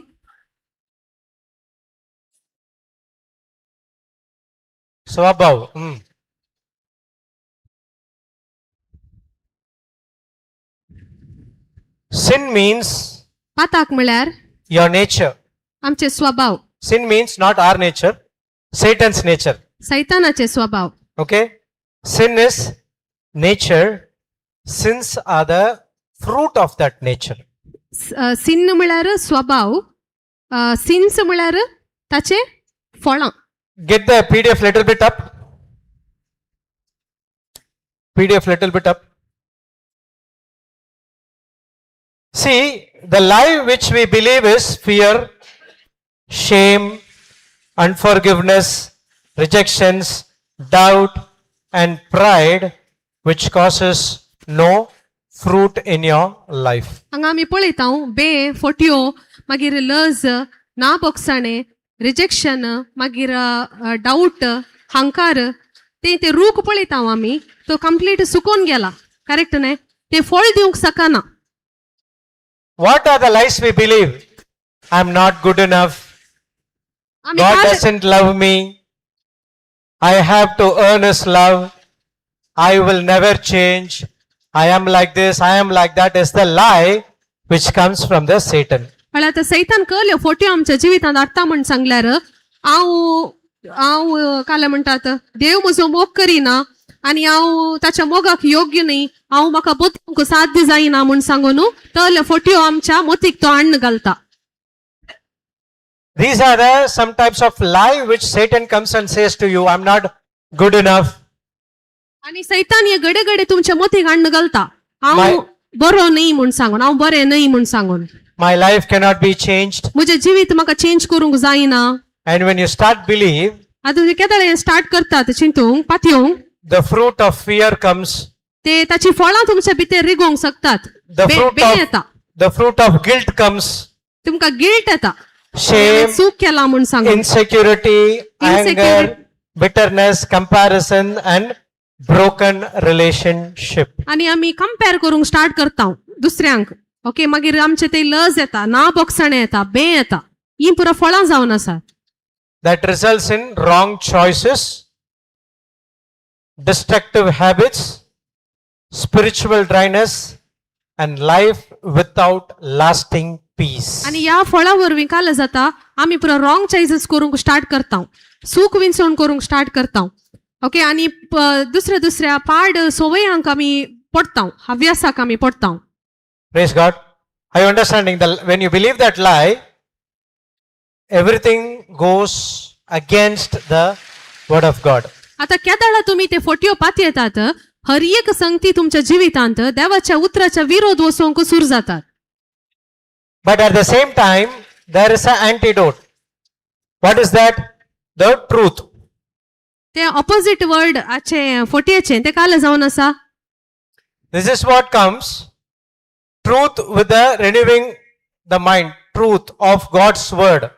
So above. Sin means पाताक म्हळ्यार your nature. आमचे स्वभाव. Sin means not our nature, Satan's nature. सैतानाचे स्वभाव. Okay? Sin is nature. Sins are the fruit of that nature. सिन्न म्हळ्यार स्वभाव, सिन्स म्हळ्यार ताचे फळां. Get the PDF little bit up. PDF little bit up. See, the lie which we believe is fear, shame, unforgiveness, rejections, doubt, and pride, which causes no fruit in your life. हांगा आमी पळयता बे फोटयो, मागीर लज, ना बोगसाणें, rejection, मागीर डावट, हांकार. ते ते रूख पळयता आमी, तो कंप्लीट सुकोन गेला, करेक्ट न्हय? ते फळ दिवंक शकना. What are the lies we believe? I'm not good enough. आमी God काल doesn't love me. I have to earn His love. I will never change. I am like this, I am like that is the lie which comes from the Satan. म्हळ्यार आतां सैतान कळ्यो फोट्यो आमच्या जिवितांत हाडटा म्हण सांगल्यार, हांव हांव काल म्हणटात देव म्हजो मोग करिना आनी हांव ताच्या मोगाक योग्य न्ही, हांव म्हाका बदलूंक साध्य जायना म्हूण सांगून तले फोट्यो आमच्या मोतीक तो हाण्ण घालता. These are the some types of lie which Satan comes and says to you, I'm not good enough. आनी सैतान हे घडे घडे तुमच्या मोतीक हाण्ण घालता, हांव बरो न्ही म्हूण सांगून, हांव बरें न्ही म्हूण सांगून. My life cannot be changed. म्हजें जिवीत म्हाका चेंज करूंक जायना. And when you start believe, आतां तुमी केदळे स्टार्ट करतात चिंतूंक, पातयेवंक, the fruit of fear comes, ते ताची फळां तुमच्या भितर रिगोवंक शकतात. The fruit बे येता. The fruit of guilt comes, तुमकां गिल्ट येता, shame, चूक केला म्हूण सांगून. Insecurity, anger, Insecurity. Bitterness, comparison, and broken relationship. आनी आमी कंपेर करूंक स्टार्ट करता दुसऱ्यांक, ओके? मागीर आमचे ते लज येता, ना बोगसाणें येता, बे येता, ही पुरो फळां जावन आसा. That results in wrong choices, destructive habits, spiritual dryness, and life without lasting peace. आनी ह्या फळां वरवीं काल जाता, आमी पुरो रॉंग चॉयसीस करूंक स्टार्ट करता, चूक विंचवण करूंक स्टार्ट करता, ओके? आनी दुसऱ्या दुसऱ्या पाड संवयांक आमी पडटा, हव्यासाक आमी पडटा. Praise God. Are you understanding? When you believe that lie, everything goes against the word of God. आता केदाळा तुमी ते फोटयो पातयेतात, हर एक संगती तुमच्या जिवितांत देवाच्या उतराच्या विरोध वचोवंक सुरू जातात. But at the same time, there is an antidote. What is that? The truth. ते ऑपोजिट वर्ड आचे फोटयेचे ते काल जावन आसा. This is what comes. Truth with the renewing the mind. Truth of God's word.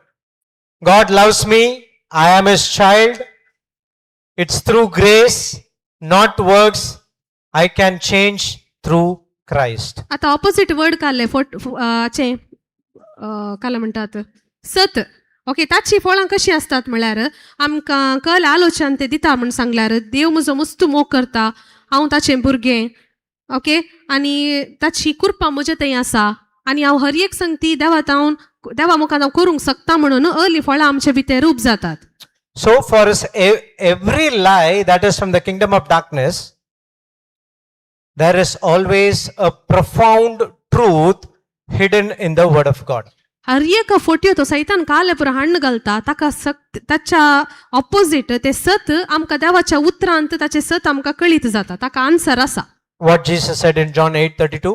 God loves me. I am his child. It's through grace, not works. I can change through Christ. आता opposite word काडले फोट आचे काल म्हणटात सत, okay? ताची फळां कशीं आसतात म्हळ्यार आमकां कल आलोचन ते दिता म्हूण सांगल्यार, देव म्हजो मस्त मोग करता, हांव ताचें भुरगें, ओके? आनी ताची कृपा म्हजे थंय आसा आनी हांव हर एक संगती देवा हांव देवा मुखार हांव करूंक शकता म्हणून अर्ली फळां आमचे भितर रूप जातात. So, for us, every lie that is from the kingdom of darkness, there is always a profound truth hidden in the word of God. हर एक फोटयो तो सैतान काले पुरो हाण्ण घालता, ताका सक्त ताच्या ऑपोजीट ते सत आमकां देवाच्या उतरांत ताचें सत आमकां कळीत जाता, ताका आन्सर आसा. What Jesus said in John 8:32,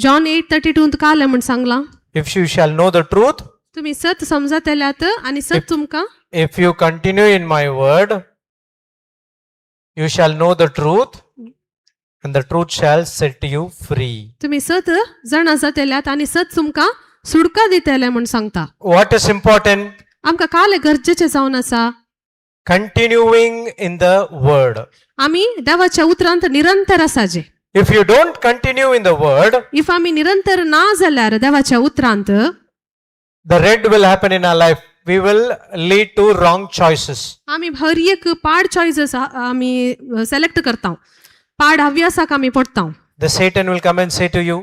John 8:32 काले म्हूण सांगलां, if you shall know the truth, तुमी सत समजतल्यात आनी सत तुमकां if you continue in my word, you shall know the truth, and the truth shall set you free. तुमी सत जाणा जातल्यात आनी सत तुमकां सुडका दितले म्हूण सांगता. What is important? आमकां काले गरजेचें जावन आसा? Continuing in the word. आमी देवाच्या उतरांत निरंतर आसाचे. If you don't continue in the word, if आमी निरंतर ना जाल्यार देवाच्या उतरांत, the red will happen in our life. We will lead to wrong choices. आमी हर एक पाड चॉयसीस आमी सिलेक्ट करता, पाड हव्यासाक आमी पडटा. The Satan will come and say to you,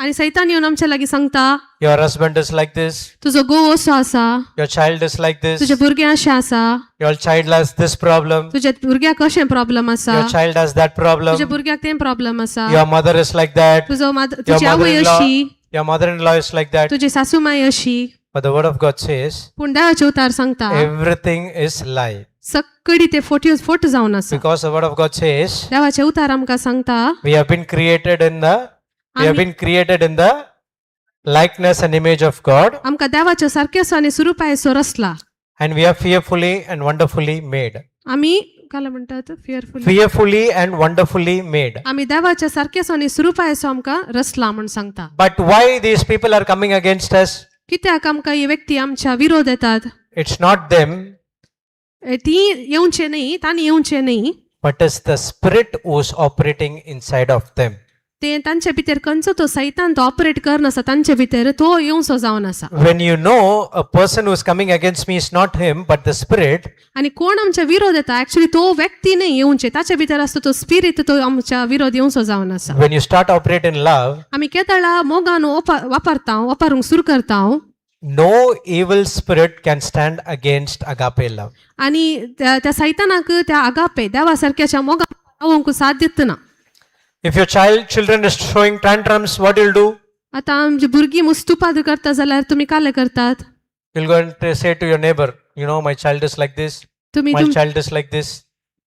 आनी सैतान येवन आमच्या लागीं सांगता, your husband is like this, तुजो घोव असो आसा, your child is like this, तुजें भुरगें अशें आसा, your child has this problem, तुज्या भुरग्याक अशें प्रॉब्लम आसा, your child has that तुज्या problem, भुरग्याक तें प्रॉब्लम आसा, your mother is like that, तुजो your तुजी आवय mother-in-law, अशी, your mother-in-law is like that. तुजी सासूमाय अशी. But the word of God says, पूण देवाचें उतार सांगता, everything is lie. सगळी ते फोट्यो फोट जावन आसा. Because the word of God says, देवाचें उतार आमकां सांगता, we have been created in the we have आमी been created in the likeness and image of God, आमकां देवाच्या सारकेसो आनी सुरुपायसो रचला, and we are fearfully and wonderfully made. आमी काय म्हणटात, fearful, Fearfully and wonderfully made. आमी देवाच्या सारकेसो आनी सुरुपायसो आमकां रचला म्हूण सांगता. But why these people are coming against us? कित्याक आमकां ही व्यक्ती आमच्या विरोध येतात? It's not them, ती येवचे न्ही, तांणी येवचे न्ही, but it's the spirit who's operating inside of them. ते तांचे भितर खंयचो तो सैतान तो ऑपरेट करन आसा तांचे भितर, तो येवचो जावन आसा. When you know a person who's coming against me is not him, but the spirit, आनी कोण आमच्या विरोध येता, एक्चुली तो व्यक्ती न्ही येवचे, ताच्या भितर आसता तो स्पिरीट, तो आमच्या विरोध येवचो जावन आसा. when you start operate in love, आमी केदळा मोगान वापरता, वापरूंक सुरू करता, no evil spirit can stand against agape love. आनी त्या त्या सैतानाक त्या आगापे देवा सारक्याच्या मोगान रावंक साध्यत ना. If your children is showing tantrums, what you'll do? आतां आमची भुरगीं मुस्तुपाद करता जाल्यार तुमी काले करतात? You'll go and say to your neighbor, you know, my child is like this, तुमी my child is like this.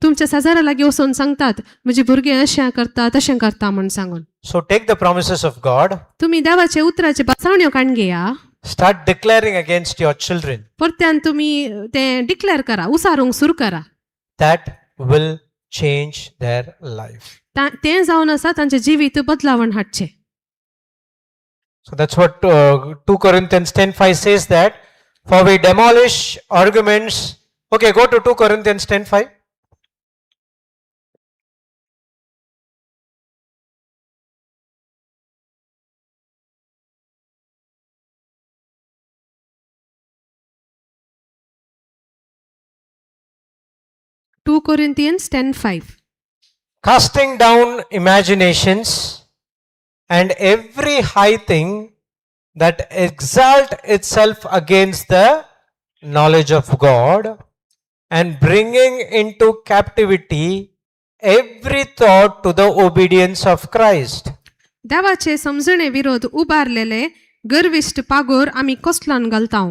तुमच्या शेजाऱ्या लागीं वचून सांगतात, म्हजी भुरगीं अशें करता तशें करता म्हूण सांगून. So take the promises of God, तुमी देवाचे उतराचे बसावण्यो काडून घेया, start declaring against your children. परत्यान तुमी तें डिक्लेर करा, उसारूंक सुरू करा. That will change their life. तें जावन आसा तांचें जिवीत बदलावण हाडचें. So that's what 2 Corinthians 10:5 says, that for we demolish arguments. Okay, go to 2 Corinthians 10:5. 2 Corinthians 10:5. Casting down imaginations and every high thing that exalt itself against the knowledge of God, and bringing into captivity every thought to the obedience of Christ. देवाचे समजणे विरोध उबारलेले गर्विश्ट पागोर आमी कसलान घालता,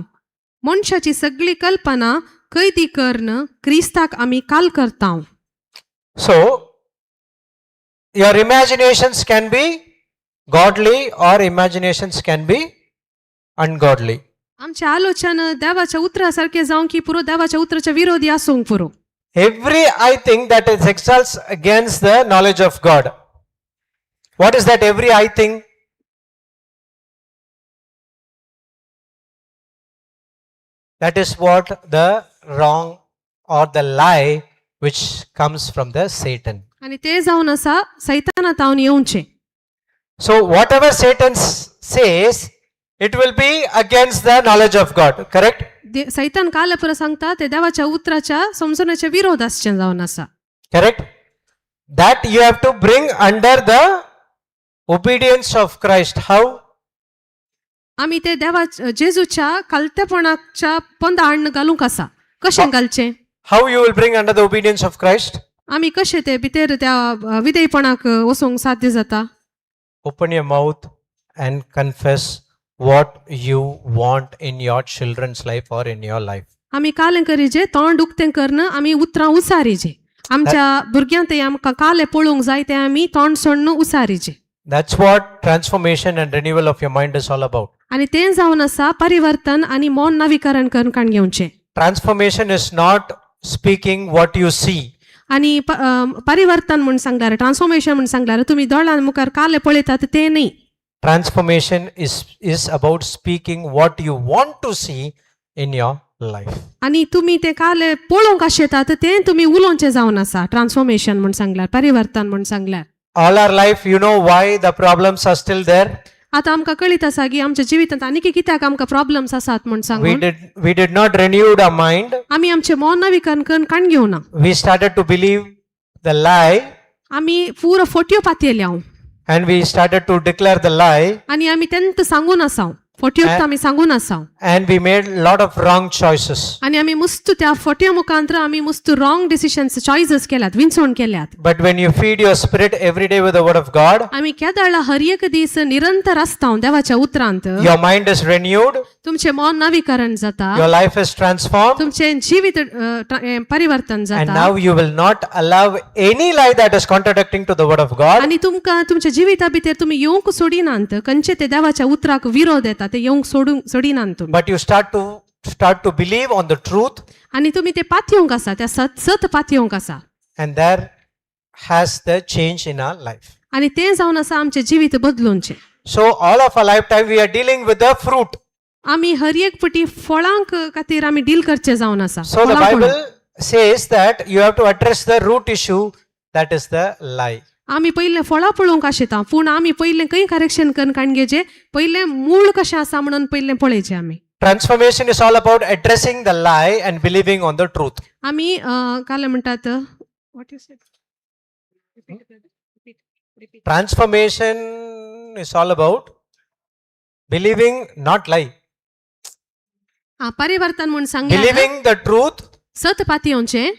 मनशाची सगळी कल्पना कैदी करून क्रिस्ताक आमी काल करता. So, your imaginations can be godly or imaginations can be ungodly. आमचे आलोचन देवाच्या उतरा सारखे जावं की पुरो, देवाच्या उतराच्या विरोधी आसूंक पुरो. Every I thing that is exalts against the knowledge of God. What is that every I thing? That is what the wrong or the lie which comes from the Satan. आनी ते जावन आसा सैताना तावन येवचें. So whatever Satan says, it will be against the knowledge of God, correct? सैतान काल पुरो सांगता ते देवाच्या उतराच्या समजण्याच्या विरोध आसचें जावन आसा. Correct? That you have to bring under the obedience of Christ. How? आमी ते देवा जेजूच्या खालतेपणाच्या पंदा हाडून घालूंक आसा. कशें घालचें? How you will bring under the obedience of Christ? आमी कशें ते भितर त्या विधेयपणाक वचूंक साध्य जाता? Open your mouth and confess what you want in your children's life or in your life. आमी कालें करीजे, तोंड उक्तें करून आमी उतरां उसारीजे, आमच्या भुरग्यांक ते आमकां कालें पळोवंक जाय तें आमी तोंड सोडून उसारीजे. That's what transformation and renewal of your mind is all about. आनी तें जावन आसा परिवर्तन आनी मन नवीकरण करून काण घेवचें. Transformation is not speaking what you see. आनी परिवर्तन म्हूण सांगल्यार, ट्रान्सफॉर्मेशन म्हूण सांगल्यार, तुमी दोळ्यां मुखार कालें पळयतात तें न्ही. Transformation is about speaking what you want to see in your life. आनी तुमी तें कालें पळोवंक आशेतात तें तुमी उलोवचें जावन आसा ट्रान्सफॉर्मेशन म्हूण सांगल्यार, परिवर्तन म्हूण सांगल्यार. All our life, you know why the problems are still there? आतां आमकां कळीत आसा की आमच्या जिवितांत आनीक कित्याक आमकां प्रॉब्लम्स आसात म्हूण We सांगून. did not renew our mind. आमी आमचें मन नवीकरण करून काण घेवना. We started to believe the lie आमी पुरो फोटयो पातयेल्या. And we started to declare the lie आनी आमी तेंत सांगून आसाव फोटयोत आमी सांगून आसाव and we made lot of wrong choices. आनी आमी मुस्तू त्या फोटयो मुखांत्र आमी मुस्तू रॉंग डिसिशन्स चॉयसीस केल्यात विंचवण केल्यात. But when you feed your spirit every day with the word of God, आमी केदाळा हर एक दीस निरंतर आसता देवाच्या उतरांत your mind is renewed, तुमचें मन नवीकरण जाता your life is transformed, तुमचें जिवीत परिवर्तन and जाता now you will not allow any lie that is contradicting to the word of God. आनी तुमकां तुमच्या जिविता भितर तुमी येवंक सोडिनात खंयचे ते देवाच्या उतराक विरोध येता ते येवंक सोडूंक सोडिनात तुमी But you start to believe on the truth, आनी तुमी ते पातयेवंक आसा त्या सत सत पातयेवंक आसा and there has the change in our life. आनी तें जावन आसा आमचें जिवीत बदलूनचें. So all of our lifetime we are dealing with the fruit. आमी हर एक पटी फळांक खातीर आमी डील करचें जावन आसा So the फळां पळोवन. Bible says that you have to address the root issue, that is the lie. आमी पयलें फळां पळोवंक आशिता पूण आमी पयलें खंय करेक्शन करून काडून घेवचें पयलें मूळ कशें आसा म्हणून पयलें पळयचें आमी. Transformation is all about addressing the lie and believing on the truth. आमी काल म्हणटात what you said? Repeat, repeat. Transformation is all about believing, not lie. आं, परिवर्तन म्हूण सांगलें Believing the truth सत पातयेवचें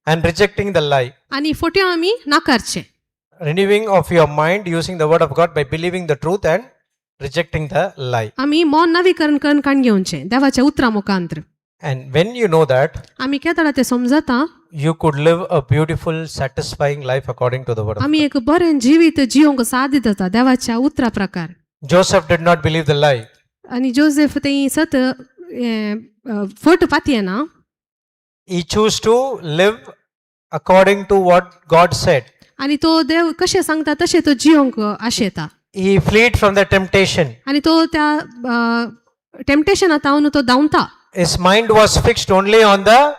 and rejecting the lie. आनी फोट्यो आमी नाकारचे. Renewing of your mind using the word of God by believing the truth and rejecting the lie. आमी मन नवीकरण करून काडून घेवचें देवाच्या उतरा मुखांत्र. And when you know that, आमी केदळा तें समजता you could live a beautiful, satisfying life according to the word of आमी एक बरें जिवीत जिवंक साध्य जाता देवाच्या उतरा प्रकार. God. Joseph did not believe the lie. आनी जोसेफ तें सत फट पातयेना. He chose to live according to what God said. आनी तो देव कशें सांगता तशें तो जिवंक आशेता. He fled from the temptation. आनी तो त्या टेम्पटेशना तावन तो धांवता. His mind was fixed only on the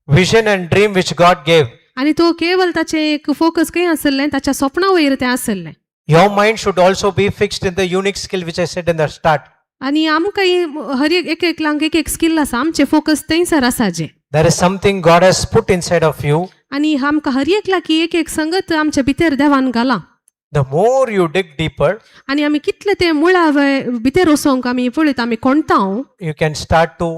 vision and dream which God gave. आनी तो केवल ताचें एक फोकस खंय आसलें ताच्या स्वप्ना वयर तें आसलें. Your mind should also be fixed in the unique skill which I said in the start. आनी आमकां हर एक एक एकल्यांक एक एक स्कील आसा आमचें फोकस थंयसर आसा जें. There is something God has put inside of you. आनी आमकां हर एकल्याक एक एक संगत आमच्या भितर देवान घालां. The more you dig deeper, आनी आमी कितले ते मुळावे भितर वचोंक आमी पळयता आमी कोणता you can start to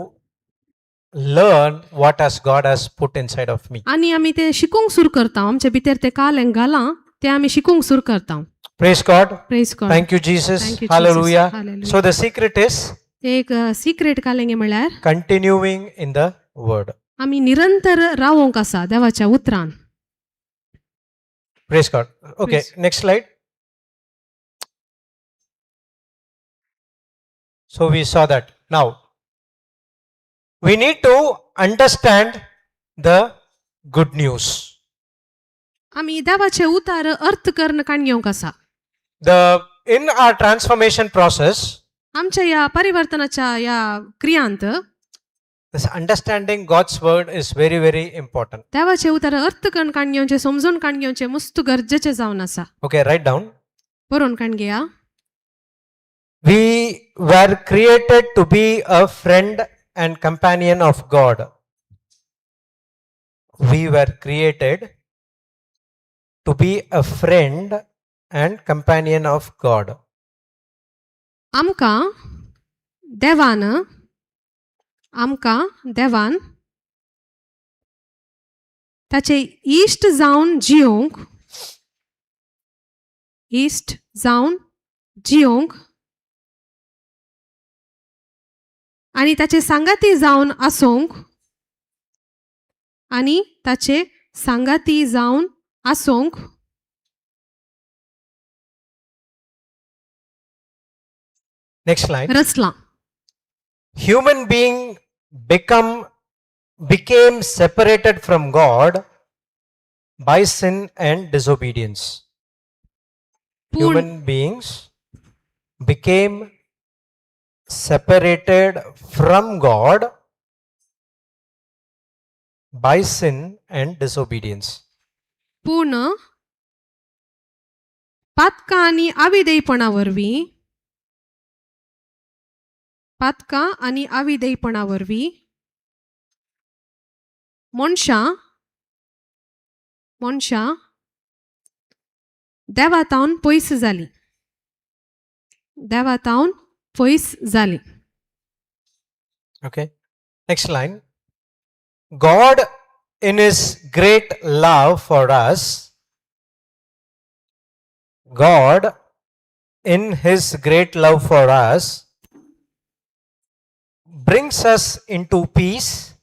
learn what has God has put inside of me. आनी आमी ते शिकूंक सुरू करता आमच्या भितर ते कालें घालां ते आमी शिकूंक सुरू करता. Praise God. Praise God. Thank you, Jesus. Thank you, Jesus. Hallelujah. Hallelujah. So the secret is ते एक सिक्रेट कालेंगे म्हळ्यार continuing in the word. आमी निरंतर रावोंक आसा देवाच्या उतरान. Praise God. Okay, Praise. Next slide. So we saw that. Now, we need to understand the good news. आमी देवाचे उतार अर्थ करून काण घेवंक आसा. The in our transformation process, आमच्या ह्या परिवर्तनाच्या ह्या क्रियांत this understanding God's word is very, very important. देवाचे उतार अर्थ करून काण घेवचें समजून काण घेवचें मस्त गरजेचें जावन आसा. Okay, write down. बरोवन काण घेया. We were created to be a friend and companion of God. We were created to be a friend and companion of God. आमकां देवान आमकां देवान ताचे इश्ट जावन जियोंक इश्ट जावन जियोंक आनी ताचे सांगाती जावन आसूंक आनी ताचे सांगाती जावन आसूंक Next line. रचलां. Human being became separated from God by sin and disobedience. पूण Human beings became separated from God by sin and disobedience. पूण पातकां आनी आविदेयपणा वरवीं पातकां आनी आविदेयपणा वरवीं मनशां मनशां देवा तावन पयस जालीं. देवा तावन पयस जालीं. Okay. Next line. God, in His great love for us, God, in His great love for us, brings us into peace,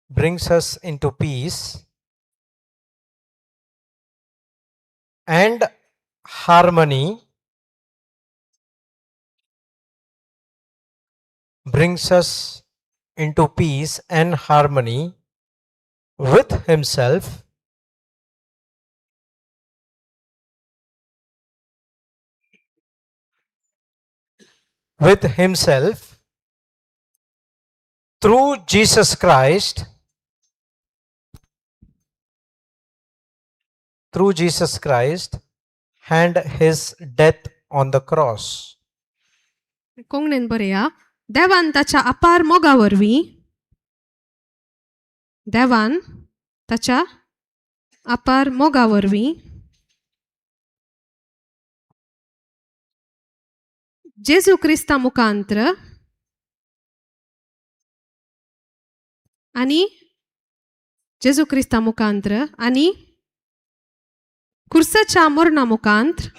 brings us into peace and harmony, brings us into peace and harmony with Himself through Jesus Christ, through Jesus Christ and His death on the cross. कोंकणीन बरया. देवान ताच्या अपार मोगा वरवीं, देवान ताच्या अपार मोगा वरवीं जेजू क्रिस्ता मुखांत्र आनी जेजू क्रिस्ता मुखांत्र आनी कुर्साच्या मरणा मुखांत्र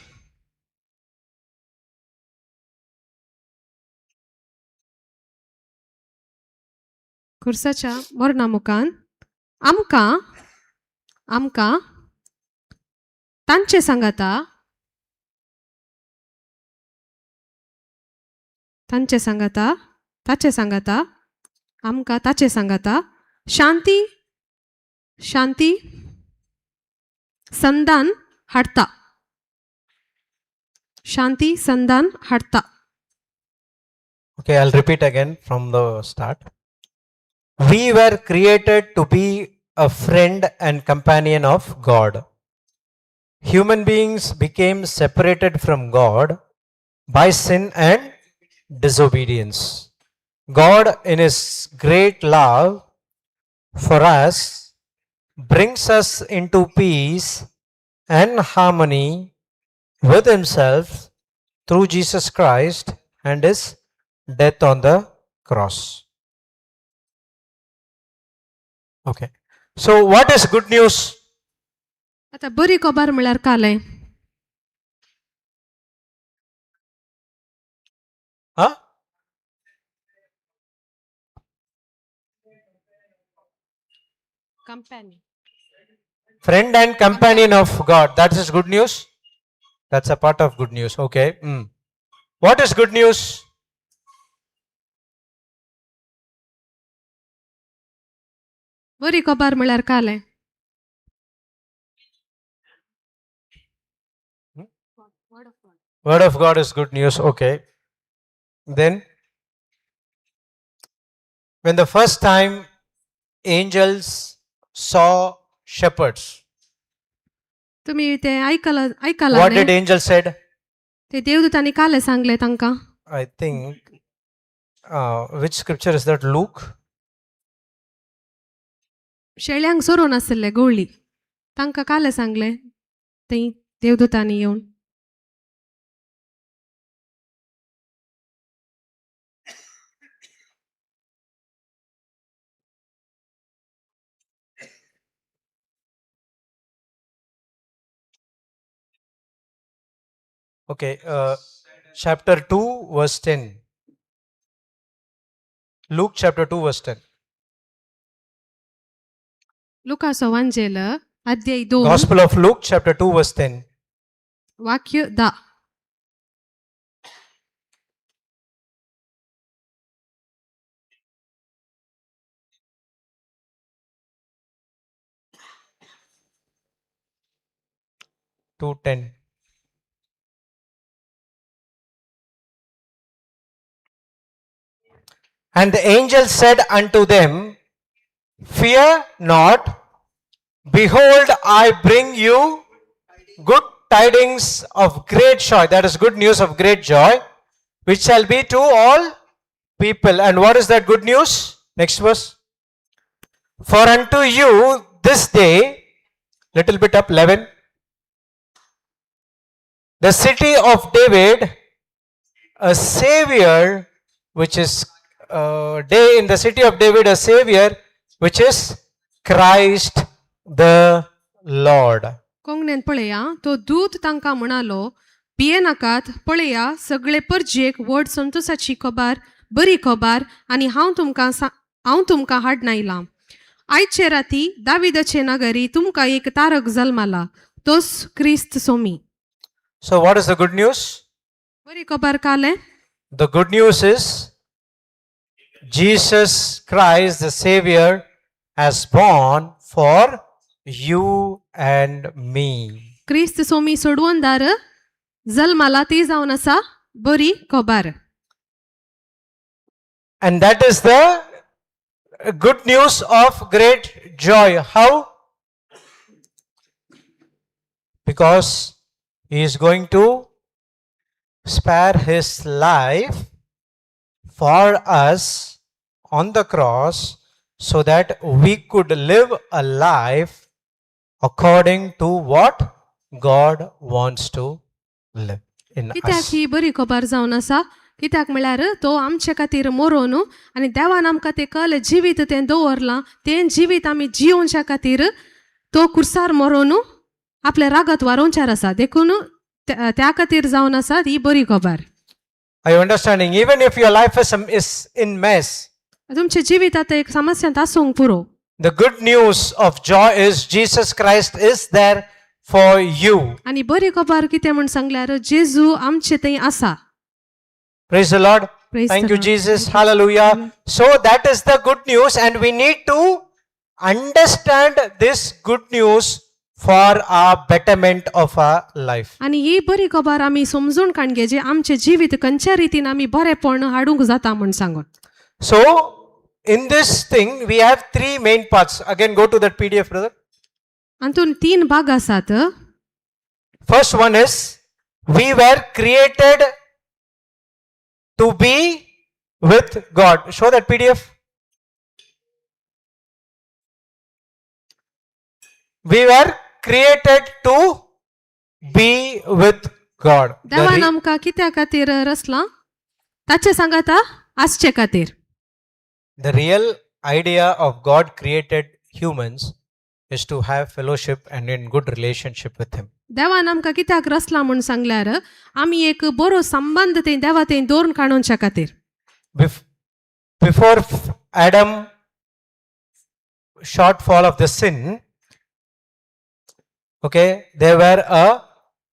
खुर्साच्या मरणा मुखान आमकां आमकां तांचे सांगाता तांचे सांगाता ताचे सांगाता आमकां ताचे सांगाता शांती शांती संदान हाडटा, शांती संदान हाडटा. Okay, I'll repeat again from the start. We were created to be a friend and companion of God. Human beings became separated from God by sin and disobedience. God, in His great love for us, brings us into peace and harmony with Himself through Jesus Christ and His death on the cross. Okay. So, what is good news? आतां बरी खबर म्हळ्यार कालें? Huh? Company. Friend and companion of God. That is good news. That's a part of good news. Okay. What is good news? बरी खबर म्हळ्यार कालें? Word of God is good news. Okay. Then, when the first time angels saw shepherds, तुमी ते आयकला आयकला what न्ही? Did angel said? ते देवदूतांनी कालें सांगलें तांकां? I think, which scripture is that? Luke? शेळ्यांक सोरोवन आशिल्ले गवळी तांकां कालें सांगलें थंय देवदूतांनी येवन? Okay, chapter 2, verse 10. Luke chapter 2, verse 10. लुकासो वांजेल अध्याय 2. Gospel of Luke, chapter 2, verse 10. वाक्य 10. 2:10. And the angel said unto them, "Fear not, behold, I bring you good tidings of great joy." That is good news of great joy, which shall be to all people. And what is that good news? Next verse. "For unto you this day," little bit up, 11. The city of David, a Savior, which is day in the city of David, a Savior, which is Christ the Lord. कोंकणीन पळया, तो दूत तांकां म्हणालो, भियेनाकात, पळया, सगळे परजेक व्हड संतोसाची खबर, बरी खबर आनी हांव तुमकां हाडून आयलां. आयचे राती दाविदाचे नगरी तुमकां एक तारक जल्माला, तोच क्रिस्त Somi. So, what is the good news? बरी खबर कालें? The good news is Jesus Christ, the Savior, has born for you and me. क्रिस्त Somi सोडवणदार जल्माला, ती जावन आसा बरी खबर. And that is the good news of great joy. How? Because he is going to spare his life for us on the cross so that we could live a life according to what God wants to live in कित्याक us. ही बरी खबर जावन आसा? कित्याक म्हळ्यार तो आमचे खातीर मोरोन आनी देवान आमकां तें कल जिवीत तें दवरलां, तें जिवीत आमी जियोवच्या खातीर तो कुर्सार मरोन आपल्या रागात वारोवच्यार आसा. देखून त्या खातीर जावन आसा ही बरी खबर. Are you understanding? Even if your life is in mess, तुमचें जिवीत आतां एक समस्यांत आसूंक पुरो, the good news of joy is Jesus Christ is there for you. आनी बरी खबर कितें म्हूण सांगल्यार जेजू आमचे थंय आसा. Praise the Lord. Praise Thank the you, Lord. Jesus. Hallelujah. So that is the good news, and we need to understand this good news for our betterment of our life. आनी ही बरी खबर आमी समजून काडगे जे आमचें जिवीत खंयच्या रितीन आमी बरेपण हाडूंक जाता म्हूण सांगून. So, in this thing, we have three main parts. Again, go to that PDF, brother. हातून तीन भाग आसात. First one is we were created to be with God. Show that PDF. We were created to be with God. The, देवान आमकां कित्या खातीर रचलां? ताचे सांगाता आसचे खातीर. The real idea of God created humans is to have fellowship and in good relationship with Him. देवान आमकां कित्याक रचलां म्हूण सांगल्यार आमी एक बरो संबंद थंय देवा थंय दवरून काडूच्या खातीर. Before Adam shortfall of the sin, okay, there were a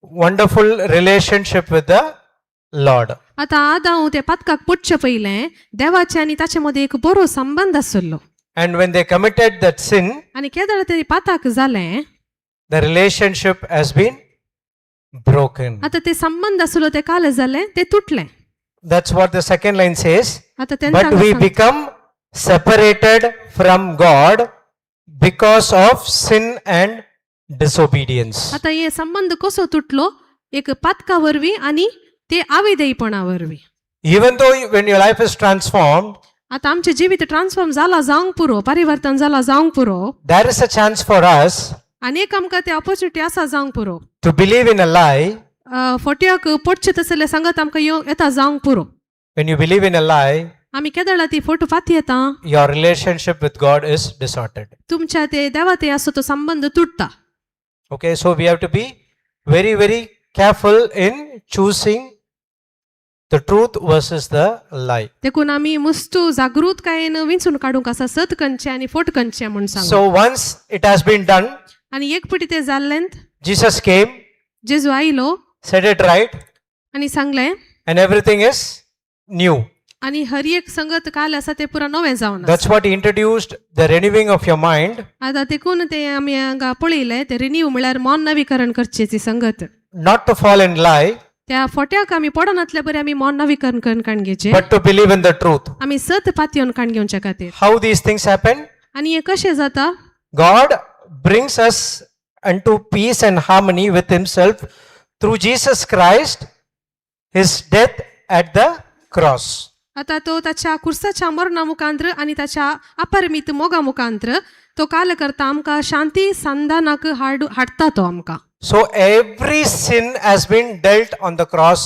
wonderful relationship with the Lord. आतां आदांव ते पातकाक पडचे पयलें देवाचे आनी ताचे मदें एक बरो संबंद आशिल्लो. And when they committed that sin, आनी केदळ ते पाताक जालें, the relationship has been broken. आतां ते संबंद आशिल्लो ते काल जालें, ते तुटलें. That's what the second line says. आतां But we तेंका become separated from God because of sin and disobedience. आतां हे संबंद कसो तुटलो? एक पातका वरवीं आनी ते आविदेयपणा वरवीं. Even though when your life is transformed, आतां आमचें जिवीत ट्रान्सफॉर्म जाला जावंक पुरो, परिवर्तन जाला जावंक पुरो, there is a chance for us आनी एक आमकां ते ऑपॉर्च्युनिटी आसा जावंक पुरो to believe in a lie. फोटयाक पडचें तसलें सांगत आमकां येवंक येता जावंक पुरो. When you believe in a lie, आमी केदळा ती फोटो फाती येता, your relationship with God is distorted. तुमच्या ते देवा ते आसा तो संबंद तुटता. Okay, so we have to be very, very careful in choosing the truth versus the lie. देखून आमी मुस्तू जागृतकायेन विंचून काडूंक आसा सत खंयचें आनी फोट खंयचें म्हूण सांग. So once it has been done, आनी एक पटी तें जाल्लें, Jesus came, जेजू आयलो said it right, आनी सांगलें, and everything is new. आनी हर एक संगत काल आसा ते पुरा नवें जावन आसा. That's what he introduced, the renewing of your mind, आतां देखून ते आमी हांगा पळयलें, ते रिन्यू म्हळ्यार मन नवीकरण करचें ती संगत. Not to fall in lie, त्या फोट्याक आमी पडनातल्या बरें आमी मन नवीकरण करून काण घेवचें, but to believe in the truth. आमी सत पातयेवन काण घेवच्या खातीर. How these things happen? आनी हें कशें जाता? God brings us unto peace and harmony with Himself through Jesus Christ, His death at the cross. आतां तो ताच्या कुर्साच्या मरणा मुखांत्र आनी ताच्या अपरिमीत मोगा मुखांत्र तो काल करता आमकां शांती संधानाक हाडता तो आमकां. So every sin has been dealt on the cross.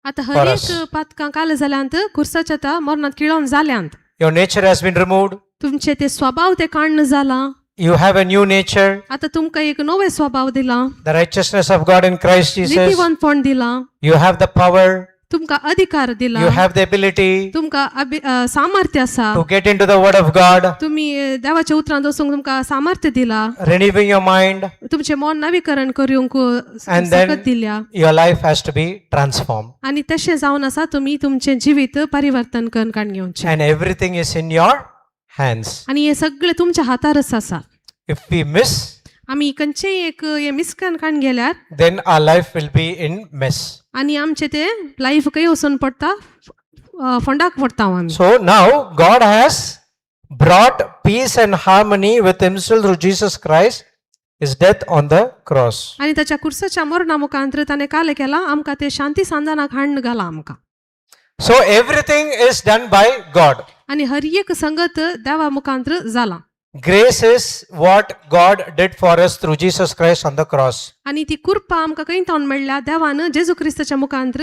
आतां For हर us. एक पातकां काल जाल्यांत कुर्साच्या आतां मरणांत किळोन जाल्यांत. Your nature has been removed. तुमचे ते स्वभाव ते काण्ण जाला. You have a new nature, आतां तुमकां एक नवे स्वभाव दिला. The righteousness of God in Christ Jesus. नितीवंतपण दिला. You have the power, तुमकां अधिकार दिला. You have the ability तुमकां सामर्थ्य आसा to get into the Word of God, तुमी देवाच्या उतरांत वचूंक तुमकां सामर्थ्य दिला. Renewing your mind, तुमचें मन नवीकरण करूंक And then- सकत दिल्या. Your life has to be transformed. आनी तशें जावन आसा तुमी तुमचें जिवीत परिवर्तन करून काडून घेवचें. And everything is in your hands. आनी हें सगळें तुमच्या हातारच आसा. If we miss, आमी खंयचेय एक हें मिसकन काडून गेल्यार then our life will be in mess. आनी आमचें तें लायफ खंय वचून पडटा फोंडाक पडटा आमी. So now God has brought peace and harmony with Himself through Jesus Christ, His death on the cross. आनी ताच्या कुर्साच्या मरणा मुखांतर ताणें कालें केलां आमकां तें शांती सांदानाक हाडून घालां आमकां. So everything is done by God. आनी हर एक संगत देवा मुखांतर जाला. Grace is what God did for us through Jesus Christ on the cross. आनी ती कृपा आमकां खंय तावन मेळ्ळ्या देवान जेजू क्रिस्ताच्या मुखांतर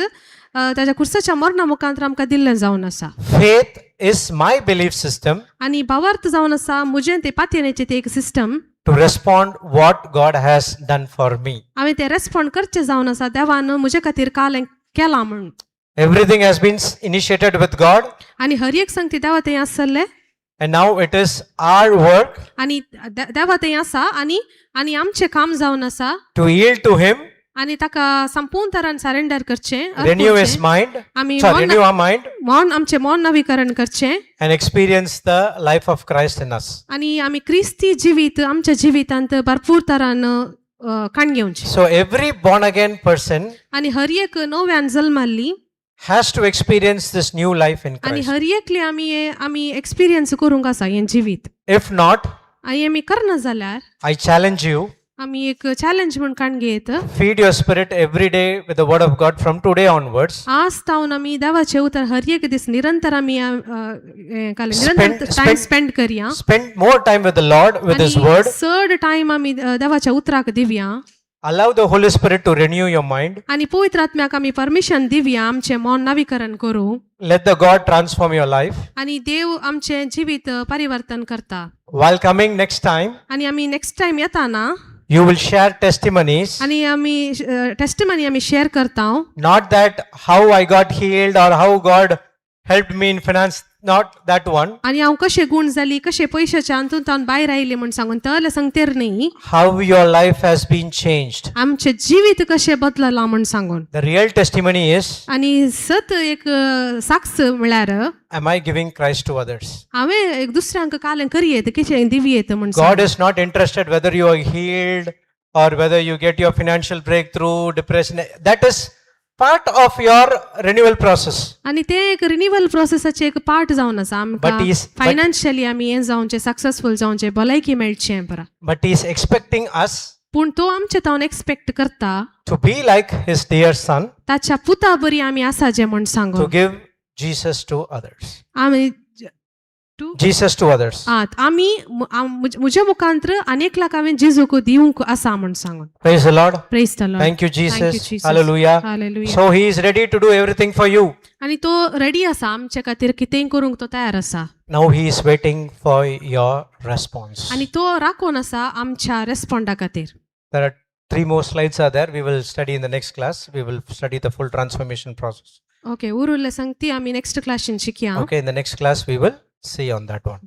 ताच्या कुर्साच्या मरणा मुखांतर आमकां दिल्लें जावन आसा. Faith is my belief system आनी भावार्थ जावन आसा म्हजें ते पातयेनेचें ते एक system to respond what God has done for me. हांवें तें रेस्पोंड करचें जावन आसा देवान म्हजे खातीर काल हें केलां म्हूण. Everything has been initiated with God, आनी हर एक संगती देवा थंय आसले and now it is our work आनी देवा थंय आसा आनी आनी आमचें काम जावन आसा to yield to Him, आनी ताका संपूर्ण तरान सरेंडर करचें renew His अर्पूचें. Mind, आमी sorry, renew our mind, मन आमचें मन नवीकरण करचें and experience the life of Christ in us. आनी आमी क्रिस्ती जिवीत आमच्या जिवितांत भरपूर तरान काण घेवचें. So every born again person आनी हर एक नव्यान जल्माल्ली has to experience this new life in आनी Christ. हर एकली आमी हें आमी एक्सपिरियन्स करूंक आसा हें जिवीत. If not, आनी आमी करना जाल्यार I challenge you, आमी एक चॅलेंज म्हूण काण घेत feed your spirit every day with the word of God from today onwards. आज तावन आमी देवाचें उतर हर एक दीस निरंतर आमी हें निरंतर टायम स्पेंड करया. Spend more time with the Lord, with His आनी word. चड टायम आमी देवाच्या उतराक दिवया. Allow the Holy Spirit to renew your mind. आनी पवित्र आत्म्याक आमी परमिशन दिवया आमचें मन नवीकरण करूं. Let the God transform your life. आनी देव आमचें जिवीत परिवर्तन करता. While coming next time, आनी आमी नेक्स्ट टायम येताना you will share testimonies. आनी आमी टेस्टमनी आमी शेअर करता. Not that how I got healed or how God helped me in finance, not that one. आनी हांव कशें गूण जाली कशें पयशाच्या हातूंत हांव भायर आयली म्हूण सांगून तले सांगतेर न्ही. How your life has been changed. आमचें जिवीत कशें बदललां म्हूण सांगून. The real testimony is, आनी सत एक साक्ष म्हळ्यार am I giving Christ to others? हांवें एक दुसऱ्यांक कालें करयेत कितें दिवयेत म्हूण God सांगून. Is not interested whether you are healed or whether you get your financial breakthrough, depression. That is part of your renewal process. आनी तें एक रिनिवल प्रोसेसाचें एक पार्ट जावन आसा आमकां. फायनान्शियली आमी हें जावचें सक्सेसफूल जावचें भलायकी मेळचें बरा. But He is expecting us पूण तो आमचे तावन एक्सपेक्ट करता to be like His dear Son, ताच्या पुता बरी आमी आसा जें म्हूण to सांगून. Give Jesus to others. आमी Jesus to others. आं आमी म्हज्या मुखांत्र आनी एकल्याक हांवें जेजूक दिवंक आसा म्हूण सांगून. Praise the Lord. Praise the Lord. Thank you, Jesus. Thank you, Jesus. Hallelujah. Hallelujah. So He is ready to do everything for you. आनी तो रेडी आसा आमचे खातीर कितेंय करूंक तो तयार आसा. Now He is waiting for your response. आनी तो राखून आसा आमच्या रेस्पोंडा खातीर. There are three more slides are there. We will study in the next class. We will study the full transformation process. Okay उरुल्ले संगती आमी नेक्स्ट क्लासीन शिकया. Okay, in the next class we will see on that one.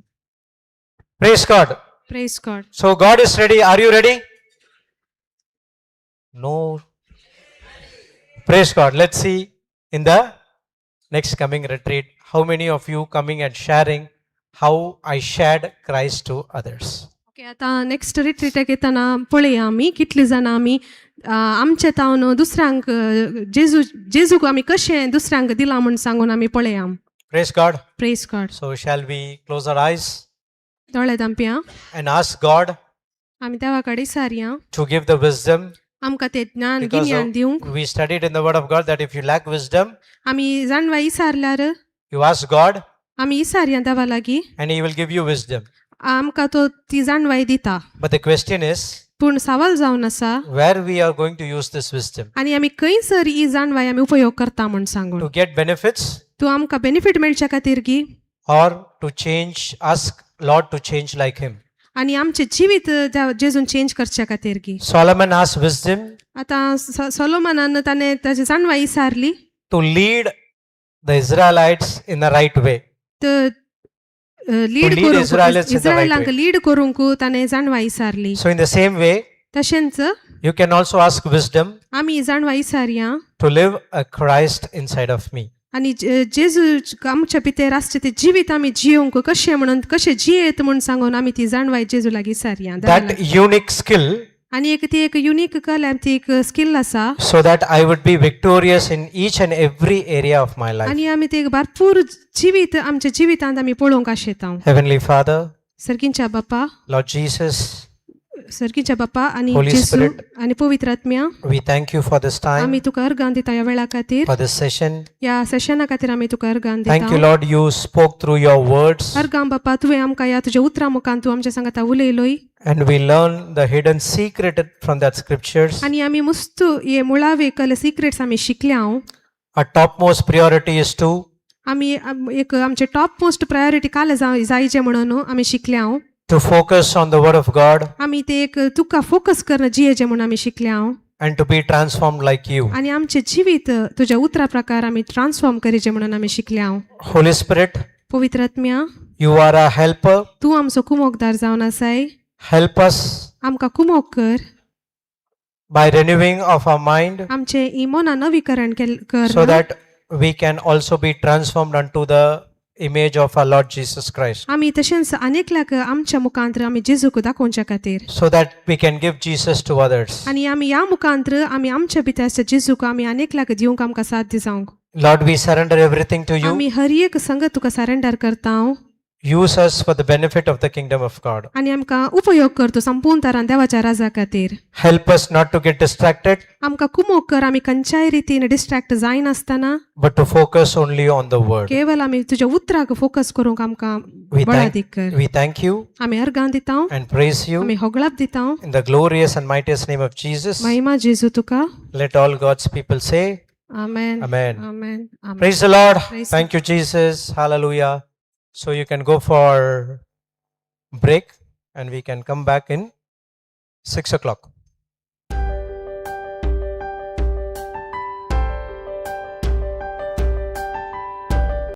Praise God. Praise God. So God is ready. Are you ready? No. Praise God. Let's see in the next coming retreat how many of you coming and sharing how I shared Christ to others. Okay आतां next रिट्रीटाक येतना पळया आमी कितली जाणां आमी आमचे तावन दुसऱ्यांक जेजू जेजूक आमी कशें दुसऱ्यांक दिलां म्हूण सांगून आमी पळया. Praise God. Praise God. So shall we close our eyes दोळे धांपया and ask God आमी देवा कडेन सारया to give the wisdom? आमकां तें ज्ञान Because गिन्यान दिवंक. We studied in the Word of God that if you lack wisdom, आमी जाणवाय विचारल्यार you ask God आमी विचारया देवा लागीं and He will give you wisdom. आमकां तो ती जाणवाय दिता. But the question is, पूण सवाल जावन आसा where we are going to use this wisdom आनी आमी खंयसर ही जाणवाय आमी उपयोग करता म्हूण सांगून. To get benefits तूं आमकां बेनिफीट मेळच्या खातीर गी or to change, ask Lord to change like him. आनी आमचें जिवीत जेजून चेंज करच्या खातीर गी. Solomon asked wisdom आतां सोलोमनान ताणें ताजी जाणवाय विचारली to lead the Israelites in the right way. तर लीड lead करूंक Israelites in the right इस्रायलांक way. Lead करूंक ताणें जाणवाय विचारली. So, in the same way, तशेंच you can also ask wisdom आमी जाणवाय विचारया to live a Christ inside of me. आनी जेजू आमच्या भितर आसचें तें जिवीत आमी जियोंक कशें म्हणून कशें जियेत म्हूण सांगून आमी ती जाणवाय जेजू लागीं विचारया. That unique skill आनी एक ती एक युनीक कला ती एक स्किल आसा so that I would be victorious in each and every area of my life. आनी आमी ते एक भरपूर जिवीत आमच्या जिवितांत आमी पळोवंक आशेता. Heavenly Father, सर्गींच्या बापा, Lord Jesus, सर्गींच्या बापा आनी Holy जेजू Spirit, आनी पवित्र आत्म्या, we thank you for this time, आमी तुका अर्गां दिता ह्या वेळा खातीर, for this session. ह्या सेशना खातीर आमी तुका अर्गां Thank you, दिता. Lord, you spoke through your words अर्गां बापा, तुवें आमकां ह्या तुज्या उतरां मुखान तूं आमच्या सांगाता उलयलोय and we learn the hidden secret from that scriptures. आनी आमी मुस्तू हे मुळावे कल सिक्रेट्स आमी शिकल्या. Our topmost priority is to आमी एक आमचे टॉप मोस्ट प्रायोरिटी काल जायचे म्हणून आमी शिकल्या. To focus on the word of God आमी ते एक तुका फोकस करून जियेचे म्हणून आमी शिकल्या and to be transformed like you. आनी आमचे जिवीत तुज्या उतरा प्रकार आमी ट्रान्सफॉर्म करीचे म्हणून आमी शिकल्या. Holy Spirit, पवित्र आत्म्या, you are a helper. तूं आमचो कुमोकदार जावन आसाय. Help us आमकां कुमोक कर by renewing of our mind आमचे इमोना नवीकरण कर so that we can also be transformed unto the image of our Lord Jesus Christ. आमी तशेंच अनेकल्याक आमच्या मुखांत्र आमी जेजूक दाखोवच्या खातीर So that we can give Jesus to others. आनी आमी ह्या मुखांत्र आमी आमच्या भितर आसच्या जेजूक आमी अनेकल्याक दिवंक आमकां साध्य जावंक. Lord, we surrender everything to you. आमी हर एक संगत तुका सरेंडर करता Use us for the benefit of the kingdom of God. आनी आमकां उपयोग करतो संपूर्ण तरान देवाच्या राजा खातीर. Help us not to get distracted, आमकां कुमोक कर आमी खंयच्याय रितीन distract जायनासतना but to focus only on the word. केवल आमी तुज्या उतराक फोकस करूंक आमकां We thank, बळादीक कर. we thank you आमी अर्गां दिता and praise you आमी होगळाप दिता in the glorious and mightiest name of Jesus. महिमा जेजू तुका. Let all God's people say, amen. Amen. Amen, amen. Praise the Lord. Praise Thank you, Jesus. Hallelujah. So you can go for break and we can come back in 6 o'clock.